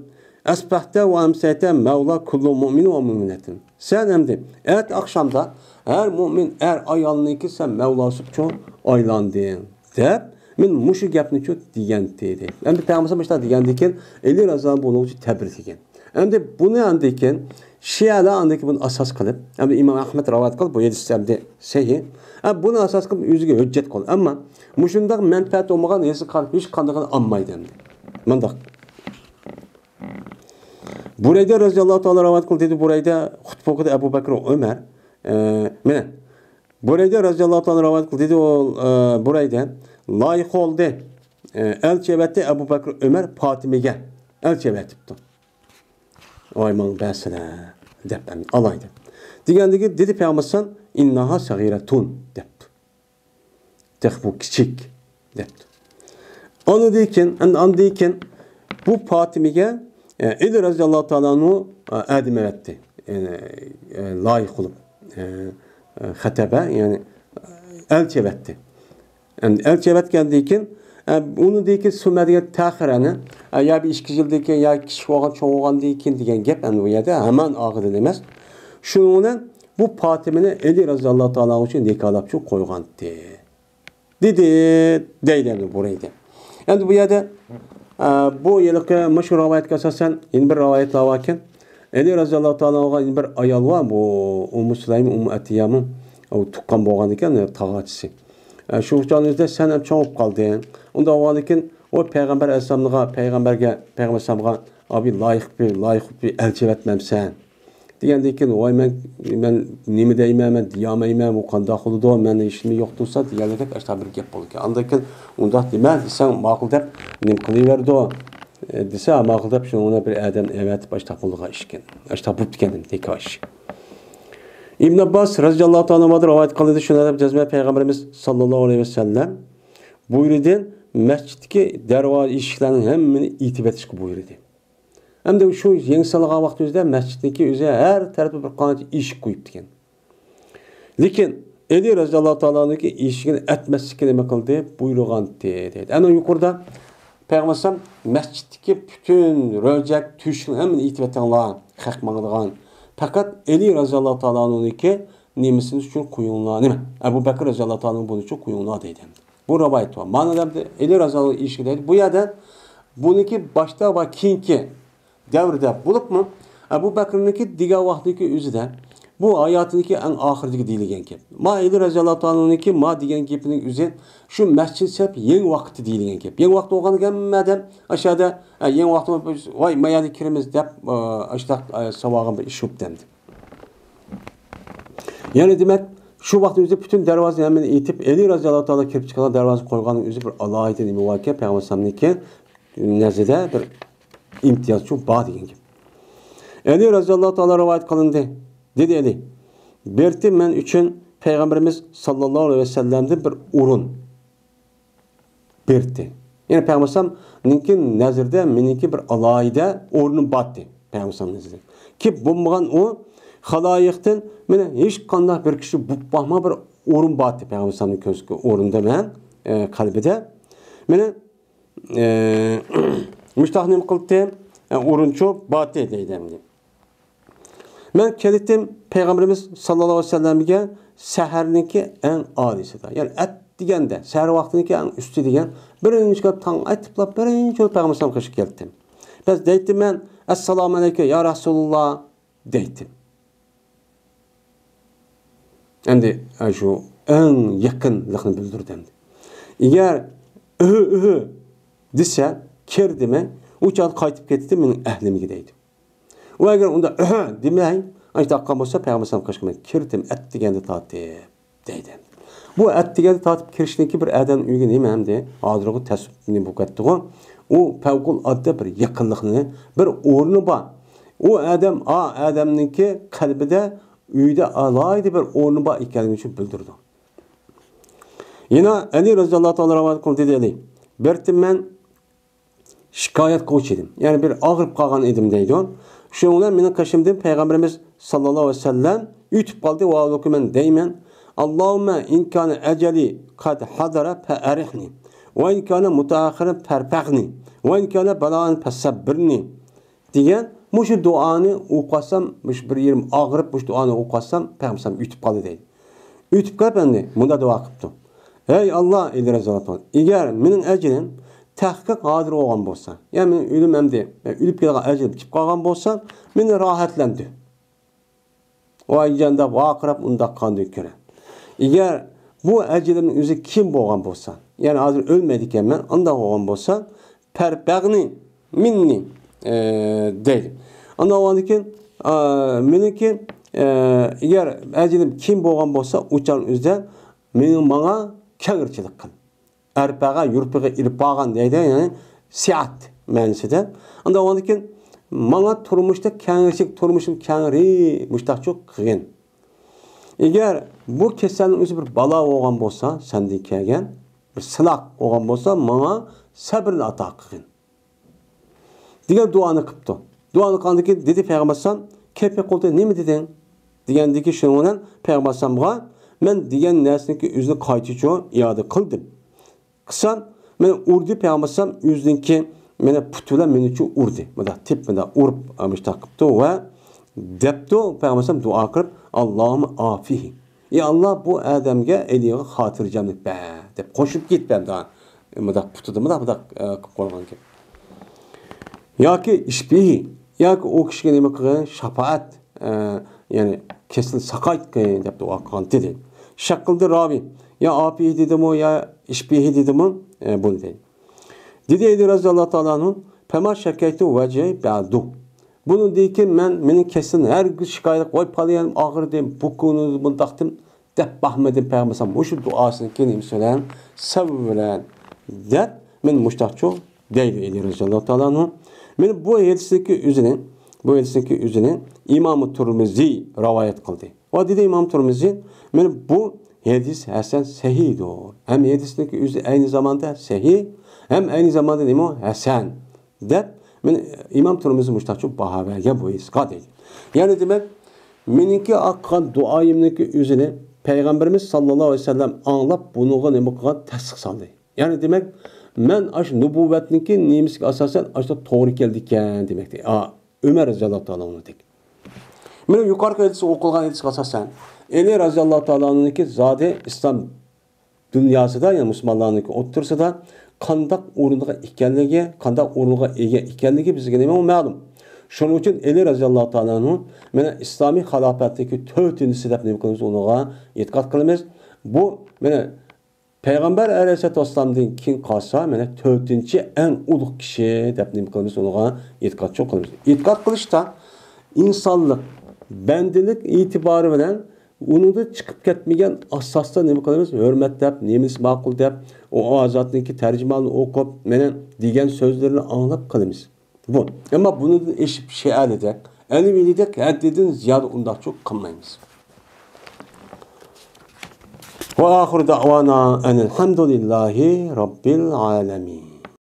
ئەسبەھتە ۋە ئەمسەيتە مەۋلا كۇللۇ مۇئمىن ۋە مۇئمىنەتىن. سەن ئەمدى ئەتە ئاخشامدا ھەر مۇئمىن ئەر ئايالنىڭكى سەن مەۋلاسىچۇ ئايلاندىڭ، دەپ مەن مۇشۇ گەپنىچۇ دېگەنتى. ئەمدى پەيغەمبەر مۇشۇنداق دېگەندىن كېيىن ئەلى رەزىياللاھۇ بۇنىڭ ئۈچۈن تەبرىكلىگەن. ئەمدى بۇنى ئاندىن كېيىن شىئەلەر ئاندىن كېيىن بۇنى ئاساس قىلىپ، ئەمدى ئىمام ئەھمەد رىۋايەت قىلىپ، بۇ ھەدىس ئەمدى سەھىھ. ھە، بۇنى ئاساس قىلىپ ئۆزىگە ھۆججەت قىلدى. ئەمما مۇشۇنداق مەنپەئەت بولمىغان ھېس قىلىپ ھېچقاندىقىنى ئالمايدۇ ئەمدى. مۇنداق. بۇرەيدە رەزىياللاھۇ تائالا رىۋايەت قىلدى، دېدى بۇرەيدە، خۇتبە ئوقۇدى ئەبۇ بەكرى ئۆمەر. ئە، مانا. بۇرەيدە رەزىياللاھۇ تائالا رىۋايەت قىلدى، دېدى ئۇ، ئە، بۇرەيدە. لايىق بولدى. ئە، ئەلچى ئەۋەتتى ئەبۇ بەكرى ئۆمەر پاتىمىگە. ئەلچى ئەۋەتىپتۇ. ۋاي ماڭا بەرسىلە، دەپ ئەمدى ئالاي دەپ. دېگەندىكى دېدى پەيغەمبەر ئىنناھا سەغىرەتۇن، دەپتۇ. تېخى بۇ كىچىك، دەپتۇ. ئاندىن كېيىن، ئەمدى ئاندىن كېيىن بۇ پاتىمىگە، ئە، ئەلى رەزىياللاھۇ تائالا ئەنھۇ، ئە، ئادەم ئەۋەتتى. يەنى، ئە، لايىق قىلىپ، ئە، ئە، خەتەبە، يەنى، ئە، ئەلچى ئەۋەتتى. ئەمدى ئەلچى ئەۋەتكەندىن كېيىن، ئە، ئۇنىڭدىن كېيىن سۈممە دېگەن تەخىرەنى، ئە، يا بىر ئىككى يىلدىن كېيىن، يا كىچىك بولغان، چوڭ بولغاندىن كېيىن دېگەن گەپ، ئەمدى بۇ يەردە ھامان ئاغىدىن ئەمەس. شۇنىڭ بىلەن بۇ پاتىمىنى ئەلى رەزىياللاھۇ تائالا ئۈچۈن نىكاھلاپچۇ قويغانتى. دېدى، دەيدۇ ئەمدى بۇرەيدە. ئەمدى بۇ يەردە ئە، بۇ ھېلىقى مۇشۇ رىۋايەتكە ئاساسەن يەنە بىر رىۋايەتلەر باركەن. ئەلى رەزىياللاھۇ تائالا ئانھۇغا يەنە بىر ئايال بار، بۇ ئۇممۇ سۇلەيم، ئۇممۇ ئەتىيەمۇ، ئۇ تۇغقان بولغان ئىكەن، تاغاچىسى. ئە، شۇ چاغنىڭدا سەن ھەم چوڭ بولۇپ قالدىڭ. ئۇنداق بولغاندىكىن ئۇ پەيغەمبەر ئەلەيھىسسالامغا، پەيغەمبەرگە، پەيغەمبەر ئەلەيھىسسالامغا، ئابى لايىق بىر، لايىق بىر ئەلچى ئەۋەتمەمسەن؟ دېگەندىن كېيىن، ۋاي، مەن، مەن نېمە دەيمەن، مەن دېيەلمەيمەن، بۇ قانداق بولىدۇ، مەن ھېچنېمە يوق تۇرسا دېگەندەك ئاشۇنداق بىر گەپ بولىدىكەن. ئاندىن كېيىن ئۇنداق دېمە دېسەڭ ماقۇل دەپ نېمە قىلىۋېرىدۇ، ئە، دېسە، ماقۇل دەپ شۇنىڭ بىر ئادەم ئەۋەتىپ ئاشۇنداق بولىدىغان ئىشكەن. ئاشۇنداق بوپتىكەن دېدى ئىككى ئىش. ئىبن ئابباس رەزىياللاھۇ تائالا ئانھۇدىن رىۋايەت قىلىندى، شۇنى دەپ جەزمەن پەيغەمبىرىمىز ساللاللاھۇ ئەلەيھى ۋەسەللەم بۇيرۇدى، مەسچىتتىكى دەرۋازا ئىشىكلەرنىڭ ھەممىنى ئېتىۋېتىشكە بۇيرۇدى. ئەمدى شۇ يەڭ سالغان ۋاقتىمىزدا مەسچىتنىڭكى ئۆزى ھەر تەرەپتە بىر قانچە ئىشىك قويۇپتىكەن. لېكىن ئەلى رەزىياللاھۇ تائالا ئانھۇنىڭكى ئىشىكىنى ئەتمەسلىككە نېمە قىلدى؟ بۇيرۇغانتى، دەيدۇ. ئەنە يۇقىرىدا پەيغەمبەر ئەلەيھىسسالام مەسچىتتىكى پۈتۈن رۆجەك، تۆشۈكنى ھەممىنى ئېتىۋېتىڭلار، خەق ماڭىدىغان. پەقەت ئەلى رەزىياللاھۇ تائالا ئانھۇنىڭكى نېمىسىنى ئۈچۈن قويۇڭلار، نېمە؟ ئەبۇ بەكرى رەزىياللاھۇ تائالا ئانھۇ بۇنىڭ ئۈچۈن قويۇڭلار دەيدۇ. بۇ رىۋايەت بار. مانا دەمدى ئېلى رەزىياللاھۇ ئىشىكى دەيدۇ. بۇ يەردە بۇنىڭكى باشتا ۋە كېيىنكى دەۋردە بولۇپمۇ، ئەبۇ بەكرىنىڭكى دېگەن ۋاقتىدىكى ئۆزىدە، بۇ ھاياتىنىڭكى ئەڭ ئاخىرىدىكى دېيىلگەن گەپ. ما ئېلى رەزىياللاھۇ تائالا ئانھۇنىڭكى ما دېگەن گېپىنىڭ ئۆزى شۇ مەسچىت سېلىپ يېڭى ۋاقىتتا دېيىلگەن گەپ. يېڭى ۋاقىتتا بولغاندا ھەممە ئادەم ئاشۇ يەردە، ئە، يېڭى ۋاقىتتا، ۋاي، ما يەردە كىرىمىز دەپ، ئە، ئاشۇنداق، ئە، ساۋاغان بىر ئىش بوپتۇ ئەمدى. يەنى دېمەك، شۇ ۋاقىتنىڭ ئۆزىدە پۈتۈن دەرۋازىنى ھەممىنى ئېتىپ، ئەلى رەزىياللاھۇ تائالا كىرىپ چىقىدىغان دەرۋازىنى قويغاننىڭ ئۆزى بىر ئالاھىدە نېمە باركەن، پەيغەمبەر ئەلەيھىسسالامنىڭكى نەزىرىدە بىر ئىمتىيازچۇ بار دېگەن گەپ. ئەلى رەزىياللاھۇ تائالا رىۋايەت قىلىندى. دېدى ئەلى، بېرىتتى مەن ئۈچۈن پەيغەمبىرىمىز ساللاللاھۇ ئەلەيھى ۋەسەللەمدىن بىر ئورۇن. بېرىتتى. يەنى پەيغەمبەر ئەلەيھىسسالامنىڭكى نەزىرىدە مېنىڭكى بىر ئالاھىدە ئورنۇم بارتى. پەيغەمبەر ئەلەيھىسسالام نەزىرىدە. كى بولمىغان ئۇ خالايىقتىن مېنى ھېچقانداق بىر كىشى بۇپ باقما بىر ئورۇن بارتى پەيغەمبەر ئەلەيھىسسالامنىڭ كۆز ئورنىدا مەن، ئە، قەلبىدە. مېنى، ئە، مۇشتاق نېمە قىلتى؟ ئە، ئورۇنچۇ بارتى دەيدۇ ئەمدى. مەن كەلدىم پەيغەمبىرىمىز ساللاللاھۇ ئەلەيھى ۋەسەللەمگە سەھەرنىڭكى ئەڭ ئالىيسىدا، يەنى ئەتىگەندە، سەھەر ۋاقتىنىڭكى ئەڭ ئۈستى دېگەن، بىرىنچى كۈن تاڭ ئېتىپلا بىرىنچى بولۇپ پەيغەمبەر ئەلەيھىسسالامغا كىرىپ كەلدىم. بەس دەيتتىم مەن، ئەسسالامۇ ئەلەيكە يا رەسۇلۇللا دەيتتىم. ئەمدى، ئە، شۇ ئەڭ يېقىنلىقنى بىلدۈردى ئەمدى. ئەگەر ئۆھۈ، ئۆھۈ دېسە، كىر دېمەي، ئۇ چاغدا قايتىپ كەتتى مېنىڭ ئەھلىمگە دەيدۇ. ئۇ ئەگەر ئۇنداق ئۆھۈ دېمەي، ئاشۇنداق قىلغان بولسا، پەيغەمبەر ئەلەيھىسسالامغا كىرىپ كەتتىم، ئەتىگەندە تارتىپ دەيدۇ. بۇ ئەتىگەندە تارتىپ كىرىشنىڭكى بىر ئادەمنىڭ ئۆيىگە نېمە ئەمدى؟ ھازىرغۇ تەسۋىپنى بولۇپ كەتتىغۇ. ئۇ پەۋقۇلئاددە بىر يېقىنلىقنى، بىر ئورنى بار. ئۇ ئادەم، ئا ئادەمنىڭكى قەلبىدە، ئۆيدە ئالاھىدە بىر ئورنى بار ئىكەنلىكىنى شۇ بىلدۈرىدۇ. يەنە ئەلى رەزىياللاھۇ تائالا رىۋايەت قىلدى دېدى ئەلى. بىر تىن مەن شىكايەت قىلغۇچى ئىدىم. يەنى بىر ئاغرىپ قالغان ئىدىم دەيدۇ. شۇنىڭ بىلەن مېنىڭ قېشىمدىن پەيغەمبىرىمىز ساللاللاھۇ ئەلەيھى ۋەسەللەم ئۆتۈپ قالدى ۋە مەن دەيمەن، اللهم إن كان أجلي قد حضر فأرحني، وإن كان متأخرا فارفقني، وإن كان بلاء فصبرني دېگەن مۇشۇ دۇئانى ئوقۇۋاتسام، مۇشۇ بىر يېرىم ئاغرىپ مۇشۇ دۇئانى ئوقۇۋاتسام، پەيغەمبەر ئۆتۈپ قالدى دەيدۇ. ئۆتۈپ قېلىپ ئەمدى مۇنداق دۇئا قىپتۇ. ھەي ئاللا، ئەلى رەزىياللاھۇ تائالا، ئەگەر مېنىڭ ئەجىلىم تەھقىق ھازىر بولغان بولسا، يەنى مېنىڭ ئۆلۈم ئەمدى، مەن ئۆلۈپ كېتىدىغان ئەجىلىم كېلىپ قالغان بولسا، مېنى راھەتلەندۈر. ۋاي جان دەپ ۋارقىراپ ئۇنداق قاندىن كۆرە. ئەگەر بۇ ئەجىلىمنىڭ ئۆزى كېيىن بولغان بولسا، يەنى ھازىر ئۆلمەيدىكەنمەن، ئانداق بولغان بولسا، فارفقني مني، ئە، دەيدۇ. ئاندىن كېيىن، ئە، مېنىڭكى، ئە، ئەگەر ئەجىلىم كېيىن بولغان بولسا، ئۇ چاغنىڭ ئۆزىدە مېنىڭ ماڭا كەڭرىچىلىك قىل. ئەرپەغە، يۇرپىغا ئېلىپ بارغان دەيدۇ، يەنى سىئات مەنىسىدە. ئاندىن كېيىن ماڭا تۇرمۇشتا كەڭرىچىلىك، تۇرمۇشۇم كەڭرى، مۇشتاقچۇ قىلغىن. ئەگەر بۇ كېسەلنىڭ ئۆزى بىر بالا بولغان بولسا، سەندىن كەلگەن بىر سىناق بولغان بولسا، ماڭا سەبرنى ئاتا قىلغىن. دېگەن دۇئانى قىپتۇ. دۇئانى قىلغاندىن كېيىن دېدى پەيغەمبەر ئەلەيھىسسالام، كەيفە قۇلتە، نېمە دېدىڭ؟ دېگەندىكى شۇنىڭ بىلەن پەيغەمبەر ئەلەيھىسسالامغا مەن دېگەن نەرسىنىڭكى ئۆزىنى قايتىچۇ ئىئادە قىلدىم. قىلسام، مېنى ئۇردى پەيغەمبەر ئەلەيھىسسالام ئۆزىنىڭكى مېنى پۇتى بىلەن مېنىچۇ ئۇردى. مۇنداق تېپىپ، مۇنداق ئۇرۇپ، مۇشتاق قىپتۇ ۋە دەپتۇ پەيغەمبەر ئەلەيھىسسالام دۇئا قىلىپ، اللهم عافه. ئى ئاللا، بۇ ئادەمگە، ئەلىگە خاتىرجەملىك بەر، دەپ قوشۇپ كېتىپ ئەمدى مۇنداق پۇتىدا مۇنداق، مۇنداق، ئە، قىلىپ قويغان گەپ. ياكى ئىشبىھى، ياكى ئۇ كىشىگە نېمە قىلغان؟ شاپائەت، ئە، يەنى كېسىل ساقايتقىن دەپ دۇئا قىلغان دېدى. شەك قىلدى راۋى، يا ئاپىھى دېدىمۇ، يا ئىشبىھى دېدىمۇ، ئە، بۇنى دېدى. دېدى ئەلى رەزىياللاھۇ تائالا ئەنھۇ، «فەما شەكەيتۇ ۋەجەي بەدۇ.» بۇنىڭدىن كېيىن مەن، مېنىڭ كېسىلىم ھەرگىز شىكايەت، «ۋاي، پالىيانىم ئاغرىدىم، بۇ كۈنى بۇنداقتىم» دەپ باقمىدىم پەيغەمبەر ئەلەيھىسسالام مۇشۇ دۇئاسىنىڭكى نېمىسى بىلەن، سەۋر بىلەن دەپ، مېنى مۇشتاقچۇ دەيدۇ ئەلى رەزىياللاھۇ تائالا ئەنھۇ. مېنى بۇ ھەدىسنىڭكى ئۆزىنى، بۇ ھەدىسنىڭكى ئۆزىنى ئىمام تۇرمىزى رىۋايەت قىلدى. ۋە دېدى ئىمام تۇرمىزى، مېنى بۇ ھەدىس ھەسەن سەھىھدۇر. ھەم ھەدىسنىڭكى ئۆزى ئەينى زاماندا سەھىھ، ھەم ئەينى زاماندا نېمە؟ ھەسەن. دەپ، مېنى ئىمام تۇرمىزى مۇشتاقچۇ باھا بەرگەن بۇ ھەدىسقا دەيدۇ. يەنى دېمەك، مېنىڭكى قىلغان دۇئايىمنىڭكى ئۆزىنى پەيغەمبىرىمىز ساللاللاھۇ ئەلەيھى ۋەسەللەم ئاڭلاپ، بۇنىڭغا نېمە قىلغان؟ تەستىق سالدى. يەنى دېمەك، مەن ئاشۇ نۇبۇۋۋەتنىڭكى نېمىسىگە ئاساسەن ئاشۇ توغرا كەلدىكەن دېمەكتە. ئا، ئۆمەر رەزىياللاھۇ تائالا ئەنھۇدەك. مانا يۇقىرىقى ھەدىس ئوقۇلغان ھەدىسكە ئاساسەن، ئەلى رەزىياللاھۇ تائالا ئەنھۇنىڭكى زادى ئىسلام دۇنياسىدا، يەنى مۇسۇلمانلارنىڭكى ئوتتۇرىسىدا قانداق ئورۇنغا ئىكەنلىكى، قانداق ئورۇنغا ئىگە ئىكەنلىكى بىزگە نېمە مەلۇم. شۇنىڭ ئۈچۈن ئەلى رەزىياللاھۇ تائالا ئەنھۇ مانا ئىسلامىي خىلاپەتتىكى تۆتىنچىسى دەپ نېمە قىلىمىز؟ ئۇنىڭغا ئېتىقاد قىلىمىز. بۇ مانا پەيغەمبەر ئەلەيھىسسالاتۇ ۋەسسالامدىن كېيىن قالسا، مانا تۆتىنچى ئەڭ ئۇلۇغ كىشى دەپ نېمە قىلىمىز؟ ئۇنىڭغا ئېتىقادچى قىلىمىز. ئېتىقاد قىلىشتا ئىنسانلىق، بەندىلىك ئېتىبارى بىلەن ئۇنىڭدىن چىقىپ كەتمىگەن ئاساستا نېمە قىلىمىز؟ ھۆرمەتلەپ، نېمىسى ماقۇل دەپ، ئۇ ئازادنىڭكى تەرجىمانىنى ئوقۇپ، مانا دېگەن سۆزلىرىنى ئاڭلاپ قىلىمىز. بۇ. ئەمما بۇنىڭدىن ئېشىپ شىئەلىدەك، ئەلىۋىلىدەك ھەددىدىن زىيادە ئۇنداقچۇ قىلمايمىز. وآخر دعوانا أن الحمد لله رب العالمين.